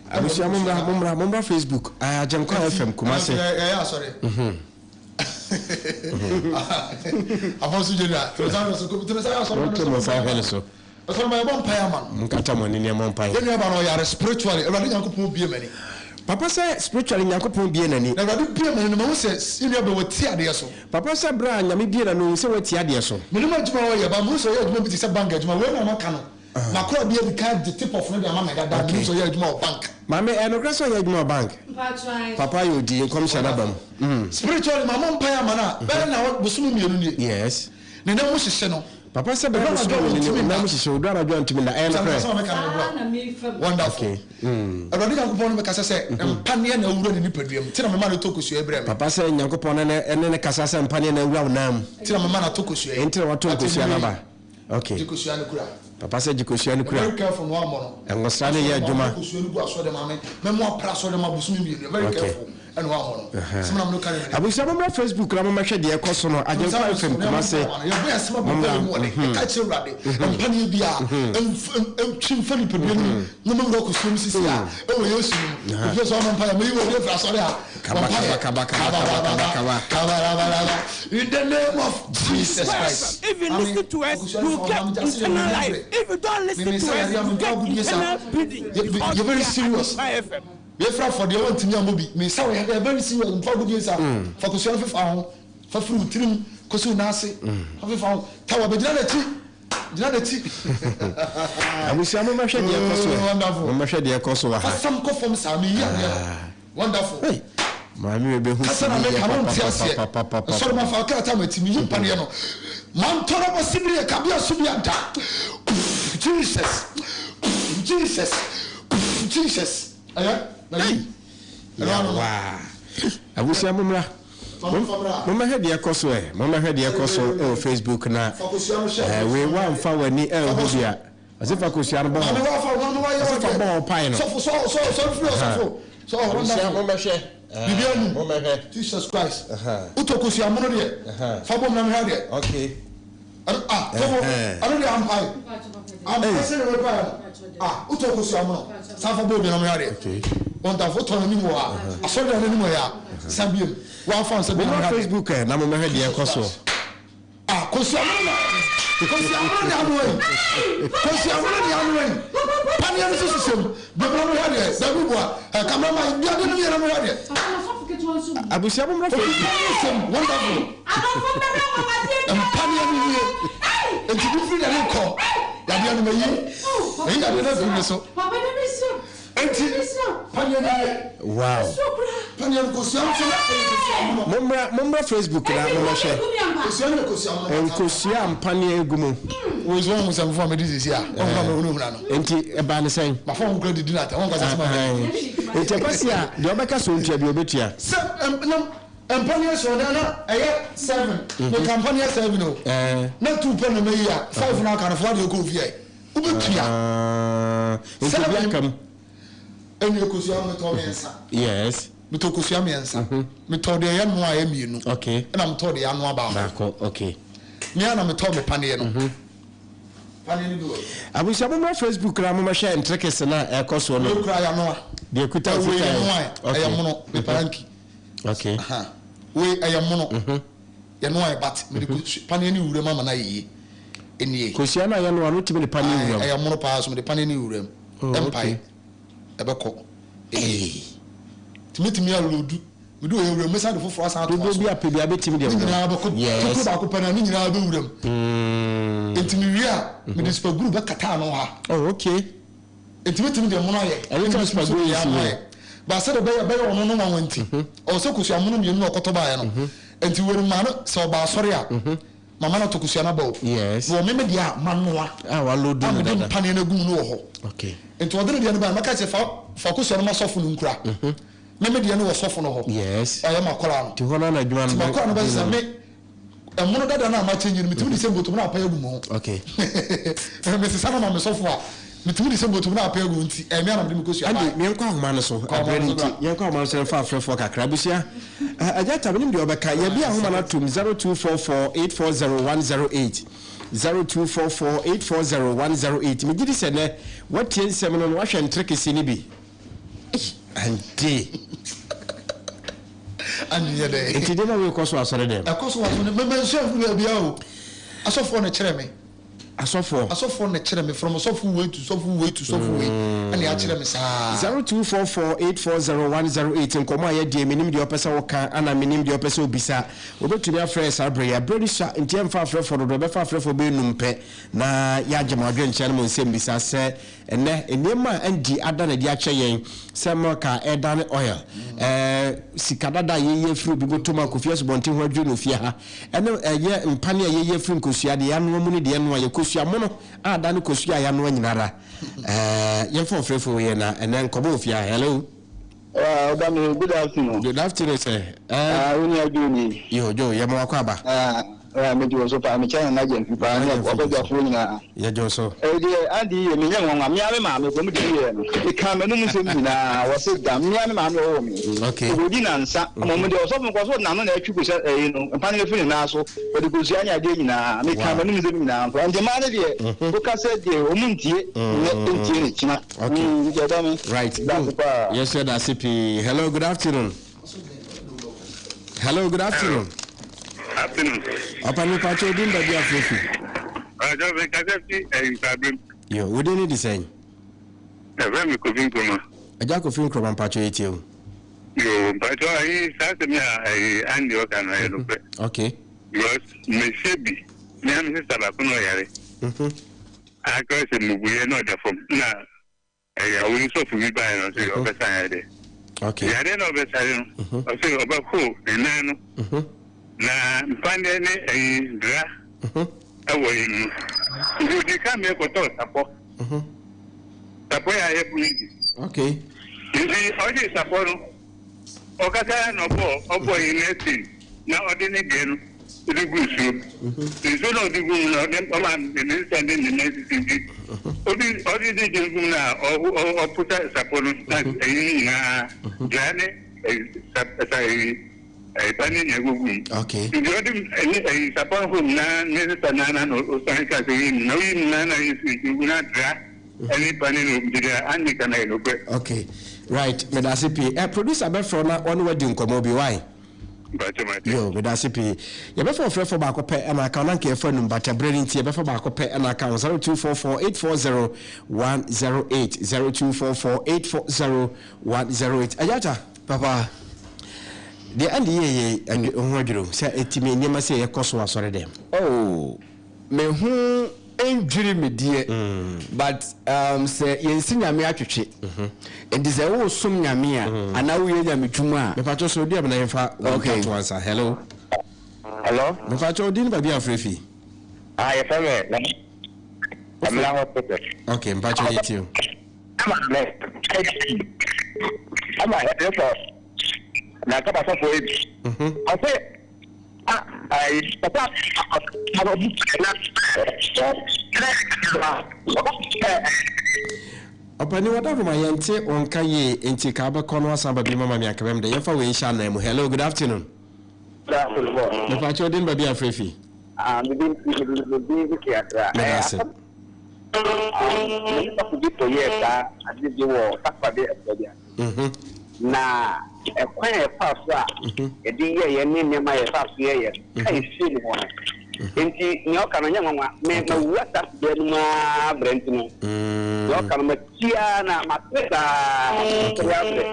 Abusua mommra mommra mommra Facebook Agyenkwa FM Kumasi. Yɛyɛ asɔre. Apostle General, tene nsa hwɛ so, tene nsa hwɛ asɔre Monto mo nsa nhwɛ ne so. Asɔre ma yɛbɔ mpaeɛ ama no. Monkata mo ani na yɛmmɔ mpaeɛ. Yɛn nua ba no ɔyare spiritually, Awurade Nyankopɔn bue m'ani. Papa sɛ spiritually Nyankopɔn bue n'ani. Na Awurade bue m'ani no mahu sɛ yɛn nua ba wati adeɛ so. Papa sɛ berɛ a Nyame bue n'ani no ohu sɛ wati adeɛ so. Menim adwuma a ɔyɛ but mehu sɛ ɔyɛ adwuma bi te sɛ bank adwuma, wei na maka no. M'akoa bi adi kan de tip off no de ama me dada, menim sɛ ɔyɛ adwuma wɔ bank. Maame, ɛyɛ nokorɛ sɛ ɔyɛ adwuma wɔ bank? Papa yɛ odi, nkɔmhyɛ no aba mu. Spiritually, mamɔ mpaeɛ ama no a, bɛyɛ na bosome mmienu nie. Yes. Ne nan mu hyehye no. Papa sɛ bɛyɛ bosome mmienu nie, ne nan mu hyehye, odu anadwo a ɔntumi nna, ɛyɛ nokorɛ? Saa na mefa mu. Wonderful. Okay. Awurade Nyankopɔn ne me kasa sɛ, Mpaneɛ na awura ne nipadua mu, nti na mema no tɔ kosua yi brɛ me. Papa sɛ Nyankopɔn ne ne kasa sɛ mpaneɛ na awura wo nan mu. Nti na mema no atɔ kosua yi. Nti na watɔ nkosua no aba. Okay. Gye kosua no kura. Papa sɛ gye kosua no kura. Very careful na wammɔ no. Ngosra no yɛ adwuma. Kosua no gu asɔre dɛm ame. Mɛmo apra asɔre dɛm abosome mmienu. Very careful. Ɛna wammɔ no. Sɛ menam no kare mene. Abusua mommra Facebook na mommɛhwɛ deɛ ɛkɔ so no Agyenkwa FM Kumase Yɛbɔ yɛn asɛm abɔ mommra mpaeɛ mu ɔne ɛka kyerɛ Awurade mpaneɛ biara ntwi mfa nipadua no mu na mɛwura kɔsuo mu sisi a ɛwɔ Yesu no mu obi sɛ ɔno mpaeɛ mɛyi wɔ adi afiri asɔre a Kaba mpaeɛ kaba kaba kaba kaba kaba. kabarabaraba in the name of Jesus Christ. If you listen to us, you get eternal life. If you don't listen to us, you get internal bleeding. Because You're very we are serious. Agyenkwa FM. Yɛfiri afɔdeɛ wɔntumi ammɔ bi. Mesa wo yadeɛ very serious mfa agodie nsa. Fa kosua no fefa ho. Fa firi wo tirim kɔsi wo nan ase. Fa fefa ho. Tawa bɛgyina n'akyi. Gyina n'akyi. Abusua mommɛhwɛ deɛ ɛkɔ so Oh, ɛ. wonderful. Mommɛhwɛ deɛ ɛkɔ so wɔ Fa ha. sam kɔ fam saa meyi adeɛ no. Wonderful. Hey, maame wei bɛhu Kasa na sini meka yɛ no nte aseɛ. papapapapapa. Sɔre ma fa krataa ma ti meyi mpaneɛ no. Mantɔrɔ bɔ sibiri yɛ kabea so bi ada. Jesus. Jesus. Jesus. Ɛyɛ. Na yi. Ɛno ano no. Yawa. Abusua mommra. Famra. Mommɛhwɛ deɛ ɛkɔ so ɛ. Mommɛhwɛ deɛ ɛkɔ so ɛwɔ Facebook na Fa kosua no hyɛ. eh, wei woamfa w'ani ɛnhu bi a. Ɔse fa kosua no bɔ Maame hɔ. wa fa wɔn wa yɛ Ɔse fa wɔn bɔ hɔ pae no. Sɔfo sɔ sɔ sɔ firi ɔsɔfo. Sɔ Abusua wonderful. mommɛhwɛ. Bibi anu. Mommɛhwɛ. Jesus Christ. Wotɔ kosua mono deɛ. Fa bɔ mu na mehwɛ deɛ. Okay. Ɛno ah sɔfo ɛno deɛ ampae. Ampae sɛ ne wɔ pae no. Ah wotɔ kosua mono. San fa bɔ obi na mehwɛ deɛ. Okay. Wonderful wotɔ n'anim wɔ ha. Asɔre dan n'anim wɔ ha. San biem. Wafa nsa bi na Mommra mehwɛ deɛ. Facebook ɛ na mommɛhwɛ deɛ ɛkɔ so. Ah kosua mono na kosua mono ne anoa yi. Kosua mono ne anoa yi. Paneɛ no so hyehyɛ mu. Bɛbɛ no hwɛ deɛ. Dabi boa. Ɛ cameraman bi ade no yɛ na mehwɛ deɛ. Abusua mommra Facebook. Sɛm wonderful. Mpaneɛ no nie. Nti bi firi deɛ kɔ. Yadeɛ no mayi. Mayi yadeɛ no afiri me so. Nti paneɛ no nie. Wow. Paneɛ no kosua nso na ɛyɛ kosua mono. Mommra mommra Facebook na mommɛhwɛ. Kosua no yɛ kosua mono. Nkosua mpaneɛ egu mu. Wo nso wɔn sɛ nfɔ mi di sisi a. Wɔn kura mi wunu wuna no. Nti ɛbaa ne sɛn? Ma fɔ wɔn kura didi na atɛ wɔn kasa sɛ ma mi. Nti ɛba si a deɛ ɔbɛka so ntua bi ɔbɛtua. Sɛ ɛm nam mpaneɛ sɔrɔ dɛ na ɛyɛ seven. Ne ka mpaneɛ seven o. Ɛɛ. Na two pɛ na ma yi a five na aka no fo adeɛ kɔ ofie. Wobɛtua. Ah, nti obi aka mu. Ɛni kosua metɔ mmiɛnsa. Yes. Metɔ kosua mmiɛnsa. Metɔ deɛ ɛyɛ noa ɛyɛ mmienu. Okay. Ɛna metɔ deɛ anoa baako. Baako okay. Mmea na metɔ me paneɛ no. Paneɛ no bi wɔ. Abusua mommra Facebook na mommɛhwɛ nterekese no a ɛkɔ soɔ no. Wei kura yɛ anoa. Deɛ kuta Wei sika yɛ yi. noa yɛ. Okay. Ɛyɛ mono meparanki. Okay. Aha. Wei ɛyɛ mono. Yɛ noa yɛ but mede kosua paneɛ ne wura mu ama no ayɛ yie. Ɛnie. Kosua no a yɛnoa no wotumi de paneɛ wura mu. Ɛyɛ mono paa so mede paneɛ ne wura mu. Oh, Ɛmpae. okay. Ɛbɛkɔ. Ɛnie. Tumi alodu. Mede oyɛ wura mu mɛsan de foforɔ asan atoa Dodoɔ so. bi apɛ bi abɛtumi deɛ Ne nyinaa bɛkɔ. Yes. Tokuro baako pɛ na ne nyinaa bɛwura mu. Nti mewie a mede super glue bɛkata ano ha. Oh, okay. Nti metumi deɛ mono ayɛ. Ɛno kyerɛ super glue deɛ si ano yɛ. ayɛ. Baasa de bɛyɛ bɛyɛ ɔno no nwanwa nti. Ɔwɔ sɛ kosua mono mmienu na ɔkɔtɔ baeɛ no. Nti wei maa no sɛ ɔba asɔre a mama no ato kosua no aba o. Yes. Na ɔmeme deɛ a manoa. Ah, waload A no mede dada. mpaneɛ no agu mu no wɔ hɔ. Okay. Nti ɔde ne deɛ no baeɛ mɛka sɛ fa fa kosua no ma sɔfo no nkura. Meme deɛ no wɔ sɔfo no hɔ. Yes. Ɔyɛ makɔla no. Nti hɔ no na adwuma no Nti makɔla no bɛsɛ sɛ me ɛmono dada no a makyɛ nyi no metumi de sɛ mbotom no apɛ agu mu ho. Okay. Mesesa no ma me sɔfo a metumi de sɛ mbotom no apɛ agu nti ɛme ana mede me kosua Andi, baeɛ. meɛnkɔ ahoma no so Kɔ ahoma aberɛ no no so nti bra. yɛnkɔ ahoma no so yɛmfa afrɛfoɔ kakra abusua agya ta menim deɛ ɔbɛka yɛbi ahoma no atom 0244840108 0244840108 megye di sɛ nɛ woatie nsɛm no no woahwɛ ntere kɛseɛ no bi ande Andi yɛ dɛ. nti deɛ ma weikɔ so asɔre dɛm Ɛkɔ so wɔ so no mɛmɛ nsu afiri baabi a o. Asɔfoɔ na kyerɛ me. asɔfoɔ Asɔfoɔ na kyerɛ me from sɔfo wei to sɔfo wei to sɔfo wei ɛna akyerɛ me saa. 0244840108 nkɔmmɔ a yɛdeɛ menim deɛ ɔpɛ sɛ woka ana menim deɛ ɔpɛ sɛ obisa wobɛtumi afrɛ saa berɛ yi aberɛ no sua nti ɛmfa afrɛfoɔ dodoɔ bɛfa afrɛfoɔ bɛnum pɛ na yɛagye mo adwenkyerɛ no mo nsɛm bisa sɛ ɛnɛ nneɛma a andi ada na de akyɛ yɛn sɛ milk a ɛdane oil sika dada a yɛyi afiri obi bɔtɔm a kofi asubɔnten ho adwiri no ofie ha ɛne ɛyɛ mpane a yɛyi afiri nkosua deɛ yɛanoa mu ne deɛ ɛnoa yɛ kosua mono a adane kosua a yɛanoa nyinara yɛmfa ɔfrɛfoɔ yɛ na ɛnɛ nkɔmmɔ ofie ha. Hello. Ọba mi, good afternoon. Good afternoon, sir. Wo ni adwo ni. Yo, Joe, yɛ ma wakɔ aba. Ah, Megye wo so paa, mekyia Nana Gyamfi paa ne ɔbadwafoɔ nyinaa. Yɛgye wo so. Ɛdeɛ Andy yɛ menyɛ nwanwa, mea me maame kɔ mede yɛɛ no, mekaa m'anum nsɛm nyinaa, wɔse da, mea me maame ɔwoo me, ɔkɔdi nansa, mmom deɛ ɔsɔfo no kɔ so ɔde n'ano na ɛtwe kosua ɛyi no, mpa no bɛfiri ne nan so, ɔde kosua ne adeɛ nyinaa, mekaa m'anum nsɛm nyinaa nso, ɛnti mmaa no deɛ, woka sɛ deɛ wɔn ntie nnɛ ntie ne kyena, nti ɛdɔ me, Right, dase good. paa. Yɛsɛ dase pii. Hello, good afternoon. Hello, good afternoon. Hello. Afternoon. Ọpa mi pacho odin baabi afro fi. Ọjọ́ mi kasa fi Nkwabem. Yo, wodin ni di sɛn? Ɛfɛ mi Kofi Nkrumah. Agya Kofi Nkrumah mpacho yɛ tie o. Yo, mpacho ayi saa asɛm yi a ayi Andy ɔka no ɛyɛ nokorɛ. Okay. Because mehyɛ bi, me ara me sista baako na ɔyare. Akɔyɛ sɛ mmubuiɛ na ɔda fam na Ɛyɛ a wei sɔfo bi baeɛ no ɔse ɔbɛsa yareɛ. Okay. Yareɛ na ɔbɛsare no ɔse ɔbɛhoro ne nan no na mpaneɛ ne ɛyi dra ɛwɔ yi mu. Nti odi ka meɛ kɔtɔɔ sapɔ. Sapɔ yɛ ayɛ bunu bi. Okay. Nti ɔgye sapɔ no Ɔkasa na ɔbɔɔ ɔbɔɔ yi n'asi na ɔde ne deɛ no de gu nsuo. Nsuo na ɔde gu mu na ɔde ɔma ne nsa ne ne nan sisi nti ɔde ɔde ne deɛ gu mu na ɔposa sapɔ no na ɛyi no nyinaa draa ne sa sa ɛyi ɛba ne nea ɛgugu mu. Okay. Nti ɔde ɛne ɛyi sapɔ no hɔ nyinaa ne nsa nan na ɔsan ka sɛ yi mu na oyi mu na na yi nsuo gu na draa. Ɛne pa ne no gyina ane ka na yɛ nokorɛ. Ok right medase pii eh producer bɛfrɛ wo na ɔne wo adi nkɔmmɔ bi wai. Mpakyɛ mate. Yo medase pii yɛbɛfa ɔfrɛfoɔ baako pɛ ɛna aka wo na nka yɛfa num but ɛberɛ no nti yɛbɛfa baako pɛ ɛna aka wo 0244 840 108 0244 840 108 Agyata Papa. Deɛ Andy yɛɛyɛ yi ho adwiri wo sɛ ɛtumi nneɛma sei ɛkɔ so wɔ asɔre dɛm? Oh me ho ndwiri me deɛ but um, sɛ yɛnsi nyame atwetwe nti sɛ woresom nyame a anaa woyɛ nyame dwuma a. Mepakyɛw sɛ odi abena yɛmfa wei Okay. nka to ansa. Hello. Hello. Mepakyɛw odin ne baabi a wofrɛ fi. Ah, yɛfrɛ me Nana Amina Hospital. Okay, mpakyɛw yɛtie o. Ama me ama yɛfɔ na kaba sɔfo yi. Ɔsɛ Ɔpanin Wadahoma yɛnte wo nka yie nti ka wobɛkɔ no asan aba bio mama me anka bɛm dɛ yɛmfa wei nhyɛ anan mu hello good afternoon Mepaakyɛw wo din baabi a frɛ fi Meda ase. Na ɛkwan a yɛfaa so a yɛde yɛeɛ ne nneɛma a yɛfaa so yɛeɛ no, ka ɛfie ne hɔ no. Enti nea ɔka no nyɛ nwanwa. Me mawura saa tebea no mu ara berɛ nti no, nea ɔka no matie ara na mate saa sɔre abrɛ.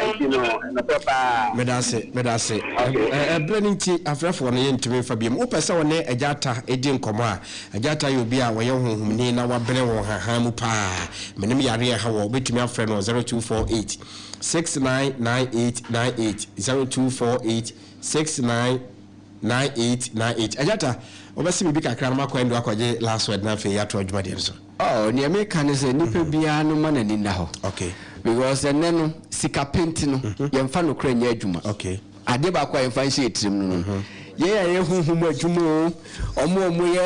Enti no, nokorɛ paa. Meda ase, meda ase. Ɛberɛ no nti, afrɛfoɔ no yɛntumi mfa biom. Wopɛ sɛ wo ne Agya Atta di nkɔmmɔ a, Agya Atta yɛ obi a ɔyɛ honhomni na wabene wɔ nhahan mu paa. Menim yareɛ a ɛha wɔ, wobɛtumi afrɛ no wɔ 0248 699898, 0248 699898. Agya Atta, wobɛse biribi kakra na makɔ Endo akɔgye last word na afei yɛatoa dwumadie no so. Oh, nea meka ne sɛ nipa biara no ma n'ani nna hɔ. Okay. Because ɛnnɛ no, sika pɛ nti no, yɛmfa nokorɛ nyɛ adwuma. Okay. Adeɛ baako a yɛmfa nhyɛ yɛn tirim no no, yɛn a yɛyɛ honhom mu adwuma oo, wɔn a wɔyɛ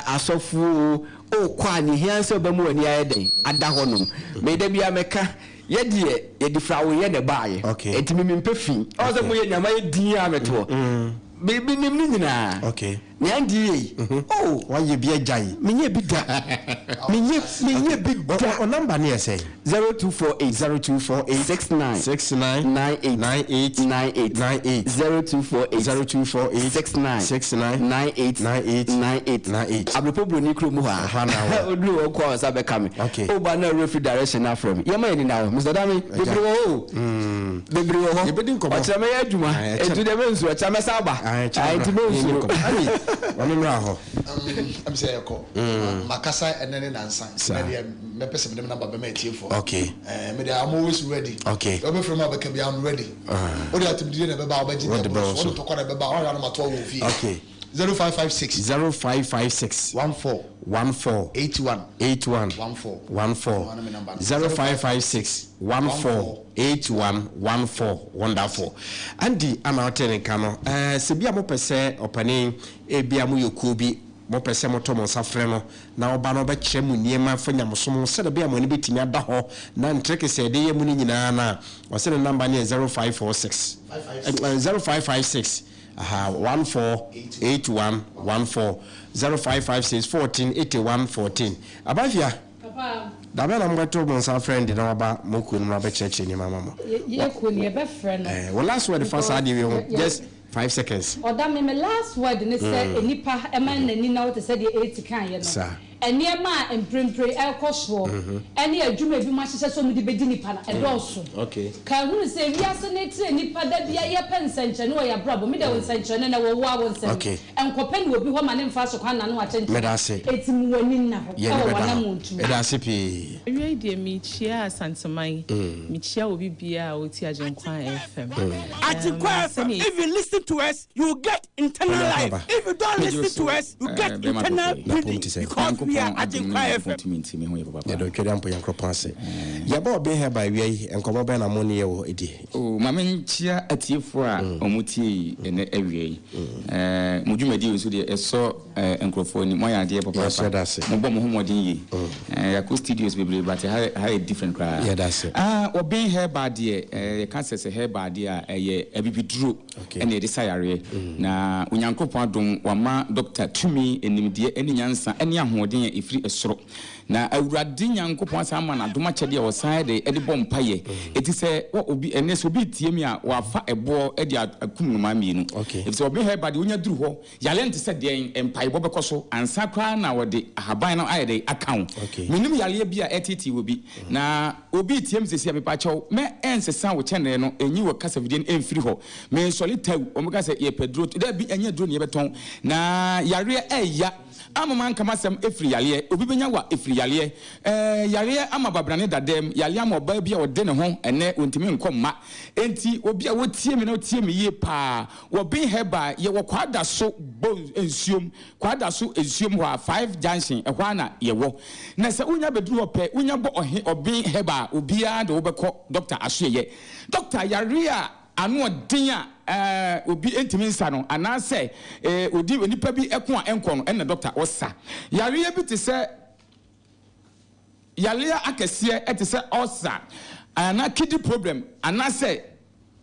asɔfoɔ oo, wokɔ a, nea ɛhia ne sɛ wobɛma w'ani ayɛ dɛn? Ada hɔnom. Me da biara mɛka, yɛ deɛ yɛde firi awoeɛ na ɛbaeɛ, Okay. enti me mempɛ fi. Ɔwɔ sɛ moyɛ nea mayɛ dinn ara mete hɔ. Me menim ne nyinaa. Okay. Nea ɛnde yɛ yi. Oh! Wayɛ bi agyae. Menyɛ bi da. Menyɛ menyɛ bi da. O number no yɛ sɛn? 0248. 0248. 69. 69. 98. 98. 98. 98. 0248. 0248. 69. 69. 98. 98. 98. 98. Abrepɔ Buroni kurom hɔ a. Ɛhɔ a na wɔ. Oduru hɔ nko a ɔsa bɛka me. Okay. Woba na awura fi direction no afrɛ me. Yɛma yɛn ani nna hɔ. Mister Dame, bebree wɔ hɔ o. Bebree wɔ hɔ. Yɛbɛdi nkɔmmɔ. Ɔkyena mɛyɛ adwuma. Ae, ɛkyɛ. Nti deɛ mensuro, ɔkyena mɛsan aba. Ae, ɛkyena Ae, nti bra. Yɛnni mensuro. nkɔmmɔ. Abi, ma me mmra hɔ. Ɛm sɛ yɛkɔ. Makasa ɛnɛ ne nansa. Nti Saa. nɛ deɛ mɛpɛ sɛ mede me number bɛma atiefoɔ. Okay. Eh, me deɛ I'm always ready. Okay. Deɛ wobɛfrɛ me a wobɛka biara I'm ready. Wode atemdidie na ɛbɛba a wobɛgye Wode deɛ bɛwɔ ɛboro so. so. Wode ntɔkwa na ɛbɛba a woahwɛ a na matoa wɔ wo fie. Okay. 0556. 0556. 14. 14. 81. 81. 14. 14. 0556 14 81 14. Wonderful. Andy ana wote ne nka no. Sɛ bi a mopɛ sɛ ɔpanin, ebi a moyɛ kuo bi, mopɛ sɛ motɔ mo nsa frɛ no na ɔba no ɔbɛkyerɛ mo nneɛma fa nyamesom ho sɛdeɛ bɛyɛ a mo ani bɛtumi ada hɔ na ntreke sɛ ɛde yɛ mu no nyinaa no a, ɔsɛ ne namba no yɛ 0546 0556 aha 14 81 14 0556 14 81 14. Abafia, Papa. Dabɛ na mobɛto mo nsa frɛ ndi na waba mo kuo no mu abɛkyerɛkyerɛ nneɛma ma mo? Yɛ kuo no yɛbɛfrɛ no. Wo last word fa saa deɛ wei ho, just 5 seconds. Ɔda me me last word ne sɛ nipa ɛma n'ani na wote sɛ deɛ ɛti kan yɛ no. Nneɛma a mprempren ɛrekɔ soɔ ɛne adwuma bi mu ahyehyɛ sɛ ɔmo de bɛdi nipa no ɛdɔɔso. Ka ehunu sɛ wiase ne tire nipa da bia yɛpɛ nsɛnkyerɛnne wɔ yɛabrabɔ mi de wo nsɛnkyerɛnne na wɔwɔ a wo nsɛm nkɔpɛ ne obi hɔ ma ne mfa so kwan na no akyɛnkyɛn. Meda ase. Eti mu w'ani nna hɔ yɛne ɛwɔ bɛda hɔ. w'anamontu. Ɛda ase pii. Awia yi deɛ, mekyia Asanteman, mekyia obi biara a ɔti Agyenkwa FM. Agyenkwa FM. If you listen to us, you get eternal life. If you don't listen to us, you get internal bleeding. Because we are Agyenkwa FM. Yɛdɔ Twɛde ampo Nyankopɔn ase. Yɛbɛ ɔbɛn ha ba awia yi, nkɔmmɔ bɛn na mo ne yɛ wɔ ɛdi? Oh, ma menkyia atiefoɔ a ɔmo tie yi ɛnɛ awia yi. Mo dwumadi yi nso deɛ, ɛsɔ nkurɔfoɔ ani. Moayɛ adeɛ Yɛsɔ da ase. papaapa. Mobɔ mo ho mmɔden yie. Yɛakɔ studios bebree, but ha ha yɛ different koraa. Yɛda ase. Ah, ɔbɛn herbal deɛ, yɛka sɛ herbal deɛ a, ɛyɛ abibiduro ɛna yɛde sa yareɛ. Na Onyankopɔn adom, wama doctor tumi, nimdeɛ ne nyansa ne ahoɔden a ɛfiri ɛsoro. Na Awurade Nyankopɔn asan ama no adom akyɛdeɛ a ɔsan de ɛde bɔ mpayɛ. Ɛti sɛ wɔ obi ɛnɛ sɛ obi tie mi a, wafa ɛboɔ de akum nnomaa mmienu. Ɛfiri sɛ ɔbɛn herbal deɛ, wonya duru hɔ, yare nte sɛ deɛn, mpaebɔ bɛkɔ so ansa koraa na wɔde ahaban no ayɛ de aka wo. Menim yareɛ bi a ɛtetee wɔ bi na obi tie mi sɛsi a, mepakyɛw, mɛ ɛnsesa wo kyɛnere no, ɛnyi wɔ kasafidie no ɛmfiri hɔ. Mensɔle taw wɔn ka sɛ yɛpɛ duro dabi, ɛnyɛ duro ne yɛbɛtɔn. Na yareɛ ɛɛya ama ma nkama asɛm ɛfiri yareɛ obi bɛnya wa ɛfiri yareɛ yareɛ ama babrane dadam, yareɛ ama ɔbaa bi a ɔde ne ho ɛnɛ ɔntumi nkɔ mma. Enti obi a wɔtie mi na ɔtie mi yie paa, wɔbɛn herbal, yɛwɔ Kwada so bɔ nsuom, Kwada so nsuom hɔ a, five junction ɛhɔ a na yɛwɔ. Na sɛ wonya bɛduru hɔ pɛ, wonya bɔ ɔhe ɔbɛn herbal, obiara de wobɛkɔ doctor asoɛyɛ. Doctor, yareɛ a ano ɔden a obi ntumi nsa no, anaasɛ odi nipa bi ɛko a ɛnkɔ no, ɛna doctor ɔsa yareɛ bi te sɛ yareɛ akɛseɛ, ɛte sɛ ulcer anaa kidney problem anaasɛ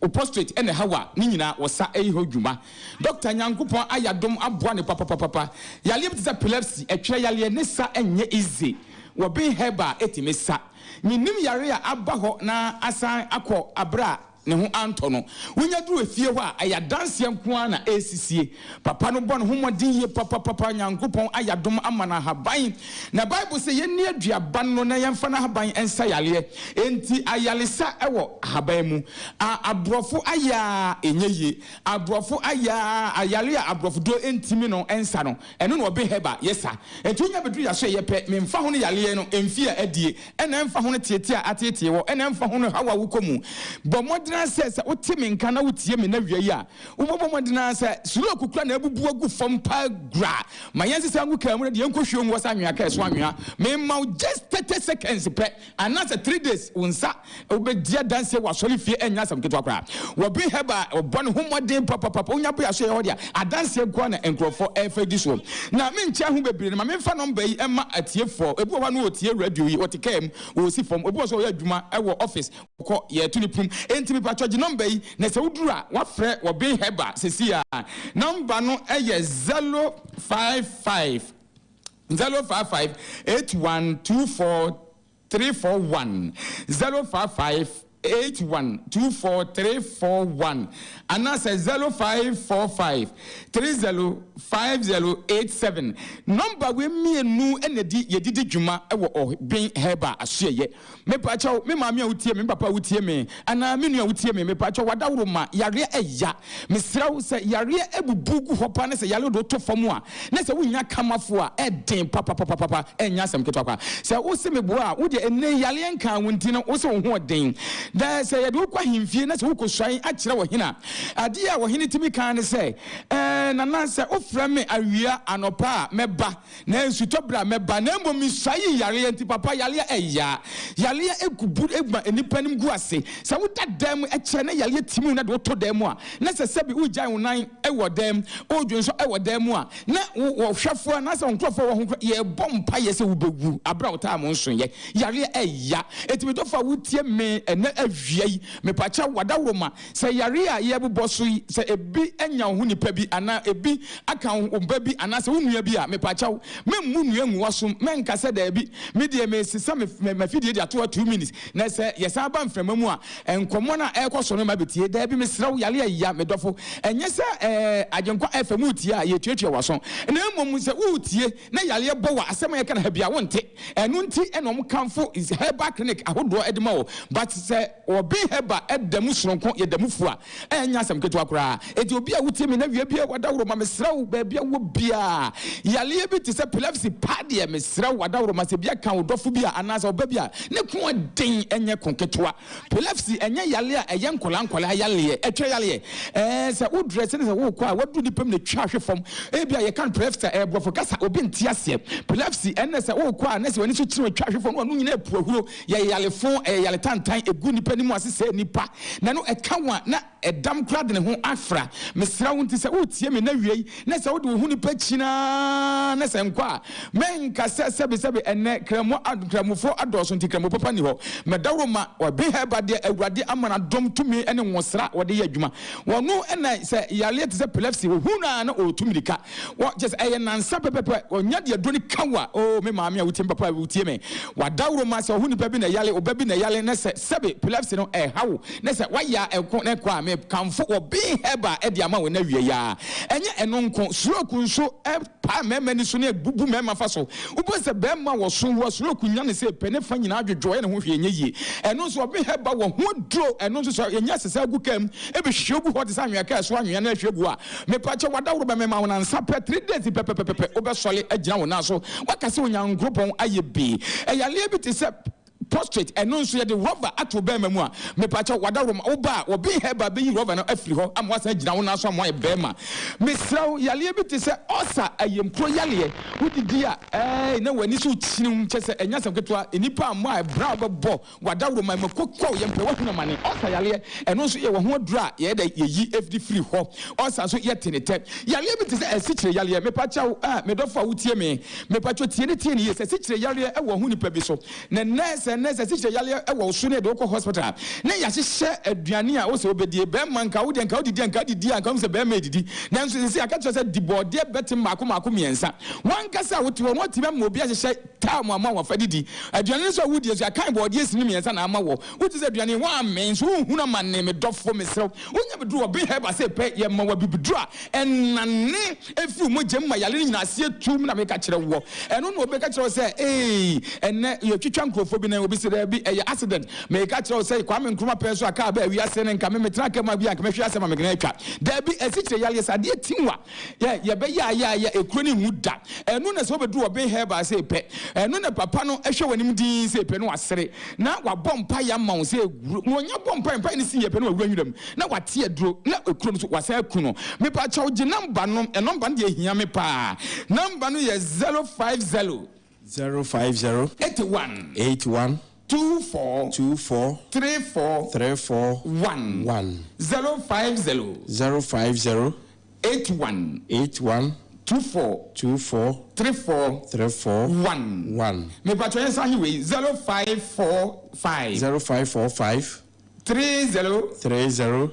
o prostate ɛna ɛha wa ne nyinaa, wɔsa ɛyi hɔ dwuma. Doctor, Nyankopɔn ayɛ adom aboa ne papapapapa. Yareɛ bi te sɛ epilepsy, ɛtwerɛ yareɛ ne sa ɛnyɛ easy, wɔbɛn herbal ɛtumi sa. Menim yare a aba hɔ na asan akɔ abere a ne ho antɔ no. Wonya duru efie hɔ a, ɛyɛ adanseɛ nko ara na ɛresisie. Papa no bɔ ne ho mmɔden yie papapapa. Nyankopɔn ayɛ adom ama no ahaban, na Bible sɛ yɛnni aduaba no na yɛmfa no ahaban nsa yareɛ. Enti ayaresa ɛwɔ ahaban mu a aborɔfo ayɛ a ɛnyɛ yie, aborɔfo ayɛ a ayare a aborɔfo duro ntimi no nsa no, ɛno na ɔbɛn herbal yɛ sa. Enti wonya bɛduru yɛaso ɛyɛ pɛ, memfa ho no yareɛ no mfie a adie, ɛna ɛmfa ho no tietie a ateetee wɔ, ɛna ɛmfa ho no haw a wokɔ mu. Bɔ mmɔdena sɛ wote me nka na wotie me na wia yi a, wobɛbɔ mmɔdena sɛ suloku kura na abubu agu fam paa gura ma yɛnsesa ngu kaa mu na deɛ yɛnkɔhwie ngu wɔ sɛ anwea kaa so anwea. Memma wo just 30 seconds pɛ anaasɛ 3 days, wo nsa wobɛdi adanseɛ wɔ asɔre fie. Ɛnyɛ asɛm ketewa koraa. Wɔbe hɛba a ɔbɔ ne ho mmɔden papapapa. Wonya bɔ aso yɛ hɔ deɛ, adanseɛ nkoa na nkurɔfoɔ ɛfa di soɔ. Na menkyɛ ho bebree no, ma memfa nɔmba yi ɛma atiefoɔ. Ebi wɔ hɔ a no wɔtie radio yi, wɔte kaa mu, wɔsi fam, obi wɔ so ɔyɛ adwuma ɛwɔ office, kɔ yɛto ne pum. Enti mepatwɔ, gye nɔmba yi na sɛ woduru a, wafrɛ wɔbe hɛba sɛsi a. Nɔmba no ɛyɛ 055 055 8124 341, 055 8124 341, anaasɛ 0545 305087. Nɔmba wei mmienu ɛna di yɛdidi dwuma ɛwɔ ɔben herbal asoɛyɛ. Mepakyɛw, me maame a wotie me, me papa a wotie me, anaa me nua a wotie me, mepakyɛw, wadaworo ma yareɛ ɛya. Mesrɛ wo, sɛ yareɛ abubu gu hɔ pa ne sɛ yareɛ de woto fam a, na sɛ wonya kamafo a, ɛden papapapapa. Ɛnyɛ asɛm ketewa kwa. Sɛ wose meboa a, wodeɛ ɛnnɛ yareɛ nkaa wo nti no, wo sɛ wo ho ɔden. Na sɛ yɛde wo kɔ ahemfie na sɛ wokɔsuan akyerɛ ɔhene a, adeɛ a ɔhene tumi ka ne sɛ, Ɛɛ, Nana, sɛ wofrɛ me awia, anɔpa a, mɛba, na nsutɔ berɛ a, mɛba, na mmom mesuae yareɛ nti, papa, yareɛ ɛya. Yareɛ gu bu ma nnipa anim gu ase. Sɛ woda dan mu kyɛ na yareɛ tim wo na de wo to dan mu a, na sɛ sɛbi wogyae wo nan wɔ dan mu, wodwonsɔ wɔ dan mu a, na wo ɔhwɛfoɔ anaasɛ wo nkurɔfoɔ wɔ ho koraa, yɛrebɔ mpaeɛ sɛ wobɛwu aberɛ a wo time nsoeɛ. Yareɛ ɛya. Enti me dɔfo a wotie me ɛnɛ awia yi, mepakyɛw w'adaworoma, sɛ yareɛ a yɛrebobɔ so yi, sɛ ebi anya wo ho nipa bi anaa ebi aka wo ba bi anaasɛ wo nua bi a, mepakyɛw, memmu nnua ngu w'asom, mɛnka sɛ daabi, me deɛ meresesa me m'afidie de ato hɔ 2 minutes, na sɛ yɛsan ba mframa mu a, nkɔmmɔ no a ɛrekɔ so no ma bɛtie. Daabi, mesrɛ wo, yareɛ ɛya, me dɔfo. Ɛnyɛ sɛ ɛɛ Agyenkwa FM woretie a yɛretuatua w'aso, na mmom sɛ woretie na yareɛ bɔ wo a, asɛm a yɛka no ha biara wonte. Ɛno nti na wɔn kamfo herbal clinic ahodoɔ de ma wo. But sɛ wɔben herbal da mu soronko yɛ da mu fua a, ɛnyɛ asɛm ketewa koraa. Enti obi a wotie me na wia biara w'adaworoma mesrɛ wo baabi a wowɔ biara yareɛ bi te sɛ epilepsy paa deɛ mesrɛ wo w'adaworoma sɛ bi aka wo dɔfo bi a anaasɛ ɔba bi a ne ko den ɛnyɛ ko ketewa. Epilepsy ɛnyɛ yareɛ a ɛyɛ nkwadaa nkwadaa yareɛ, ɛtwa yareɛ. Ɛɛ sɛ wo dress ne sɛ wokɔ a waduru nipa mu na ɛtwa ahwe fam. Ebi a yɛka no epilepsy a ɛyɛ borɔfo kasa obi nte aseɛ. Epilepsy ɛnna sɛ wokɔ a na sɛ w'ani so kyene ɛtwa ahwe fam na w'ano nyinaa apu ahuro. Yɛyɛ yarefo, ɛyɛ yare tantan, ɛgu nipa anim ase sɛe nipa. Na ɛno ɛka wo a na ɛdam koraa de ne ho afra. Mesrɛ wo nti sɛ woretie me nnɛ awia yi na sɛ wode wo ho nipa kyini ara na sɛ nkɔ a, menka sɛ sɛbesɛbe ɛnnɛ Nkramo Nkramofoɔ adɔɔso nti Nkramo papa nni hɔ. Mɛdaworo ma wɔaben Herbert deɛ Awurade ama no adom tumi ne nwosra a wɔde yɛ adwuma. Wɔno na sɛ yareɛ te sɛ epilepsy wɔhu no ara na ɔretu mmirika. Wɔ kyerɛ sɛ ɛyɛ nnansa pɛpɛpɛ ɔnya deɛ aduro no ka wo a, oh me maame a wotie me papa a wotie me. Wadaworo ma sɛ ɔho nipa bi na ɛyare, ɔba bi na ɛyare na sɛ sɛbe epilepsy no ɛreha wo na sɛ wayɛ a ɛko na ɛkɔ a mekamfo wɔben herbal de ama wo na awie yi ara. Ɛnyɛ ɛno nko, stroke nso paa mmarima ani so na ebubu mmarima fa so. Wobɛhu sɛ barima wɔ so wɔ stroke nya no sɛ pɛ ne fa nyinaa adwodwo ɔyɛ ne ho hwee nyɛ yie. Ɛno nso wɔben herbal wɔ ho aduro. Ɛno nso sɛ yɛnya sesa gu kaa mu ɛbɛhwie gu hɔ te sɛ anwea kaa so anwea na ahwie gu a, mepakyɛ wadaworo bɛmema wo nansa pɛ, 3 days pɛpɛpɛpɛ wobɛsɔre agyina wo nan so waka sɛ Onyankopɔn ayɛ bi. Ɛyareɛ bi te sɛ prostate, ɛno nso yɛde rɔba ato bɛrima mu a, mepakyɛ wadaworo ma woba a wɔben herbal bɛyi rɔba no afiri hɔ ama wasan agyina wo nan so ama wayɛ bɛrima. Mesrɛ wo, yareɛ bi te sɛ ulcer, ayamkuro yareɛ, wodidi a ɛɛ na w'ani so kyiniw, kyɛ sɛ ɛnyɛ asɛm ketewa, nnipa ammɔ a ɛbrɛ a wobɛbɔ wadaworo ma ɛma kokɔ yɛmpɛ wahunu amane. Ulcer yareɛ, ɛno nso yɛ wɔ ho aduro a yɛyɛ dɛ yɛyi de firi hɔ. Ulcer nso yɛte ne tɛ. Yareɛ bi te sɛ asikyire yareɛ, mepakyɛ wo, ah, me dɔfo a wotie me, mepakyɛ tie ne tie ne yie, sɛ asikyire yareɛ wɔ ho nipa bi so, na nnɛ sɛ nnɛ sɛ asikyire yareɛ wɔ wo so na yɛde wo kɔ hospital a, na yɛahyehyɛ aduane a wosɛ wobɛdie, bɛrima nka wo deɛ nka wodidi a nka wodidi a nka wohu sɛ bɛrima redidi, nanso seesei aka kyerɛ sɛ di bɔɔdeɛ bɛtem mmaako mmaako mmiɛnsa. W'ankasa a wote hɔ no woatumi ama obi ahyehyɛ time ama wafa didi. Aduane no nso a wodie nso yɛakan bɔɔdeɛ sini mmiɛnsa na ama wɔ. Wote sɛ aduane yi woammee nso wonhunu amane, me dɔfo mesrɛ wo wonya bɛduru wɔ Ben Herbal sɛ pɛ yɛma wo abibiduro a ɛnane ɛfiri wo mogya mu ma yare no nyinaa aseɛ tum na meka kyerɛ woɔ. Ɛno na obi bɛka kyerɛ wo sɛ eei ɛnnɛ yɛtwitwa nkurɔfoɔ bi nan, obi se daabi ɛyɛ accident. Meka kyerɛ wo sɛ Kwame Nkrumah pɛn so a kaa baa wiase no nka me metena kaa mu a bi a nka mɛhwe ase ama me nan atwa. Daabi asikyire yareɛ sɛ adeɛ tim wo a yɛ yɛbɛyɛ a yɛ a yɛ ekuro no nwu da. Ɛno na sɛ wobɛduru wɔ Ben Herbal sei pɛ, ɛno na papa no hwɛ w'anim dinn sei pɛ na wasere na wabɔ mpaeɛ ama wo sɛ wuro na ɔnya bɔ mpaeɛ, mpaeɛ no si yɛ pɛ na wawura nwura mu na wate aduro na ekuro no so wasan aku no. Mepakyɛw gye number no, number no deɛ ehia me paa. Number no yɛ 050. 050. 81. 81. 24. 24. 34. 34. 1. 1. 050. 050. 81. 81. 24. 24. 34. 34. 1. 1. Mepakyɛw yɛn nsa ahe wei 0545. 0545. 30. 30. 50.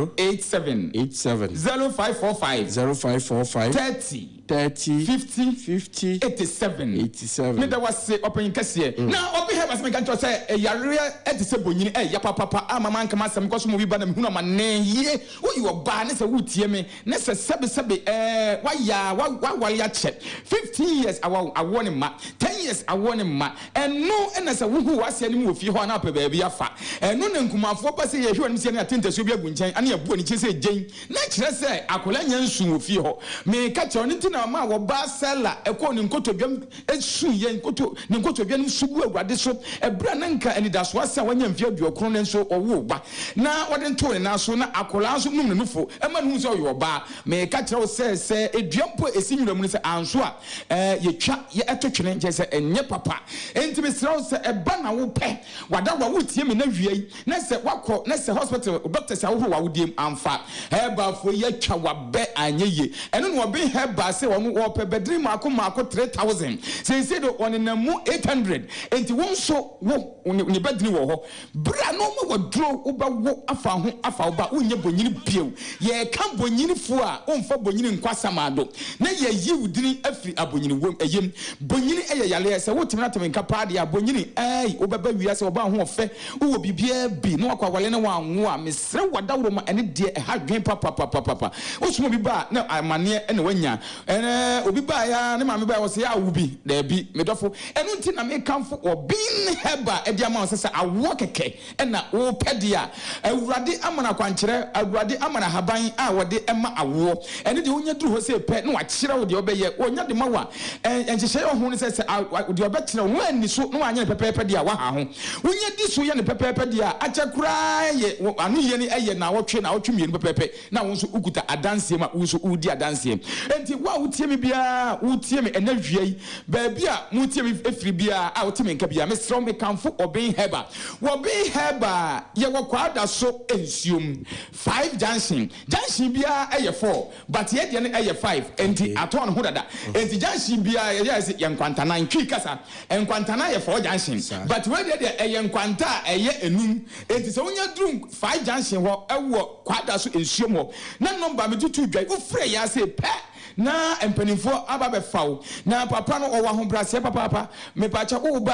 50. 87. 87. 0545. 0545. 30. 30. 50. 50. 87. 87. Meda wase ɔpanyin kɛseɛ. Na ɔbi hɛ basi meka nkyerɛ sɛ ɛyareɛ ɛte sɛ bonyini ɛya papapa ama manka m'asɛm kɔ so ma obi ba na mehunu amane yie. Woyɛ ɔbaa ne sɛ woretie me ne sɛ sɛbe sɛbe ɛɛ wayɛ a waware akyɛ 15 years awa awoɔ ne mma 10 years awoɔ ne mma ɛno na sɛ wohu w'ase anim wɔ fie hɔ a na apɛ baabi afa ɛno na nkumafoɔ ba sɛ yɛhwɛ w'anim sɛ yɛne ate ntasuo bi agu nkyɛn ane yɛbu ani kyerɛ sɛ gyen na kyerɛ sɛ akwadaa nya nsu wɔ fie hɔ meka kyerɛ wo no nti na. na ɔmaa wɔbaa Sela ɛkɔɔ ne nkotodwam suiɛ, nkoto, ne nkotodwe no su guu Awurade so, ɛberɛ a na nka anidasoɔ asa a wanya mfeɛ aduokron nanso ɔwoo ba, na wɔde no too ne nan so, na akwadaa nso num ne nufo ma no hu sɛ ɔyɛ ɔbaa. Mereka kyerɛ wo sɛ, sɛ dua mpo a ɛsi nwura mu no, sɛ anso a, ɛɛ, yɛtwa, yɛ, ɛto twene, kyerɛ sɛ ɛnyɛ papa. Enti mesrɛ wo, sɛ ɛba na wopɛ, w'adaworɔ, woretie me nnɛ awia yi, na sɛ woakɔ, na sɛ hospital doctors ahohoro w'awodeɛ mu, amfa. Herbalfoɔ yi atwa w'abɛ anyɛ yie. Ɛno na ɔben herbal sɛ ɔno ɔɔpɛ bɛdene mmaako mmaako 3000. Seisei de ɔnenam mu 800. Enti wo nso wo ne bɛdene wɔ hɔ. Bra na ɔma w'aduro wobɛwo afa ho afa wo ba wonyɛ bonyini bio. Yɛreka bonyinifoɔ a womfa bonyini nkɔ asamando na yɛayi wo dini afiri abonyini wom ɛyem. Bonyini yɛ yareɛ sɛ wotumi no atem nka paa deɛ a bonyini ɛɛi wobɛba wiase ɔbaa ho ɔfɛ wowɔ biribiara bi na wakɔ awale na wanwo a mesrɛ wo adaworo ma ɛne deɛ ɛha dwen papapapapa wosoma obi ba a na amaneɛ na wanya ɛɛ obi baeɛ a ne maame baeɛ ɔsɛ yɛ awo bi daabi medɔfo ɛno nti na mekamfo ɔben herbal ɛde ama wo sɛ sɛ awoɔ kɛkɛ ɛna wopɛ deɛ a Awurade ama no akwankyerɛ Awurade ama no ahaban a wɔde ɛma awoɔ ɛne deɛ wonya duru hɔ sei pɛ na wakyerɛ wo deɛ wobɛyɛ wɔnya de ma wo a nhyehyɛeɛ wɔ ho ne sɛ sɛ deɛ ɔbɛkyerɛ wo no anni so na wanyɛ no pɛpɛɛpɛ deɛ a waha ho wonya di so yɛ no pɛpɛɛpɛ deɛ a akyɛ koraa yɛ ano yie no yɛ naawɔtwe naawɔtwe mmienu pɛpɛɛpɛ na wo nso wokuta adanseɛ mu a wo nso woredi adanseɛ. Enti wo a wotie me biara, wotie me ɛnɛ awia yi, baabi a motie me firi biara a wote me nka biara, mesrɛ wo mekamfo Ɔben Herbal. Wɔben Herbal yɛwɔ Kwadaso nsuom, five junction, junction biara yɛ four, but yɛ deɛ no yɛ five, enti atɔn ne ho dada. Enti junction biara yɛyɛ sɛ yɛ nkwantanan, Twi kasa, nkwantanan yɛ four junction, but wei deɛ deɛ ɛyɛ nkwanta a ɛyɛ enum. Enti sɛ wonya duru Five Junction hɔ wɔ Kwadaso nsuom hɔ na nɔmba a mede too dwa yi, wofrɛ yɛn ase pɛ na mpanimfoɔ aba abɛfa wo. Na papa no ɔwɔ ahobrɛaseɛ papaapa. Mepakyɛ wo ba.